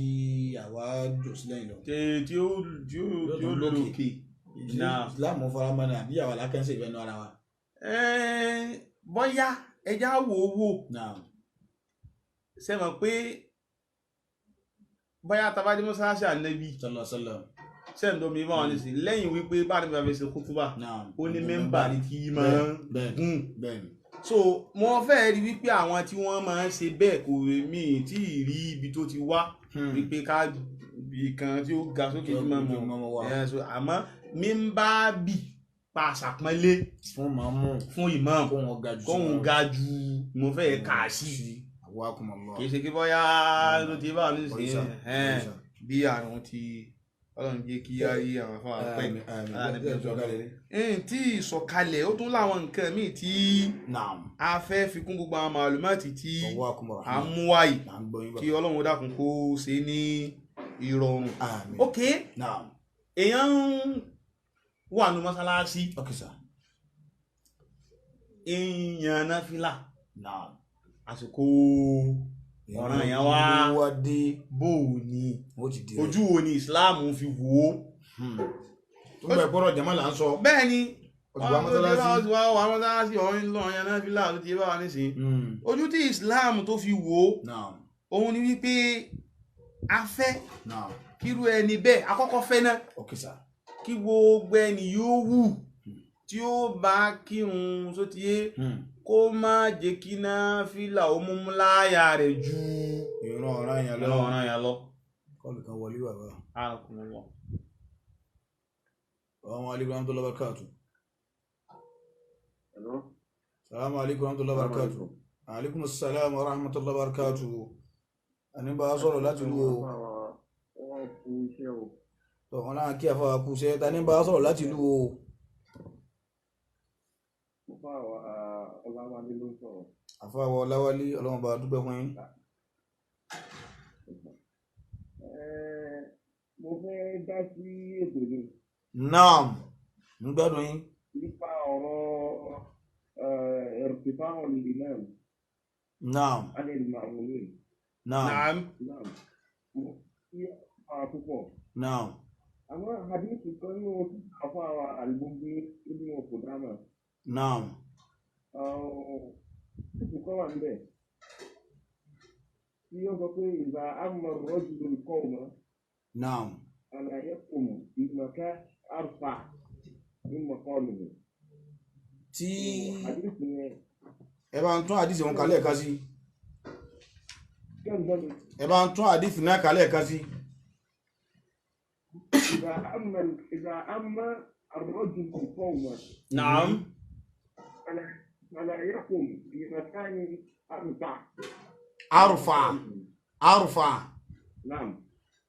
àwa jò sílẹ̀ yìí lọ. Tí ó lókè. Ìsìlámù faramọ́ ni àbí àwa lákẹ́ńsì ìfẹ́ nu ara wa. Bóyá ẹja wo owó. Ṣé mọ̀ pé bóyá tabadé mọ́sálásí ànábì sẹ́ńdọ̀ mi bá wọn ní sí lẹ́yìn wípé bá ní bàbá ṣe kútúbà ó ní mẹ́mbà ní kí máa gùn. So mo fẹ́ rí wípé àwọn tí wọ́n máa ń ṣe bẹ́ẹ̀ kò mí tí ì rí ibi tó ti wá wípé ká ìkan tí ó ga sókè tí máa mọ̀ àmọ́ mẹ́mbà bì pa àṣàpọ́nlé fún ìmáàmù kóhun ga ju mo fẹ́ kà sí. Kì í ṣe kí bóyá ló ti bá mi sí bí àrùn ti Ọlọ́run jẹ́ kí á rí àwọn afọ àpẹ tí ìsọ̀kalẹ̀ ó tún láwọn nǹkan míì tí a fẹ́ fi kún gbogbo àwọn màlúmáàtì tí a mú wáyìí kí Ọlọ́run dákun kó ṣe ní ìrọ̀rùn. Ok, èèyàn ń wà ní mọ́sálásí èèyàn náfìlà àsìkò ọ̀ràn yẹn wá dé, bó o ní ojú wo ni Islam fi wò ó. Tó bẹ̀ gbọ́dọ̀ jẹ́mọ́ là ń sọ. Bẹ́ẹ̀ ni wà mọ́sálásí ọ̀hún lọ yẹn náà fi láàrú ti bá wa nísìnyí. Ojú tí Islam tó fi wò ó òun ni wípé a fẹ́ kírú ẹni bẹ́ẹ̀ akọ́kọ́ fẹ́ náà kí gbogbo ẹni yóò wù tí ó bá kírun sótìyé kó má jẹ́ kí náfìlà ó mú láyà rẹ̀ ju ìran ọ̀ràn yẹn lọ. Ọ̀ràn yẹn lọ. Kọ́ọ̀lù kan wọlé bàbá. Àkùnwọ̀. Assalamu alaikum warahmatullahi wabarakatuh. Assalamu alaikum warahmatullahi wabarakatuh. Alaikum assalam wa rahmatullahi wa barakatuh. Àní bá a sọ̀rọ̀ láti lu o. Tọ̀hún náà kí àfọwọ́ kú sẹ́, ta ní bá a sọ̀rọ̀ láti lu o. Àfọwọ́ Ọláwálé, Ọlọ́run bá dúpẹ́ fún yín. Mo fẹ́ dá sí ètò ni. Naam, ń gbádùn yín. Nípa ọ̀rọ̀ irtifa'u al-imam. Naam. Anil ma'mumin. Naam. Naam. Mo fi àwọn púpọ̀. Naam. Àwọn hadith kan ní oṣù àfọwọ́ al-Mughni ibn Qudama. Naam. Hadith kan wà níbẹ̀ tí ó sọ pé idha amma ar-rajulu al-qawma. Naam. Ala yaqum bi makan arfa min maqamihi. Tí ẹ bá ń tún àdìsí wọn kálẹ̀ kan sí. Ẹ bá ń tún àdìsí náà kálẹ̀ kan sí. Idha amma ar-rajulu al-qawma. Naam. Ala yaqum bi makan arfa. Arfa. Arfa. Naam.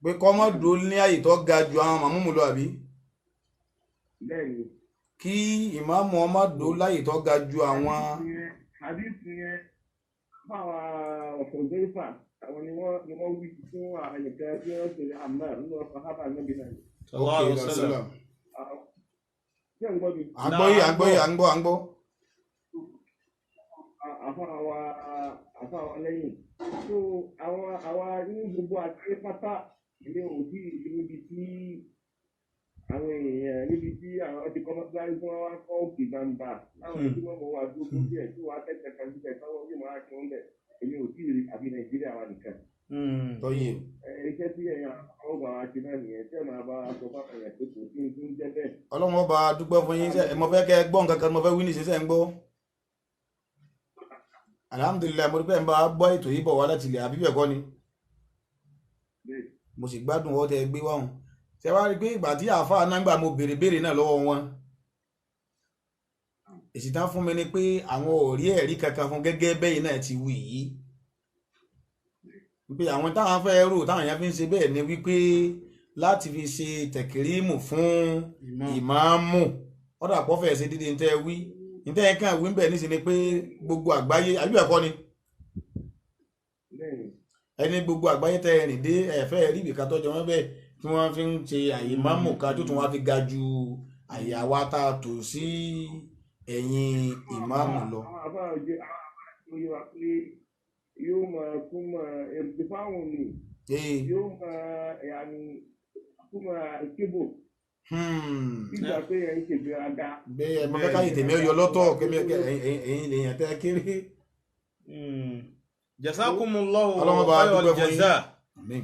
Pé kọ́ mọ́ dúró ní àyè tó ga ju àwọn màmúmù lọ àbí? Bẹ́ẹ̀ni. Kí ìmáàmù ọmọ dó láyè tó ga ju àwọn. Hadith yẹn fáwọn ọ̀sọ̀gbẹ́fà àwọn ni wọ́n wí fún ẹnìkan tí wọ́n ṣe àmà nínú ọkọ̀ hábà níbi náà. Sallallahu alaihi wasallam. Ṣé ń gbọ́ mi? À ń gbọ́ yìí, à ń gbọ́ yìí, à ń gbọ́, à ń gbọ́. Àfáwa lẹ́yìn. So àwọn àwa ní gbogbo àgbáyé pátá ilé òbí níbi tí àwọn èèyàn níbi tí àwọn ti kọ́ mọ́sálásí tí wọ́n wá kọ́ òkè gbangba láwọn tí wọ́n mọ̀ wá dúró díẹ̀ tí wọ́n á tẹ̀sẹ̀ kan síbẹ̀ táwọn yóò máa kí wọ́n bẹ̀ èmi ò tí ì rí àbí Nàìjíríà wa nìkan. Tọ́yè. Iṣẹ́ tí ẹ̀yàn àwọn ọba wa ṣe náà nìyẹn tẹ́ máa bá aṣọ bá ẹ̀yàn tó kò sí ní tó ń jẹ́ bẹ́ẹ̀. Ọlọ́run ọba dúpẹ́ fún yín, mo fẹ́ kẹ́ gbọ́ nǹkan kan mo fẹ́ wí nísinsìnyí sẹ́ ń gbọ́. Alhamdulilayi, mo rí pé ń bá gbọ́ ètò yìí bọ̀ wá láti ilẹ̀ àbí bẹ́ẹ̀ kọ́ ni. Mo sì gbádùn ọwọ́ tẹ gbé wáhùn. Ṣé wàá rí i pé ìgbà tí àáfàá náà gbà mo béèrè béèrè náà lọ́wọ́ wọn. Èsì tán fún mi ni pé àwọn ò rí ẹ̀rí kankan fún gẹ́gẹ́ bẹ́yìn náà ti wí yìí. Pé àwọn táwọn fẹ́ rò táwọn èèyàn fi ń ṣe bẹ́ẹ̀ ni wípé láti fi ṣe tẹ̀kírímù fún ìmáàmù. Ọ̀dà pọ̀ fẹ́ ṣe dídí ní tẹ́ wí. Ntẹ́ yẹn kàn wí ń bẹ̀ níṣẹ́ ni pé gbogbo àgbáyé àbí ẹ̀kọ́ ni ẹni gbogbo àgbáyé tẹ́ rìn dé ẹ̀fẹ́ rí ibìkan tọ́jọ́ wọn bẹ́ẹ̀ tí wọ́n fi ń ṣe àyè máàmù kan tó tún wá fi ga ju àyè àwa tá a tò sí ẹ̀yìn ìmáàmù lọ. Àwọn àbá òjò àwọn àbá òjò wa pé yóò máa kún mọ́ ẹ̀rù fáwọn mi yóò máa yàní kún mọ́ kébò. Ìgbà pé ẹ̀ ń ṣègbéraga. Bẹ́ẹ̀ mo fẹ́ káyè tèmi ó yọ lọ́tọ̀ kémi ẹ̀yin lèèyàn tẹ́ kéré. Jazakumullahu Ọlọ́run bá khayral dúpẹ́ fún yín. jaza. Àmín.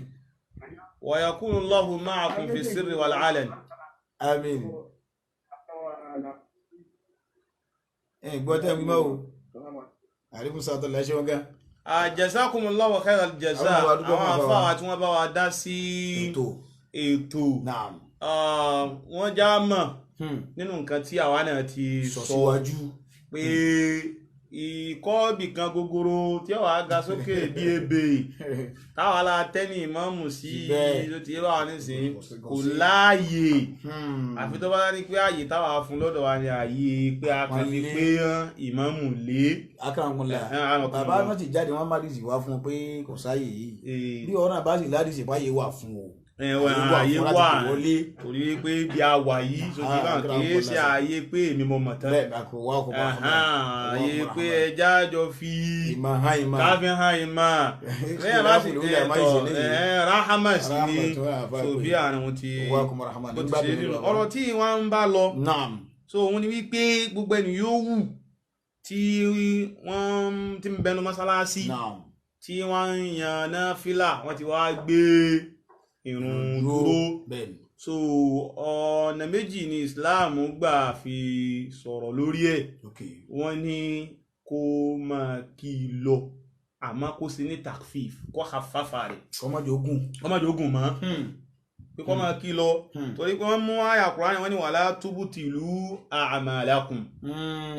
Wa yakunu Allahu ma'akum fi sirri wal alan. Àmín. Ẹ gbọ́ tẹ́ wí mọ́ o. Àríkùn sàtọ̀ lẹ́ṣẹ̀ wọn gan. Jazakumullahu khayral jaza. Àwọn àdúgbò Àwọn fún bàbá. àfáà tí wọ́n bá wa dá sí Ètò. ètò. Naam. Wọ́n já mọ̀ nínú nǹkan tí àwa náà ti Sọ sọ síwájú. pé ìkọ́bì kan gogoro tí ó wá ga sókè bí ebè táwa la tẹ́ni ìmáàmù sí Bẹ́ẹ̀. ló ti yé báwa nísìnyí Kò kò sí. láàyè àfi tó bá ní pé ààyè táwa fún lọ́dọ̀ wa ni ààyè pé a kàn fi Wọ́n lé. pé ìmáàmù lé. Akarakunla Ẹ̀hẹ́n, bàbá wọn ti jáde wọn má dìsì wá fún un pé kò sáàyè yìí bí ọ̀rọ̀ náà bá sì ládìsì báyé wà fún o. Ààyè fún láti wà pè wọlé. torí pé bí a wà yìí so ti bá Akarakunla kì í ṣe ààyè pé èmi mo mọ̀ tán. Bẹ́ẹ̀ kò wá kò bá fún mi. Ààyè pé ẹja jọ fi ìmọ̀ hàn ìmọ̀. káfí hàn ìmọ̀ lẹ́yìn bá sì Ìlú àmọ́ tẹ̀ ìṣe níyì. rahama sí ni Rahmatu àfáà so pé. bí àrùn ti Wa kum rahman. bó ti Nígbà ṣe tó nínú lọ. ọ̀rọ̀ tí wọ́n ń bá lọ. Naam. So òun ni wípé gbogbo ẹni yóò wù tí wọ́n ti ń bẹnu mọ́sálásí Naam. tí wọ́n ń yan náfìlà wọ́n ti wá gbé ìrun dúró. Bẹ́ẹ̀ni. So ọ̀nà méjì ni Islam gbà fi sọ̀rọ̀ lórí ẹ̀. Okay. Wọ́n ní kó máa kí i lọ àmọ́ kó sí ní takfif kó hafafa rẹ̀ Kọ́mọ́jọ ogun. kó má jogun mọ́ pé kó máa kí i lọ torí pé wọ́n mú àyà Kùránì wọ́n ní wala tubtilu a'malakum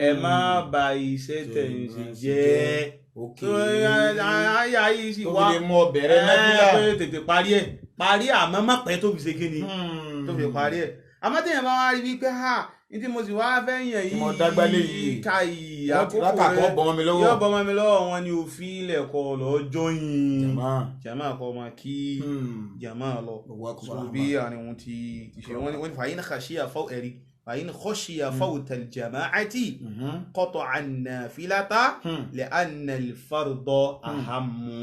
ẹ má bà iṣẹ́ tẹ̀ ń ṣe jẹ́. Okay. Àyà yìí sì Tó wá fi lè mú ọbẹ̀rẹ̀ náfìlà. pé tètè parí ẹ̀ parí àmọ́ má pẹ́ tó fi ṣe kí ni tó fi parí ẹ̀ àmọ́ téèyàn bá wá rí wípé ha ní tí mo sì wá fẹ́ yàn Tí mo dágbálé yìí. ká yìí àkókò Rákà rẹ kan bọ́ mọ́ mi lọ́wọ́. yóò bọ́ mọ́ mi lọ́wọ́ wọn ni òfin ilẹ̀ kọ lọ́jọ́ yìí Jàmá. jàmá kọ́ ọmọ kí jàmá lọ Wa kum so rahman. bí àárín wọn ti ṣe wọ́n ní fàyín khashiya fáwọ̀ ẹ̀rí fàyín khashiya fawta al-jama'ati qata'a an-nafilata li'anna al-farda ahammu.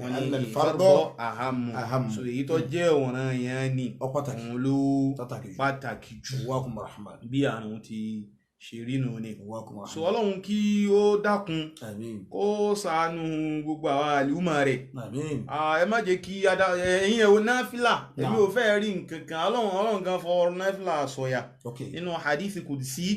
Wọ́n ní Anna al-farda al-farda ahammu. ahammu. So èyí tó jẹ́ ọ̀ràn yẹn ni Ó pàtàkì. òun ló Pàtàkì jù. pàtàkì jù Wa kum rahman. bí àrùn ti ṣe rí nù ni. Wa kum So rahman. Ọlọ́run kí ó dákun Àmín. kó ṣàánú gbogbo àwọn àlùmọ̀ rẹ̀. Àmín. Ẹ má jẹ́ kí ẹ̀yin ẹ̀wọ̀ náfìlà èmi ò fẹ́ rí nǹkan kan Ọlọ́run kan fọ náfìlà sọ̀yà Okay. nínú hadithi kùdìsí.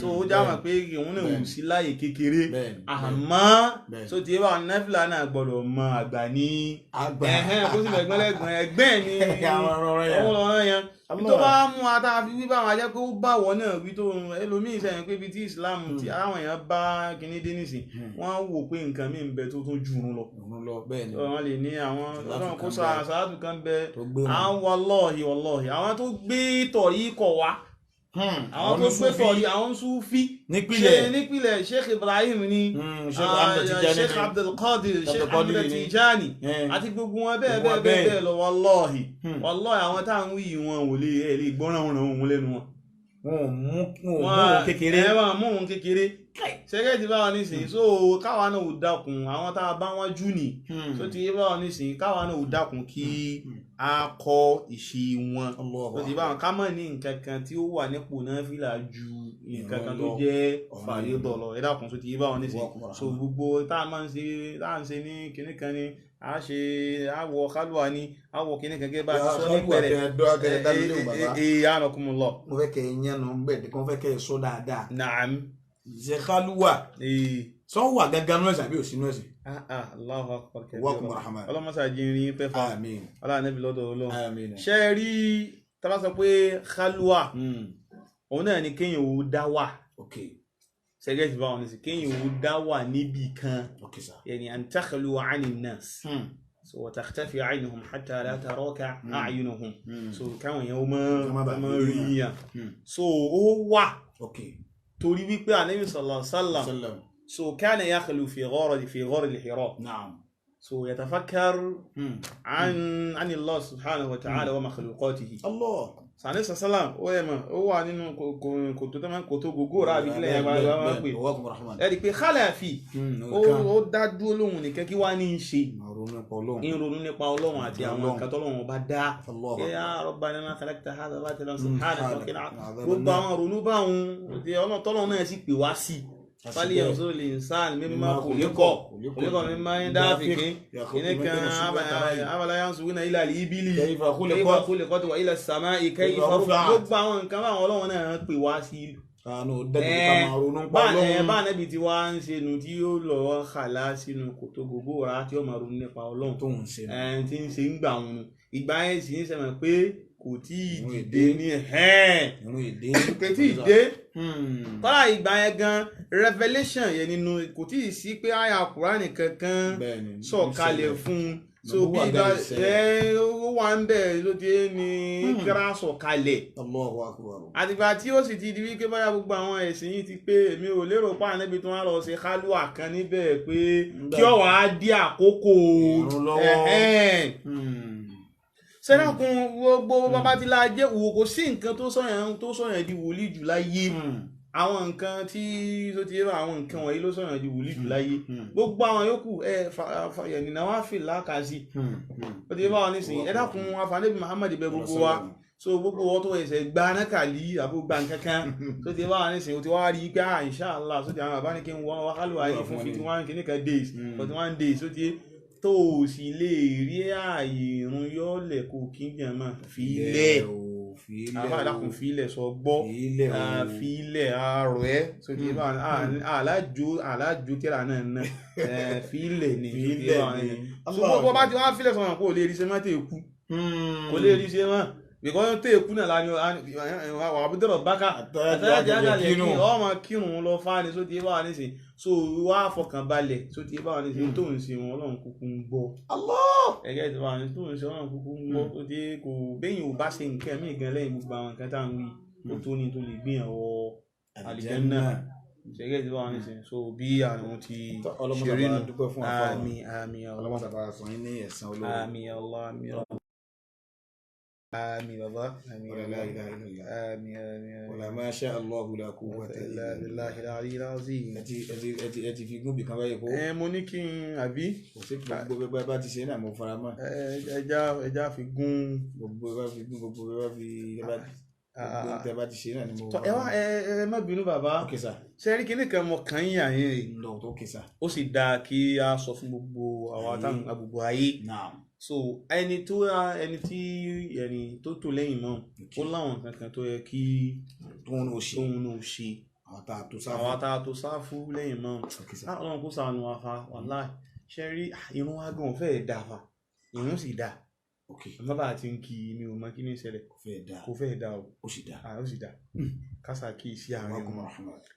So ó já mọ̀ pé òun náà wù sí láàyè kékeré Bẹ́ẹ̀ni. àmọ́ Bẹ́ẹ̀ni. so tí bá náfìlà náà gbọ́dọ̀ mọ àgbà ní Àgbà. ẹ̀hẹ́n kó sì fẹ̀gbọ́n lẹ́gbọ̀n ẹgbẹ́ ni Àwọn ọ̀rọ̀ yẹn. òun lọ́rọ̀ yẹn Allah. tó bá mú ata fi wí báwọn ajẹ́ pé ó bá wọ náà wí tó ẹlòmíì sẹ́yìn pé ibi tí Islam ti àwọn èèyàn bá kíní dé nísìn wọ́n wò pé nǹkan míì ń bẹ tó tún jù ú lọ. Òun lọ bẹ́ẹ̀ ni. Wọ́n lè ní àwọn Sàlátù ọlọ́run kó kan sọ bẹ. àṣàlátù kan bẹ Tó gbé wọn. àwọn wallahi wallahi àwọn tó gbé tọ̀rí kọ̀ wá Àwọn tó gbé tọ̀rí àwọn Súfí nípìnlẹ̀ Sheikh Ibrahim ni, Sheikh Abdulkadir, Sheikh Ahmed Tijani àti gbogbo wọn bẹ́ẹ̀ bẹ́ẹ̀ bẹ́ẹ̀ lọ. Wallahi wallahi àwọn táwọn wí wọn ò lè gbọ́ràn òun lẹ́nu wọn. Wọn mú kékeré. Wọn mú òun kékeré. Ṣẹ́gẹ́ ti bá wọn nísìnyí, so káwa náà ò dákun àwọn tá a bá wọn jù ní, so ti bá wọn nísìnyí káwa náà ò dákun kí a kọ ìṣe wọn. So ti bá wọn ká mọ̀ ní nǹkan kan tí ó wà nípò náà fìlà ju nǹkan kan tó jẹ́ fàyè dọ̀lọ̀. Ẹ dákun, so ti bá wọn nísìnyí. So gbogbo tá a máa ń ṣe, tá a ń ṣe ní kinní kan ni a ṣe, àwọ̀ kálùwà ni àwọ̀ kinní kan gẹ́gẹ́ bá a ti sọ ní pẹ̀rẹ̀. Ee anakumullah. Mo fẹ́ kẹ́ ẹ yánnà bẹ́ẹ̀ kí wọ́n fẹ́ kẹ́ ẹ sọ dáadáa. Naam. Ṣe kálùwà sọ wà gángan nú ẹ̀sìn àbí òsì nú ẹ̀sìn? Allahu akbar kabira. Wa kum rahman. Ọlọ́mọṣà jìnrìn pẹ́fà. Àmín. Ọlọ́run lọ́dọ̀ Ọlọ́run. Àmín. Ṣé ẹ rí tá bá sọ pé kálùwà, òun náà ni kéèyàn ò dá wà. Ṣẹ́gẹ́ ti bá wọn nísìn, kéèyàn ò dá wà níbì kan. Yani an takhluwa 'ani an-nas. So wa takhtafi 'aynuhum hatta la taraka a'yunuhum. So káwọn èèyàn ó mọ́ rí yàn. So ó wà. Torí wípé Ànábì sallallahu alaihi wasallam so kana yakhlu fi ghar al-Hira. Naam. So yatafakkar an Allah subhanahu wa ta'ala wa makhluqatihi. Allah. Sani sallam ó yẹ mọ̀ ó wà nínú kòtò tó máa ń kòtò gógó rà àbí kílẹ̀ yẹn máa ń pè. Ẹ rí i pé khalafi ó dá dúró lóhùn nìkan kí wàá ní í ṣe. Ìrònú nípa Ọlọ́run àti àwọn nǹkan tọ́lọ́run bá dá. Ya Rabbana ma khalaqta hadha batilan subhanaka wa qina. Gbogbo àwọn ronú báwọn tọ́lọ́run náà sì pè wá sí i. Falyanzur al-insan mimma khuliqa khuliqa min ma'in dafiqin kìnìkan afala yanzuruna ila al-ibili kayfa khuliqat wa ila as-sama'i kayfa rufi'at. Gbogbo àwọn nǹkan báwọn Ọlọ́run náà pè wá sí i. Bá Ànábì tí wàá ń ṣe nu tí yóò lọ kàlá sínú kòtò gbogbo rà tí ó máa ronú nípa Ọlọ́run tó ń ṣe tí ń ṣe ń gbà wọn nu. Ìgbà yẹn sì ń sẹ́mọ̀ pé kò tí ì dìde ní kò tí ì dé. Kọ́lá ìgbà yẹn gan revelation yẹn nínú kò tí ì sí pé àyà Kùránì kankan sọ̀kalẹ̀ fún un. So bí ìgbà ẹ ó wà ń bẹ̀ ló ti ní kíra sọ̀kalẹ̀. Àtìgbà tí ó sì ti di wípé báyà gbogbo àwọn ẹ̀sìn yìí ti pé èmi ò lérò pa Ànábì tó wá lọ ṣe kálúà kan níbẹ̀ pé kí ó wàá dí àkókò sẹ́dọ̀kun gbogbo bàbá tí la jẹ́ wò kò sí nǹkan tó sọ̀yàn di wòlíì jù láyé. Àwọn nǹkan tí tó ti yé àwọn nǹkan wọ̀nyí ló sọ̀yàn di wòlíì jù láyé. Gbogbo àwọn yòókù ẹ yẹnìnà wá fi làákàsí ó ti yé báwọn nísìnyí. Ẹ dákun afanabi Muhammad bẹ gbogbo wa. So gbogbo wọn tó ẹsẹ̀ gba nákàlí àbó gba nǹkankan tó ti báwọn nísìnyí o ti wá rí i pé ah inshallah so ti àwọn bàbá ní kí n wọ́n wákàlù ayé fún 51 kìíní kan days 41 days so ti tó o sì lè rí ààyè ìrun yọ́lẹ̀ kó kí n jẹ̀mọ́ fílẹ̀ àfáàdàkùn fílẹ̀ sọ gbọ́ fílẹ̀ àárọ̀ ẹ́ sóti bá alájò alájò tíra náà náà fílẹ̀ ní fílẹ̀ bó bá ti wá fílẹ̀ sọ̀rọ̀ kó o lè rí ṣe mọ́ tẹ̀ kú kó lè rí ṣe mọ́ because tẹ̀ kú náà lánàá wà á dọ̀rọ̀ bákà àtàjáde kí ọmọ kírun lọ fáni sóti bá wà nísìn so wá fọkàn balẹ̀ sóti bá wà nísìn tó ń ṣe wọn Ọlọ́run kúkú ń gbọ́ ẹgẹ́ tí wà ní tó ń ṣe Ọlọ́run kúkú ń gbọ́ ó ti kò béyìn ò bá ṣe nǹkan míì gan lẹ́yìn gbogbo àwọn nǹkan tá à ń wí ó tó ní tó lè gbìyànwó àlìjánnà ṣẹgẹ́ tí wà nísìn so bí àwọn ti ṣe rí nù. Àmín àmín àmín Allah àmín Allah. Àmín bàbá. Àmín la ilaha illallah. Àmín àmín. Wala ma sha Allahu la quwwata illa billahi al-aliyyil azim. Ẹ ti fi gún bìkan báyìí kó. Ẹ mo ní kí n àbí. Kò sí gbogbo bẹ́ẹ̀ bá ti ṣe náà mo fara mọ́. Ẹja fi gún. Gbogbo bá fi gún gbogbo bá fi gbogbo tẹ bá ti ṣe náà ni mo fara mọ́. Ẹ wá ẹ má bínú bàbá. Ok sir. Ṣé rí kinní kan mo kàn yín àyín rè. No, ok sir. Ó sì dáa kí a sọ fún gbogbo àwọn àtàwọn gbogbo ayé. Naam. So ẹni tó ẹni tí ẹni tó tò lẹ́yìn mọ́ ó láwọn kankan tó yẹ kí tóun náà ṣe àwọn tá a tó sáfù lẹ́yìn mọ́ Ọlọ́run kó ṣàánú wa fa wàláì ṣe rí irun wa gan fẹ́ẹ̀ dà fa irun sì dà àmọ́ bá a ti ń kí mi ò mọ kí ní ìṣẹ̀lẹ̀ kò fẹ́ẹ̀ dà o ó sì dà ó sì dà kásà kí i sí àárín wọn.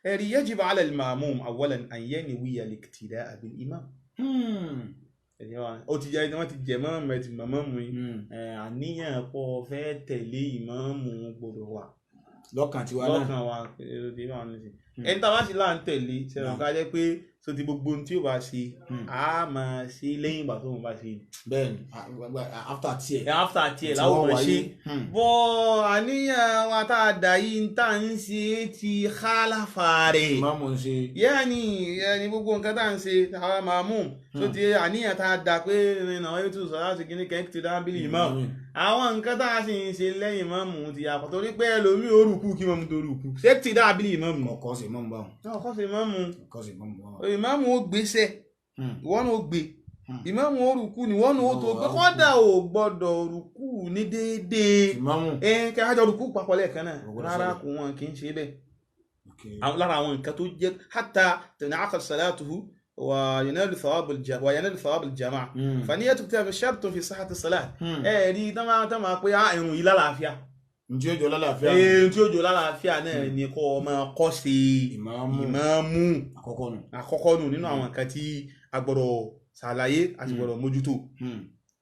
Ẹ̀rí yajibu ala al-ma'mum awwalan an yanwiya al-iqtida'a bil-imam. Ó ti jẹ́ wọ́n ti jẹ mọ́mù ẹ̀ ti mọ̀mọ́ mu yìí àníyàn pọ̀ fẹ́ tẹ̀lé ìmáàmù gbọ́dọ̀ wà. Lọ́kàn tiwa náà. Lọ́kàn wa ẹni tá a bá sì là ń tẹ̀lé sẹ́wọ̀n ká jẹ́ pé so ti gbogbo ohun tí ó bá ṣe a máa ṣe lẹ́yìn ìgbà tó ń bá ṣe. Bẹ́ẹ̀ni, after tiẹ̀. After tiẹ̀ làwọn máa ṣe. Bọ́ àníyàn wa tá a dà yìí ń tà ń ṣe ti khalafa rẹ̀. Ìmáàmù ń ṣe. Yẹ́nì yẹ́nì gbogbo nǹkan tá à ń ṣe àwa máa mú. So ti àníyàn tá a dà pé ìrìnà yóò tún sọ láti kíní kẹ́kì ti dábìlì ìmáàmù. Àwọn nǹkan tá a sì ń ṣe lẹ́yìn ìmáàmù ti yàtọ̀ torí pé ẹlòmíì ó rùkú kí mọ̀mú tó rùkú. Ṣé ti dábìlì ìmáàmù? Ọkọ sì mọ̀mú báwọn. Ọkọ sì mọ̀mú. Ọkọ sì mọ̀mú báwọn. Ìmáàmù ó gbéṣẹ́, ìwọ náà ó gbé. Ìmáàmù ó rùkú ni ìwọ náà ó tó gbé. Kọ́dà ò gbọ́dọ̀ rùkú ní déédéé. Ìmáàmù. Ẹ kí a jọ rùkú papọ̀ lẹ́ẹ̀kan náà. Rárá kò wọ́n kì í ṣe bẹ́ẹ̀. Lára àwọn nǹkan tó jẹ́ hatta tanaqad salatuhu وينال ثواب الجماعة وينال ثواب الجماعة فنية تكتب شرط في صحة الصلاة ẹ̀rí tán máa pé irun yìí lálàáfíà ntí ó jọ lálàáfíà ntí ó jọ lálàáfíà náà ni kó o máa kọ́ sí ìmáàmù àkọ́kọ́ nù nínú àwọn nǹkan tí a gbọ́dọ̀ ṣàlàyé àti gbọ́dọ̀ mójútó.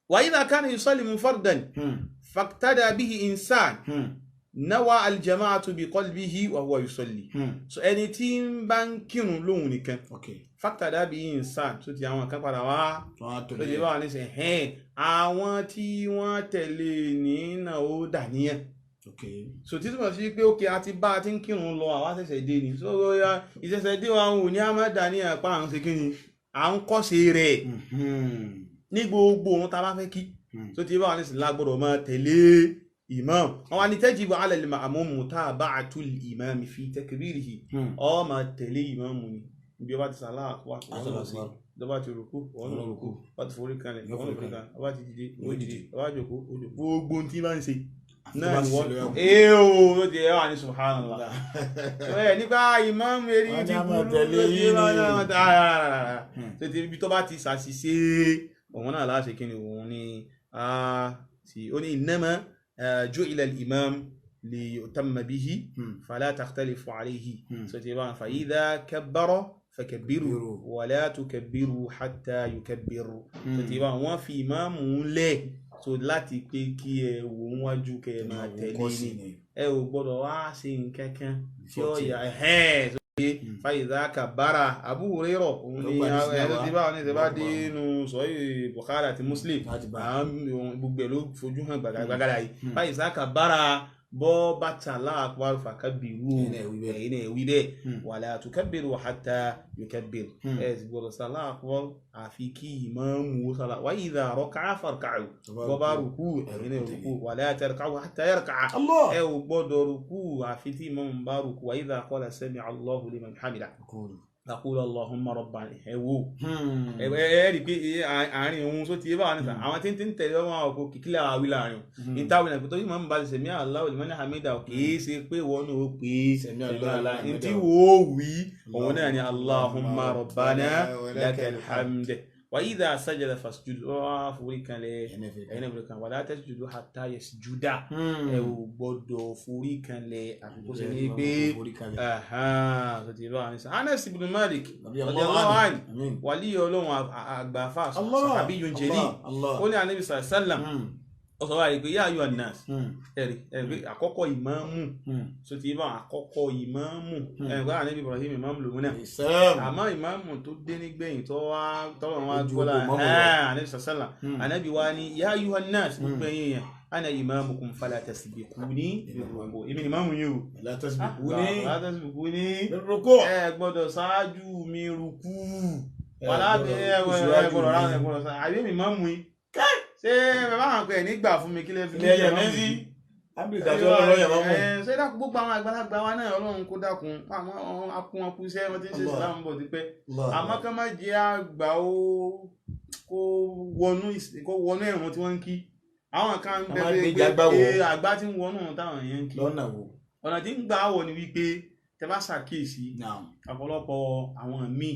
وإذا كان يصلي منفردا فاقتدى به إنسان nawa aljamaatu bi qalbihi wa huwa yusalli. So ẹni tí ń bá ń kírun lóhun nìkan fàtàdà bí insan tó ti àwọn kan padà wá tó ti bá wà nísìn hẹ́n àwọn tí wọ́n tẹ̀lé nínà ó dàníyàn. So tí túmọ̀ sí pé ókè àti bá a ti ń kírun lọ àwa ṣẹ̀ṣẹ̀ dé ni so ìṣẹ̀ṣẹ̀ dé wa ò ní a máa dàníyàn pa à ń ṣe kí ni à ń kọ́ṣe rẹ̀ ní gbogbo ohun tá a bá fẹ́ kí tó ti bá wà nísìn lágbọ́dọ̀ máa tẹ̀lé imam. Àwọn ni tajibu ala al-ma'mum mutaba'atu al-imam fi takbirihi. Ó máa tẹ̀lé imam ni bí ó bá ti sàlá àkọ́wà tó bá ti rùkú wọ́n lọ rùkú bá ti forí kanlẹ̀ wọ́n lọ forí kanlẹ̀ bá ti dìde ó dìde bá jókòó ó jókòó gbogbo tí bá ń ṣe náà ni wọ́n ee o ló ti ẹ wà ní subhanallah ẹ nípa imam eré ti kúrú ló ti bá ibi tó bá ti ṣàṣìṣe òun náà láṣẹ kí ni òun ni ó ní innama جعل الإمام ليؤتم به فلا تختلف عليه فإذا كبر فكبروا ولا تكبروا حتى يكبر wọ́n fi ìmáàmù lẹ̀ so láti pé kí ẹ wò wájú kẹ ẹ máa tẹ̀lé ni ẹ ò gbọ́dọ̀ wá ṣe nǹkan kan tí ó yà ẹ̀hẹ́n fàyídà kàbára Abu Hurairah òun ni ẹni tí báwọn ní ṣe bá dé inú sọ́yìn Bukhari àti Muslim gbogbo ẹ̀ ló fojú hàn gbàgàdà yìí fàyídà kàbára bọ́ bàtà láàpá fàkàbìrú ẹ̀yìn ẹ̀ wí bẹ́ẹ̀ wala tukabbiru hatta yukabbir ẹ̀ sì gbọ́dọ̀ sá láàpá àfi kí ìmáàmù ó sálà wa idha raka'a farka'u bọ́ bá rùkú ẹ̀yìn ẹ̀ rùkú wala tarka'u hatta yarka'a ẹ̀ ò gbọ́dọ̀ rùkú àfi tí ìmáàmù bá rùkú wa idha qala sami'a Allahu liman hamidah àkúrò Allahumma rabbana ẹ̀wò ẹ̀rí pé àárín ohun tó ti yé báwọn níta àwọn tí ń tẹ̀lé ọmọ àwọn òkú kìkìlẹ̀ àwí láàrin o ìtawí náà tó yìí máa ń ba sẹ̀mí Allahu liman hamida kìí ṣe pé wọ́n náà ó pè é sẹ̀mí Allahu ní tí wò ó wí òun náà ni Allahumma rabbana lakal hamd wa idha sajada fasjud ó forí kanlẹ̀ ẹ̀yin forí kanlẹ̀ wala tasjudu hatta yasjuda ẹ ò gbọ́dọ̀ forí kanlẹ̀ àfikún sí ní pé Anas ibn Malik radiyallahu anhu wàlí ọlọ́run àgbàfà sahabiyyun jalil ó ní Ànábì sallam ó sọ wáyé pé yá ayyuhan nas ẹ̀rí ẹ̀rí pé àkọ́kọ́ ìmáàmù so ti bá àkọ́kọ́ ìmáàmù ẹ̀rí pé Ànábì Ibrahim ìmáàmù lòun náà àmọ́ ìmáàmù tó dé nígbẹ̀yìn tó wá tọ́lọ̀ wá gbọ́lá Ànábì sàṣàlà Ànábì wá ní yá ayyuhan nas gbogbo ẹ̀yìn yẹn ana imamukum fala tasbiquni birruku èmi ni ìmáàmù yín o la tasbiquni birruku ẹ gbọ́dọ̀ ṣáájú mi rúkú wàlá ẹ gbọ́dọ̀ ṣáájú àbí ìmáàmù yín ṣé bàbá àwọn akọ ẹ nígbà fún mi kí lè fi lẹ́yìn méjì ábìlì ìdájọ́ ọlọ́run yẹn mọ́mọ́. Ṣé dákun gbogbo àwọn àgbàlagbà wa náà ọlọ́run kó dákun àwọn akún wọn kú iṣẹ́ wọn ti ń ṣe ìsìlámù bọ̀ tipẹ́ àmọ́ ká má jẹ́ àgbà ó kó wọnú ẹ̀rùn tí wọ́n ń kí àwọn kan ń bẹ pé àgbà tí ń wọnú táwọn èèyàn ń kí ọ̀nà tí ń gbà wọ̀ ni wípé tẹ bá ṣàkíyèsí ọ̀pọ̀lọpọ̀ àwọn míì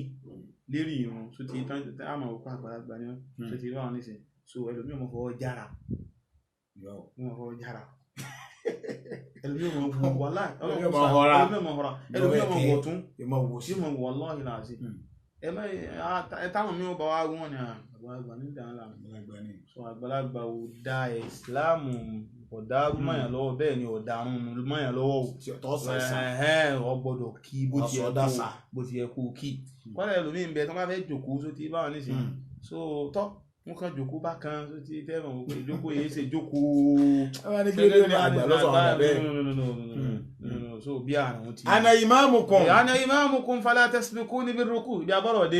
lérí ìrun tó ti tán àmọ́ òkú àgbàlagbà ni wọ́n tó ti rí àwọn nísìnyí so ẹlòmíì ọmọ fọwọ́ jára ọmọ fọwọ́ jára ẹlòmíì ọmọ wọ wàhálà ẹlòmíì ọmọ họra ẹlòmíì ọmọ wọ̀tún yóò mọ wallahi láàzí ẹ táwọn mi ò bá wá wọn ni àgbàlagbà ní ìdáná làwọn so àgbàlagbà ò da ìsìláàmù Ọ̀dàrú mọ̀yàn lọ́wọ́ bẹ́ẹ̀ ni ọ̀darun mọ̀yàn lọ́wọ́ o. Tọ́ sàìsàn. Ẹ̀hẹ́n, ọ gbọ́dọ̀ kí bó ti yẹ Ọ̀sọ̀ kó dàsà. bó ti yẹ kó kí. Kọ́lá ẹlòmíì ń bẹ tó bá fẹ́ jòkó só ti báwọn nísìnyí. So tọ́ wọn kàn jòkó bákan só ti tẹ́wọ̀n wò pé ìjókòó yìí ṣe jókòó. Ẹ wá ní kí ló dé ní àgbà lọ́sọ̀ àwọn àgbà bẹ́ẹ̀. No, no, no, no, no, no, no, so bí àrùn ti. Ana imamukum. Ana imamukum fala tasbiquni birruku ibi abọ́rọ̀ dé.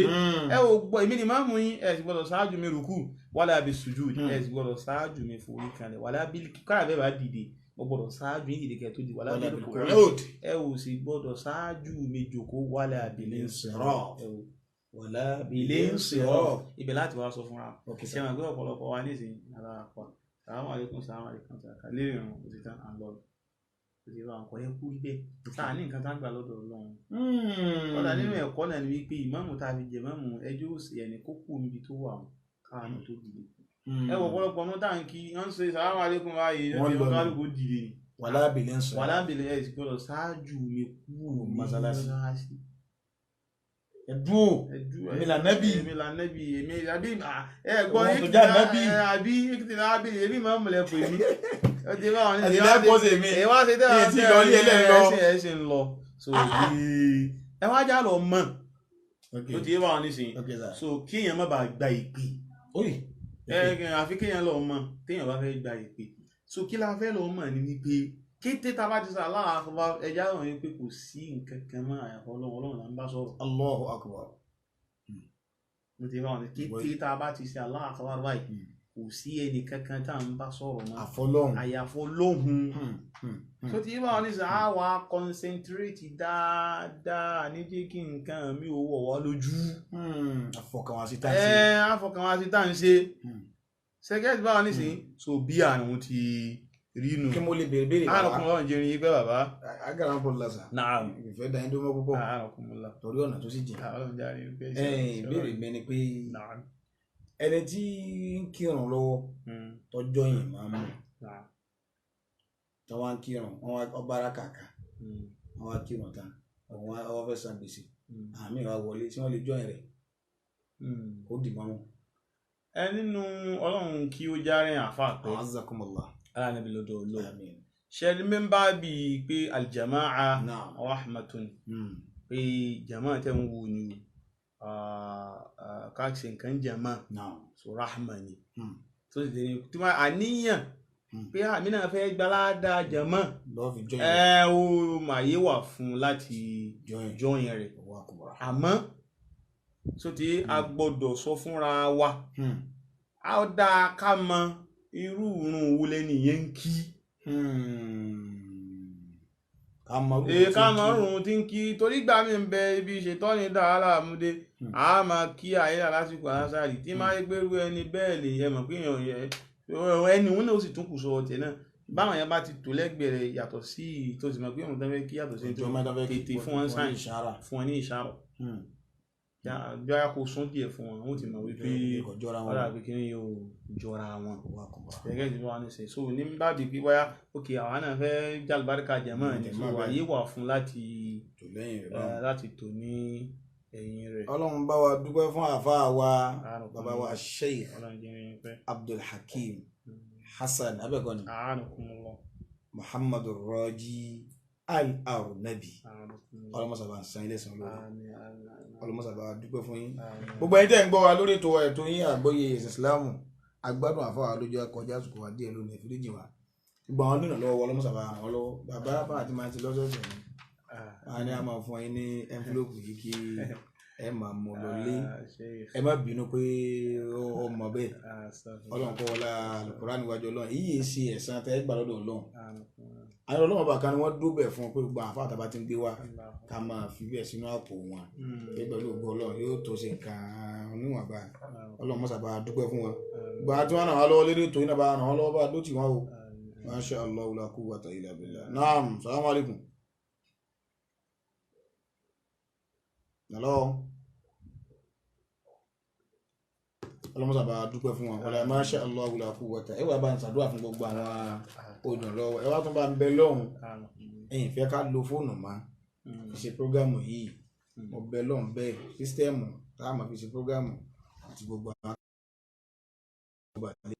Ẹ ò gbọ́ èmi ni ìmáàmù yín, ẹ sì gbọ́dọ̀ ṣáájú mi rùkú wala bis sujud, ẹ sì gbọ́dọ̀ ṣáájú mi forí kanlẹ̀ wala bil káà bẹ́ẹ̀ bá dìde mo gbọ́dọ̀ ṣáájú yín dìde kẹ́ tó di wala Wala bil bil qu'ud. qu'ud. Ẹ ò sì gbọ́dọ̀ ṣáájú mi jòkó wala bil Insiraf. ẹ ò Wala bil bil insiraf. insiraf. Ibẹ̀ láti wá sọ fúnra Okay, ṣe sir. máa gbé ọ̀pọ̀lọpọ̀ wa nísìnyí ara àpá sàlámù alaykum sàlámù alaykum sàkà lérí ìrùn òtítàn à ń lọ òtítàn àwọn kò yẹ kú rí bẹ́ẹ̀ sáà ní nǹkan tá ń gbà lọ́dọ̀ Ọlọ́run. Kọ́dà nínú ẹ̀kọ́ náà ni wípé ìmáàmù tá a fi jẹ ìmáàmù ẹjọ́ òsì ẹni kó kú níbi tó wà ó káàánú tó dìde. Ẹ wọ ọ̀pọ̀lọpọ̀ ọmọ tá à ń kí wọ́n ń ṣe sàlámù alaykum báyìí Wọ́n lọ ni. kálukú dìde ni. Wala bil insiraf. Wàhálà ń bèlè ẹ̀ sì gbọ́dọ̀ ṣáájú mi kúrò ní Mọ́sálásí. mọ́sálásí. Ẹ dúró. Èmi là nábì. Èmi là nábì èmi àbí ẹ gbọ́ Òun tó já nábì. Àbí èkìtì náà bí èmi máa ń múlẹ̀ pè mí. Ó ti bá wọn ní Ẹ̀sìn lẹ́kọ̀ọ́ sí mi. ẹ wá ṣe tẹ́ Èyí tí lọ ilé ẹlẹ́rìí lọ. ẹ ṣe ń lọ. So bí ẹ wá já lọ mọ̀ Okay. ó ti yé báwọn nísìnyí. Okay, sir. So kéèyàn má bàa gba ìpè. Oyi. Ẹ àfi kéèyàn lọ mọ̀ téèyàn bá fẹ́ gba ìpè. So kí la fẹ́ lọ mọ̀ ni wípé kété tá a bá ti sọ Allahu Akbar ẹja hàn yín pé kò sí nǹkan kan mọ́ àyàfọ́ Ọlọ́run, Ọlọ́run là ń bá sọ̀rọ̀. Allahu akbar. Mo ti bá wọn ní kété tá a bá ti ṣe Allahu Akbar báyìí kò sí ẹnì kankan tá à ń bá sọ̀rọ̀ mọ́ Àfọlọ́hun. àyàfọ́ lóhun. So ti bá wọn ní sọ á wà concentrate dáadáa ní jẹ́ kí nǹkan mi ò wọ̀ wá lójú. Àfọkànwá sí tá à ń ṣe. Ẹ àfọkànwá sí tá à ń ṣe. Sẹ́kẹ́tì bá wọn nísìnyí so bí àrùn ti rí nù. Kí mo lè béèrè béèrè Àrùn bàbá. kún lọ́rùn jẹrin yí pé bàbá. Agara ń bọ̀ lásà. Naam. Ìfẹ́ dání tó mọ́ púpọ̀. Àrùn kún mọ́lá. Torí ọ̀nà tó sì jìn. Ọlọ́run járe pé Ìbéèrè mi ni pé Naam. ẹni tí ń kírun lọ́wọ́ tọjọ́ yìí máa mú. Naam. Tí wọ́n á kírun, wọ́n wá ọba ara kàkà. Wọ́n wá kírun tán. Òun wá fẹ́ san gbèsè. Àmì ìwà wọlé tí wọ́n lè jọyìn rẹ̀. Ó dì mọ́ wọn. Ẹ nínú Ọlọ́run kí ó járe àfa pé. Azakumullah. Ala nabi lọ́dọ̀ Ọlọ́run. Àmín. Ṣe ní mẹ́mbà bíi pé aljamaa Naam. rahmatun pé jama tẹ́ ń wo ni o ká ṣe nǹkan jama Naam. so rahma ni. Tó sì dé tí wọ́n àníyàn pé àmì náà fẹ́ gbalada jama Lọ́ọ́ fi jọyìn rẹ̀. ẹ ó màyé wà fún láti Join. join rẹ̀. Allahu akbar. Àmọ́ so tí a gbọ́dọ̀ sọ fúnra wa a ó dáa ká mọ irú ìrun wo lẹ́ni yẹn ń kí. Ká mọ irú Èè tí ká ń mọ kí. irun tí ń kí torí gbà mí ń bẹ ibi ìṣètọ́ni dáhàlà àmúdé a máa kí àyílà lásìkò àṣàrì tí máa ń gbérú ẹni bẹ́ẹ̀ lè yẹ mọ̀ pé èèyàn yẹ ẹni òun náà ó sì tún kù sọ ọ̀tẹ̀ náà báwọn yẹn bá ti tò lẹ́gbẹ̀ẹ́ rẹ̀ yàtọ̀ sí tó sì mọ̀ pé òun tán fẹ́ kí yàtọ̀ sí Ọjọ́ mẹ́ta fẹ́ kí tètè fún wọn sáyìn ìṣára. fún wọn ní ìṣàrọ̀ bí a kò sún díẹ̀ fún wọn wọ́n ti mọ̀ wípé Kò jọra wọn. ọ̀rọ̀ àbí kí ni yóò jọra wọn. Allahu akbar. Gẹ́gẹ́ bí wọ́n ṣe so ní bá di pé bóyá ok àwa náà fẹ́ jálùbáríkà jẹ̀mọ́ ni so Jẹ̀mọ́ bẹ́ẹ̀. àyè wà fún láti Tò lẹ́yìn rẹ̀ báwọn. láti tò ní ẹ̀yìn rẹ̀. Ọlọ́run bá wa dúpẹ́ fún àáfàá wa Àánú bàbá wa Sheikh Ọlọ́run jẹ́ yín pẹ́. Abdul Hakim Hasan abẹ́kọ̀ni A'anakumullah. Muhammadu Raji Al-Arnabi. A'anakumullah. Ọlọ́mọsàbà ń san ilé san lórí. Àmín, àmín, àmín. Ọlọ́mọsàbà dúpẹ́ fún yín. Àmín. Gbogbo ẹni tẹ́ ń gbọ́ wa lórí ètò wa ètò yín àgbọ́yé ẹ̀sìn Ìsìláàmù agbádùn àfọwà lójú akọjá àsìkò wa díẹ̀ lónìí ìforíjì wa. Gbogbo àwọn olùrànlọ́wọ́ lọ́wọ́ ọlọ́mọsàbà ràn wọ́n lọ́wọ́. Bàbá bá àti máa ti lọ́sọ̀ọ̀sẹ̀ ni. A ní a máa fún yín ní envelope yìí kí ẹ máa mú lọ lé. Sheikh. Ẹ má bínú pé ó mọ bẹ́ẹ̀. Astaghfirullah. Ọlọ́run kọ́ wọlá Al-Qur'an níwájú Ọlọ́run. Èyí yìí ṣe ẹ̀san tẹ́ gbà lọ́dọ̀ Ọlọ́run. A'anakumullah. Àwọn Ọlọ́run bàkan ni wọ́n dúbẹ̀ fún pé gbogbo àǹfààní àtàbà ti ń gbé wá ká máa fi bẹ́ẹ̀ sínú àpò wọn. Pé pẹ̀lú ògo Ọlọ́run yóò tó ṣe nǹkan níwọ̀nba. Ọlọ́run mọ́sà bá dúpẹ́ fún wọn. Gbà tí wọ́n ràn wá lọ́wọ́ lédè tó iná bá ràn wọ́n lọ́wọ́ bá dó tì wọ́n o. Masha Allah la quwwata illa billah. Naam, salamu alaikum. Hello. Ọlọ́run mọ́sà bá dúpẹ́ fún wọn. Wala masha Allah la quwwata. Ẹ wà bá ń ṣàdúrà fún gbogbo àwọn olùrànlọ́wọ́. Ẹ wá tún bá ń bẹ lọ́hùn. Ẹ̀yin fẹ́ ká lo fóònù mọ́ fi ṣe prógámù yìí. Mo bẹ lọ́hùn bẹ́ẹ̀ sísítẹ́ẹ̀mù tá a máa fi ṣe prógámù àti gbogbo àwọn ọba ilé.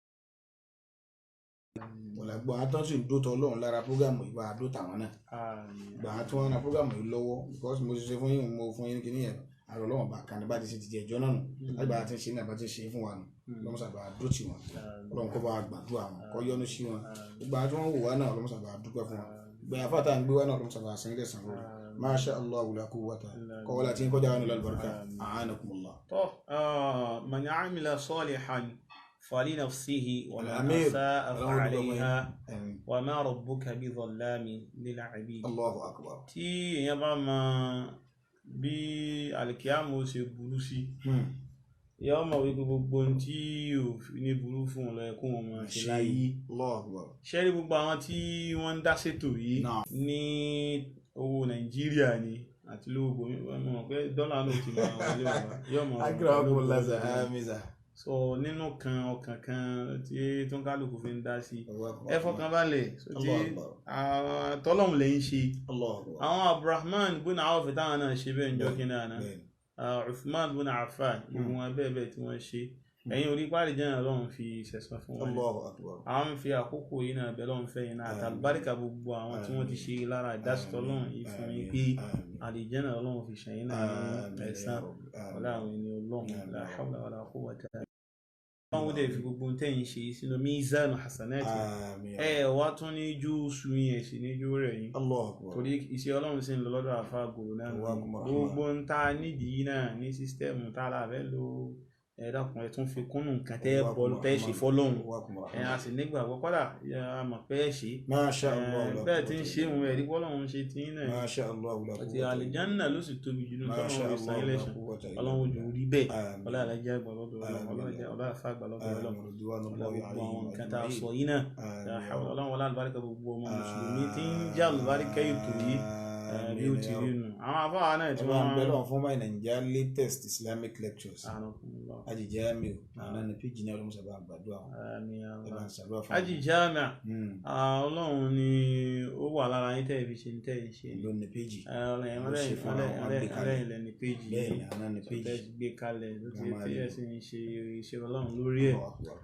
Ọ̀làgbọ́n àwọn tó ń sì ń dótọ́ Ọlọ́run lára prógámù ìbá àdótà wọn náà. Àmín. Gbà á tí wọ́n ran prógámù yìí lọ́wọ́ because mo ṣe fún yín, mo fún yín kíní yẹn, àrò Ọlọ́run bá kan ní bá ti ṣe ti jẹ ẹjọ́ náà nù, láti bá ti ń ṣe ní àbá ti ń ṣe fún wa nù, Ọlọ́run sábà dó tì wọ́n, Ọlọ́run kó bá wa gbàdúrà wọn, kó yọ́nú sí wọn. Gbogbo àwọn tí wọ́n wò wá náà, Ọlọ́run sábà dúpẹ́ fún wọn. Gbogbo àwọn afáàtà ń gbé wá náà, Ọlọ́run sábà sẹ́yìn lẹ́sàn lórí. Masha Allah la quwwata kọ́ wọlé àti kọjá wọn lọ́lọ́ barika a'anakumullah. Tọ́ man amila salihan falinafsihi wa man Al-Amir, asa'a Ọlọ́run dúpẹ́ fún yín. fa'alayha Àmín. wa ma rabbuka bidhallami lil abid. Allahu akbar. Tí èèyàn bá mọ bí alikiamu ṣe burú sí, ìyá ọmọ wípé gbogbo ohun tí ò fi ní burú fún un lọ yẹ kó wọn máa ṣe láyé. Allahu akbar. Ṣẹ́rí gbogbo àwọn tí wọ́n ń dá ṣètò yìí Náà. ní owó Nàìjíríà ni àti lówó bomi, wọ́n mọ̀ pé dọ́là náà ti máa wọlé wá yóò mọ̀ Akramakumullah sàmìsà. sọ nínú kan ọkàn kan tí tó ń kálukú fi ń dá sí, Allahu akbar. ẹ fọkàn balẹ̀ so tí Allahu akbar. àwọn tọ́lọ́hún lè ń ṣe. Allahu akbar. Àwọn Abdulrahman bùnà Awf táwọn náà ṣe bẹ́ẹ̀ ń jọ́ kí náà náà Bẹ́ẹ̀ni. Uthman bùnà Affan gbogbo wọn bẹ́ẹ̀ bẹ́ẹ̀ tí wọ́n ṣe, ẹ̀yin orí páàlì jẹ́ Ọlọ́run fi ṣẹ̀san fún wọn ni. Allahu akbar. À ń fi àkókò yìí náà bẹ̀ lọ́n fẹ́ yìí náà àtàlùbáríkà gbogbo àwọn tí wọ́n ti ṣe lára ìdásítọ̀ Ọlọ́run yìí fún yín pé Àmín. àlìjẹ́nà Ọlọ́run fi ṣẹ̀yìn náà ní Àmín ẹ̀san ya Rabbi. Àmín. ọlá àwọn ènìyàn Ọlọ́run Àmín. la hawla wala quwwata. Ọlọ́run dẹ̀ fi gbogbo tẹ́yìn ṣe sínú mizanu hasanati. Àmín ya Ẹ Rabbi. wá tún ní jú sú yín, ẹ̀ sì ní jú rẹ̀ yín, Allahu akbar. torí iṣẹ́ Ọlọ́run sì ń lọ lọ́dọ̀ àfa gòrò náà nù. Allahu akbar. Gbogbo ń ta nídìí náà ní sísítẹ́ẹ̀mù tá a là fẹ́ lo, ẹ dákun, ẹ tún fi kúnnù nǹkan tẹ́ Allahu bọ́ akbar. tẹ́ ṣe fọ́lọ́hun. Allahu akbar. Ẹ a sì nígbàgbọ́ kọ́dà ẹ, a mọ̀ pé ẹ ṣe Masha Allah la bẹ́ẹ̀ tí ń quwwata ṣe òun ẹ̀rí pọ́lọ́hun ṣe tí ń náà. Masha Allah la Àti quwwata. àlìjánà ló sì tóbi jù ní Masha tọ́lọ́run fi san Allah yín la lẹ́san. quwwata illa Ọlọ́run ojú billah. rí bẹ́ẹ̀. Àmín. Ọlá alájẹ́ àgbà lọ́dọ̀ Ọlọ́run, Àmín. ọlá ọlá àfa àgbà lọ́dọ̀ Ọlọ́run, Àmín. Ridwanullahi ọlá gbogbo àwọn alayhim nǹkan tá a ajma'in. sọ yìí náà. Àmín ya Rabbi. Ọlọ́run ọlá àlùbáríkà gbogbo ọmọ mùsùlùmí tí ń jẹ́ àlùbáríkà ètò yìí, bí ó Àmín ti ya rí Rabbi. nù àwọn afáwa náà tí Ọlọ́run wọ́n bẹ́ẹ̀ lọ́wọ́ fún my Naija latest Islamic lectures. Anakumullah. Haji Jamiu, àná ni péjì náà ló ń sábà gbàdúrà wọn. Àmín ya Ẹ bá Allah. ń ṣàdúrà fún Haji wọn. Jamiu, ọlọ́run ni ó wà lára yín tẹ́ ẹ fi ṣe ní tẹ́ ẹ ṣe. Ló ní péjì. Ọlọ́run Ló ṣe fún àwọn wọn gbé kalẹ̀. ọlẹ́yìn lẹ́ni péjì Bẹ́ẹ̀ yìí ni àná ni péjì. tẹ́ gbé kalẹ̀ ló ti Wọ́n máa tí rí. ẹ sì ń ṣe iṣẹ́ ọlọ́run lórí ẹ̀. Allahu akbar.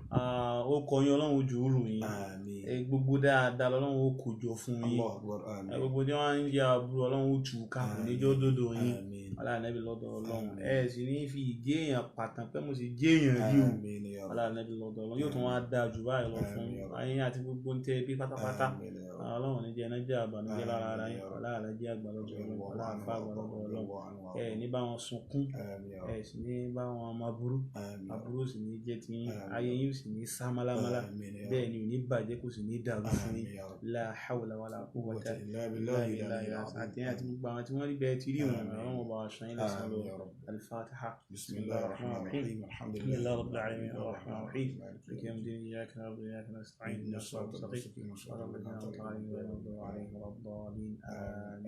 Ó kọyún ọlọ́run ojú òrù yín. Àmín. Gbogbo dáadáa lọ́lọ́run ó kó jọ fún yín. Allahu akbar. Àmín. Gbogbo tí wọ́n ń jẹ́ aburú ọlọ́run ó tù ú ká, kò ní jọ́ dódò yín. Àmín. Ọlá Ànábì lọ́dọ̀ ọlọ́run. Àmín. Ẹ sì ní fi ìjẹ́ èèyàn pàtàn pé mo sì jẹ́ èèyàn rí o. Àmín ya Rabbi. Ọlá Ànábì lọ́dọ̀ ọlọ́run yóò tún wá dáa jù báyìí lọ fún Àmín ya Rabbi. ayé àti gbogbo ń tẹ́ bí pátápátá. Àmín ya Rabbi. Ọlọ́run ní jẹ́ ẹná jẹ́ àbànújẹ́ lára ara Àmín yín. ya Rabbi. Ọlá àlàjẹ́ àgbà lọ́dọ̀ ọlọ́run. Ọlá àfà àgbà lọ́dọ̀ ọlọ́run. Ọlọ́run. Ẹ ní bá wọn sunkún, Àmín ya ẹ Rabbi. sì ní bá wọn ọmọ aburú, Àmín ya aburú sì ní jẹ́ ti yín, Àmín. ayé yín ò sì ní sá málámálá, Àmín ya bẹ́ẹ̀ ni ò ní bàjẹ́, kò sì ní dàrú fún yín. Àmín ya Rabbi. La hawla wala quwwata Quwwata illa billahi illa al-aliyyil billah. azim. Àti àti gbogbo àwọn tí wọ́n rí bẹ́ẹ̀ ti rí wọn, Àmín. àwọn ọba aṣọ yín lẹ́sàn Àmín lọ. ya Rabbi. Al-Fatiha. Bismillahir rahmanir rahim. Alhamdulillahi Alhamdulillahi rabbil alamin arrahmanir rahim Maliki maliki yawmiddin iyyaka na'budu wa iyyaka nasta'in Ihdinas ihdinas siratal siratal mustaqim mustaqim siratal ladzina an'amta alayhim ghayril maghdubi alayhim waladdallin.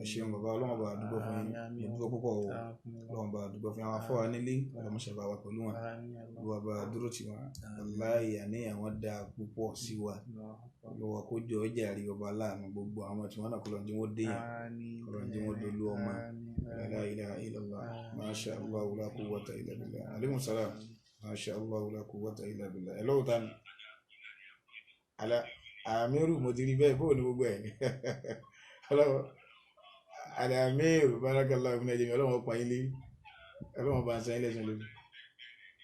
Ẹ ṣeun bàbá, Ọlọ́run bá dúpẹ́ fún yín. Àmín. Mo dúpẹ́ púpọ̀ o. Ọlọ́run bá dúpẹ́ fún yín. Àwọn afọ́wà nílé, Ọlọ́run ṣe bá wa pẹ̀lú wọn. Olúwa bá dúró tì wọ́n. Wàláhì àníyàn wọn dáa púpọ̀ sí wa. Olúwa kó jọ ó jàre ọba láàánú gbogbo àwọn tí wọ́n náà kọ́ lọ́n jí wọ́n déyàn. Kọ́lọ́n jí wọ́n dolú ọmọ. La ilaha illallah. Masha Allah la quwwata illa billah. Alaikum salam. Masha Allah la quwwata illa billah. Ẹ lọ́wọ́ ta ni? Ala Amiru mo ti rí bẹ́ẹ̀ bóò ní gbogbo ẹ̀. Ọlọ́wọ́ Alamiru barakallahu min ajmi ọlọ́wọ́ pa yín lé. Ọlọ́wọ́ bá ń san yín lẹ́san lórí.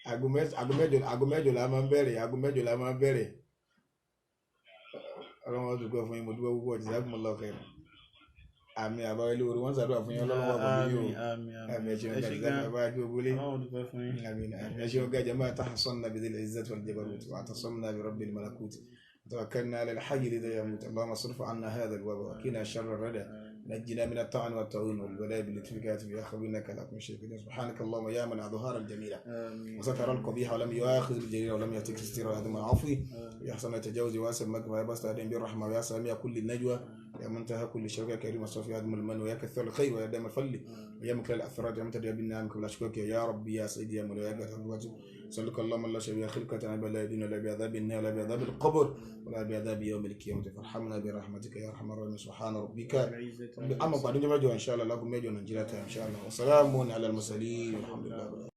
Aago mẹ́jọ la máa ń bẹ̀rẹ̀. Aago 8 la máa ń bẹ̀rẹ̀. Ọlọ́wọ́ dúpẹ́ fún yín, mo dúpẹ́ púpọ̀, jazakumullahu khairan. Àmì àbáwọlé orí wọ́n ń ṣàdúrà fún yín, Ọlọ́run wà pẹ̀lú yín o. Àmì ẹ ṣeun Ẹ ṣé gan, gan. bàbá kí gbogbo lé. Ọlọ́run dúpẹ́ fún yín. آمين آمين. يا شيخ يا جماعة تحصنا بذي العزة والجبروت واعتصمنا برب الملكوت وتوكلنا على الحي الذي لا يموت. اللهم اصرف عنا هذا الوباء وقنا شر الردى، نجنا من الطعن والطاعون والبلاء باللطف كاتب يا خبيرنا على كل شيء قدير. سبحانك اللهم يا من أظهر الجميل وستر القبيح ولم يؤاخذ بالجريرة ولم يتك ستير هذا العفو يحسن التجاوز واسع المكر ويا بسط الدين بالرحمة ويا سامي كل النجوى يا منتهى كل شوكة كريم الصفي يا المن ويا كثير الخير ويا دام الفل ويا مكل الأثرات يا متدي بالنعم كل أشكرك يا ربي يا سيدي يا مولاي يا قدر سألك اللهم لا شبيه خلقة عباد لا يدين لا بعذاب النار ولا بعذاب القبر ولا بعذاب يوم القيامة فارحمنا برحمتك يا أرحم الراحمين. سبحان ربك أما بعد إن شاء الله لكم يجوا نجرتها إن شاء الله وسلام على المرسلين والحمد لله.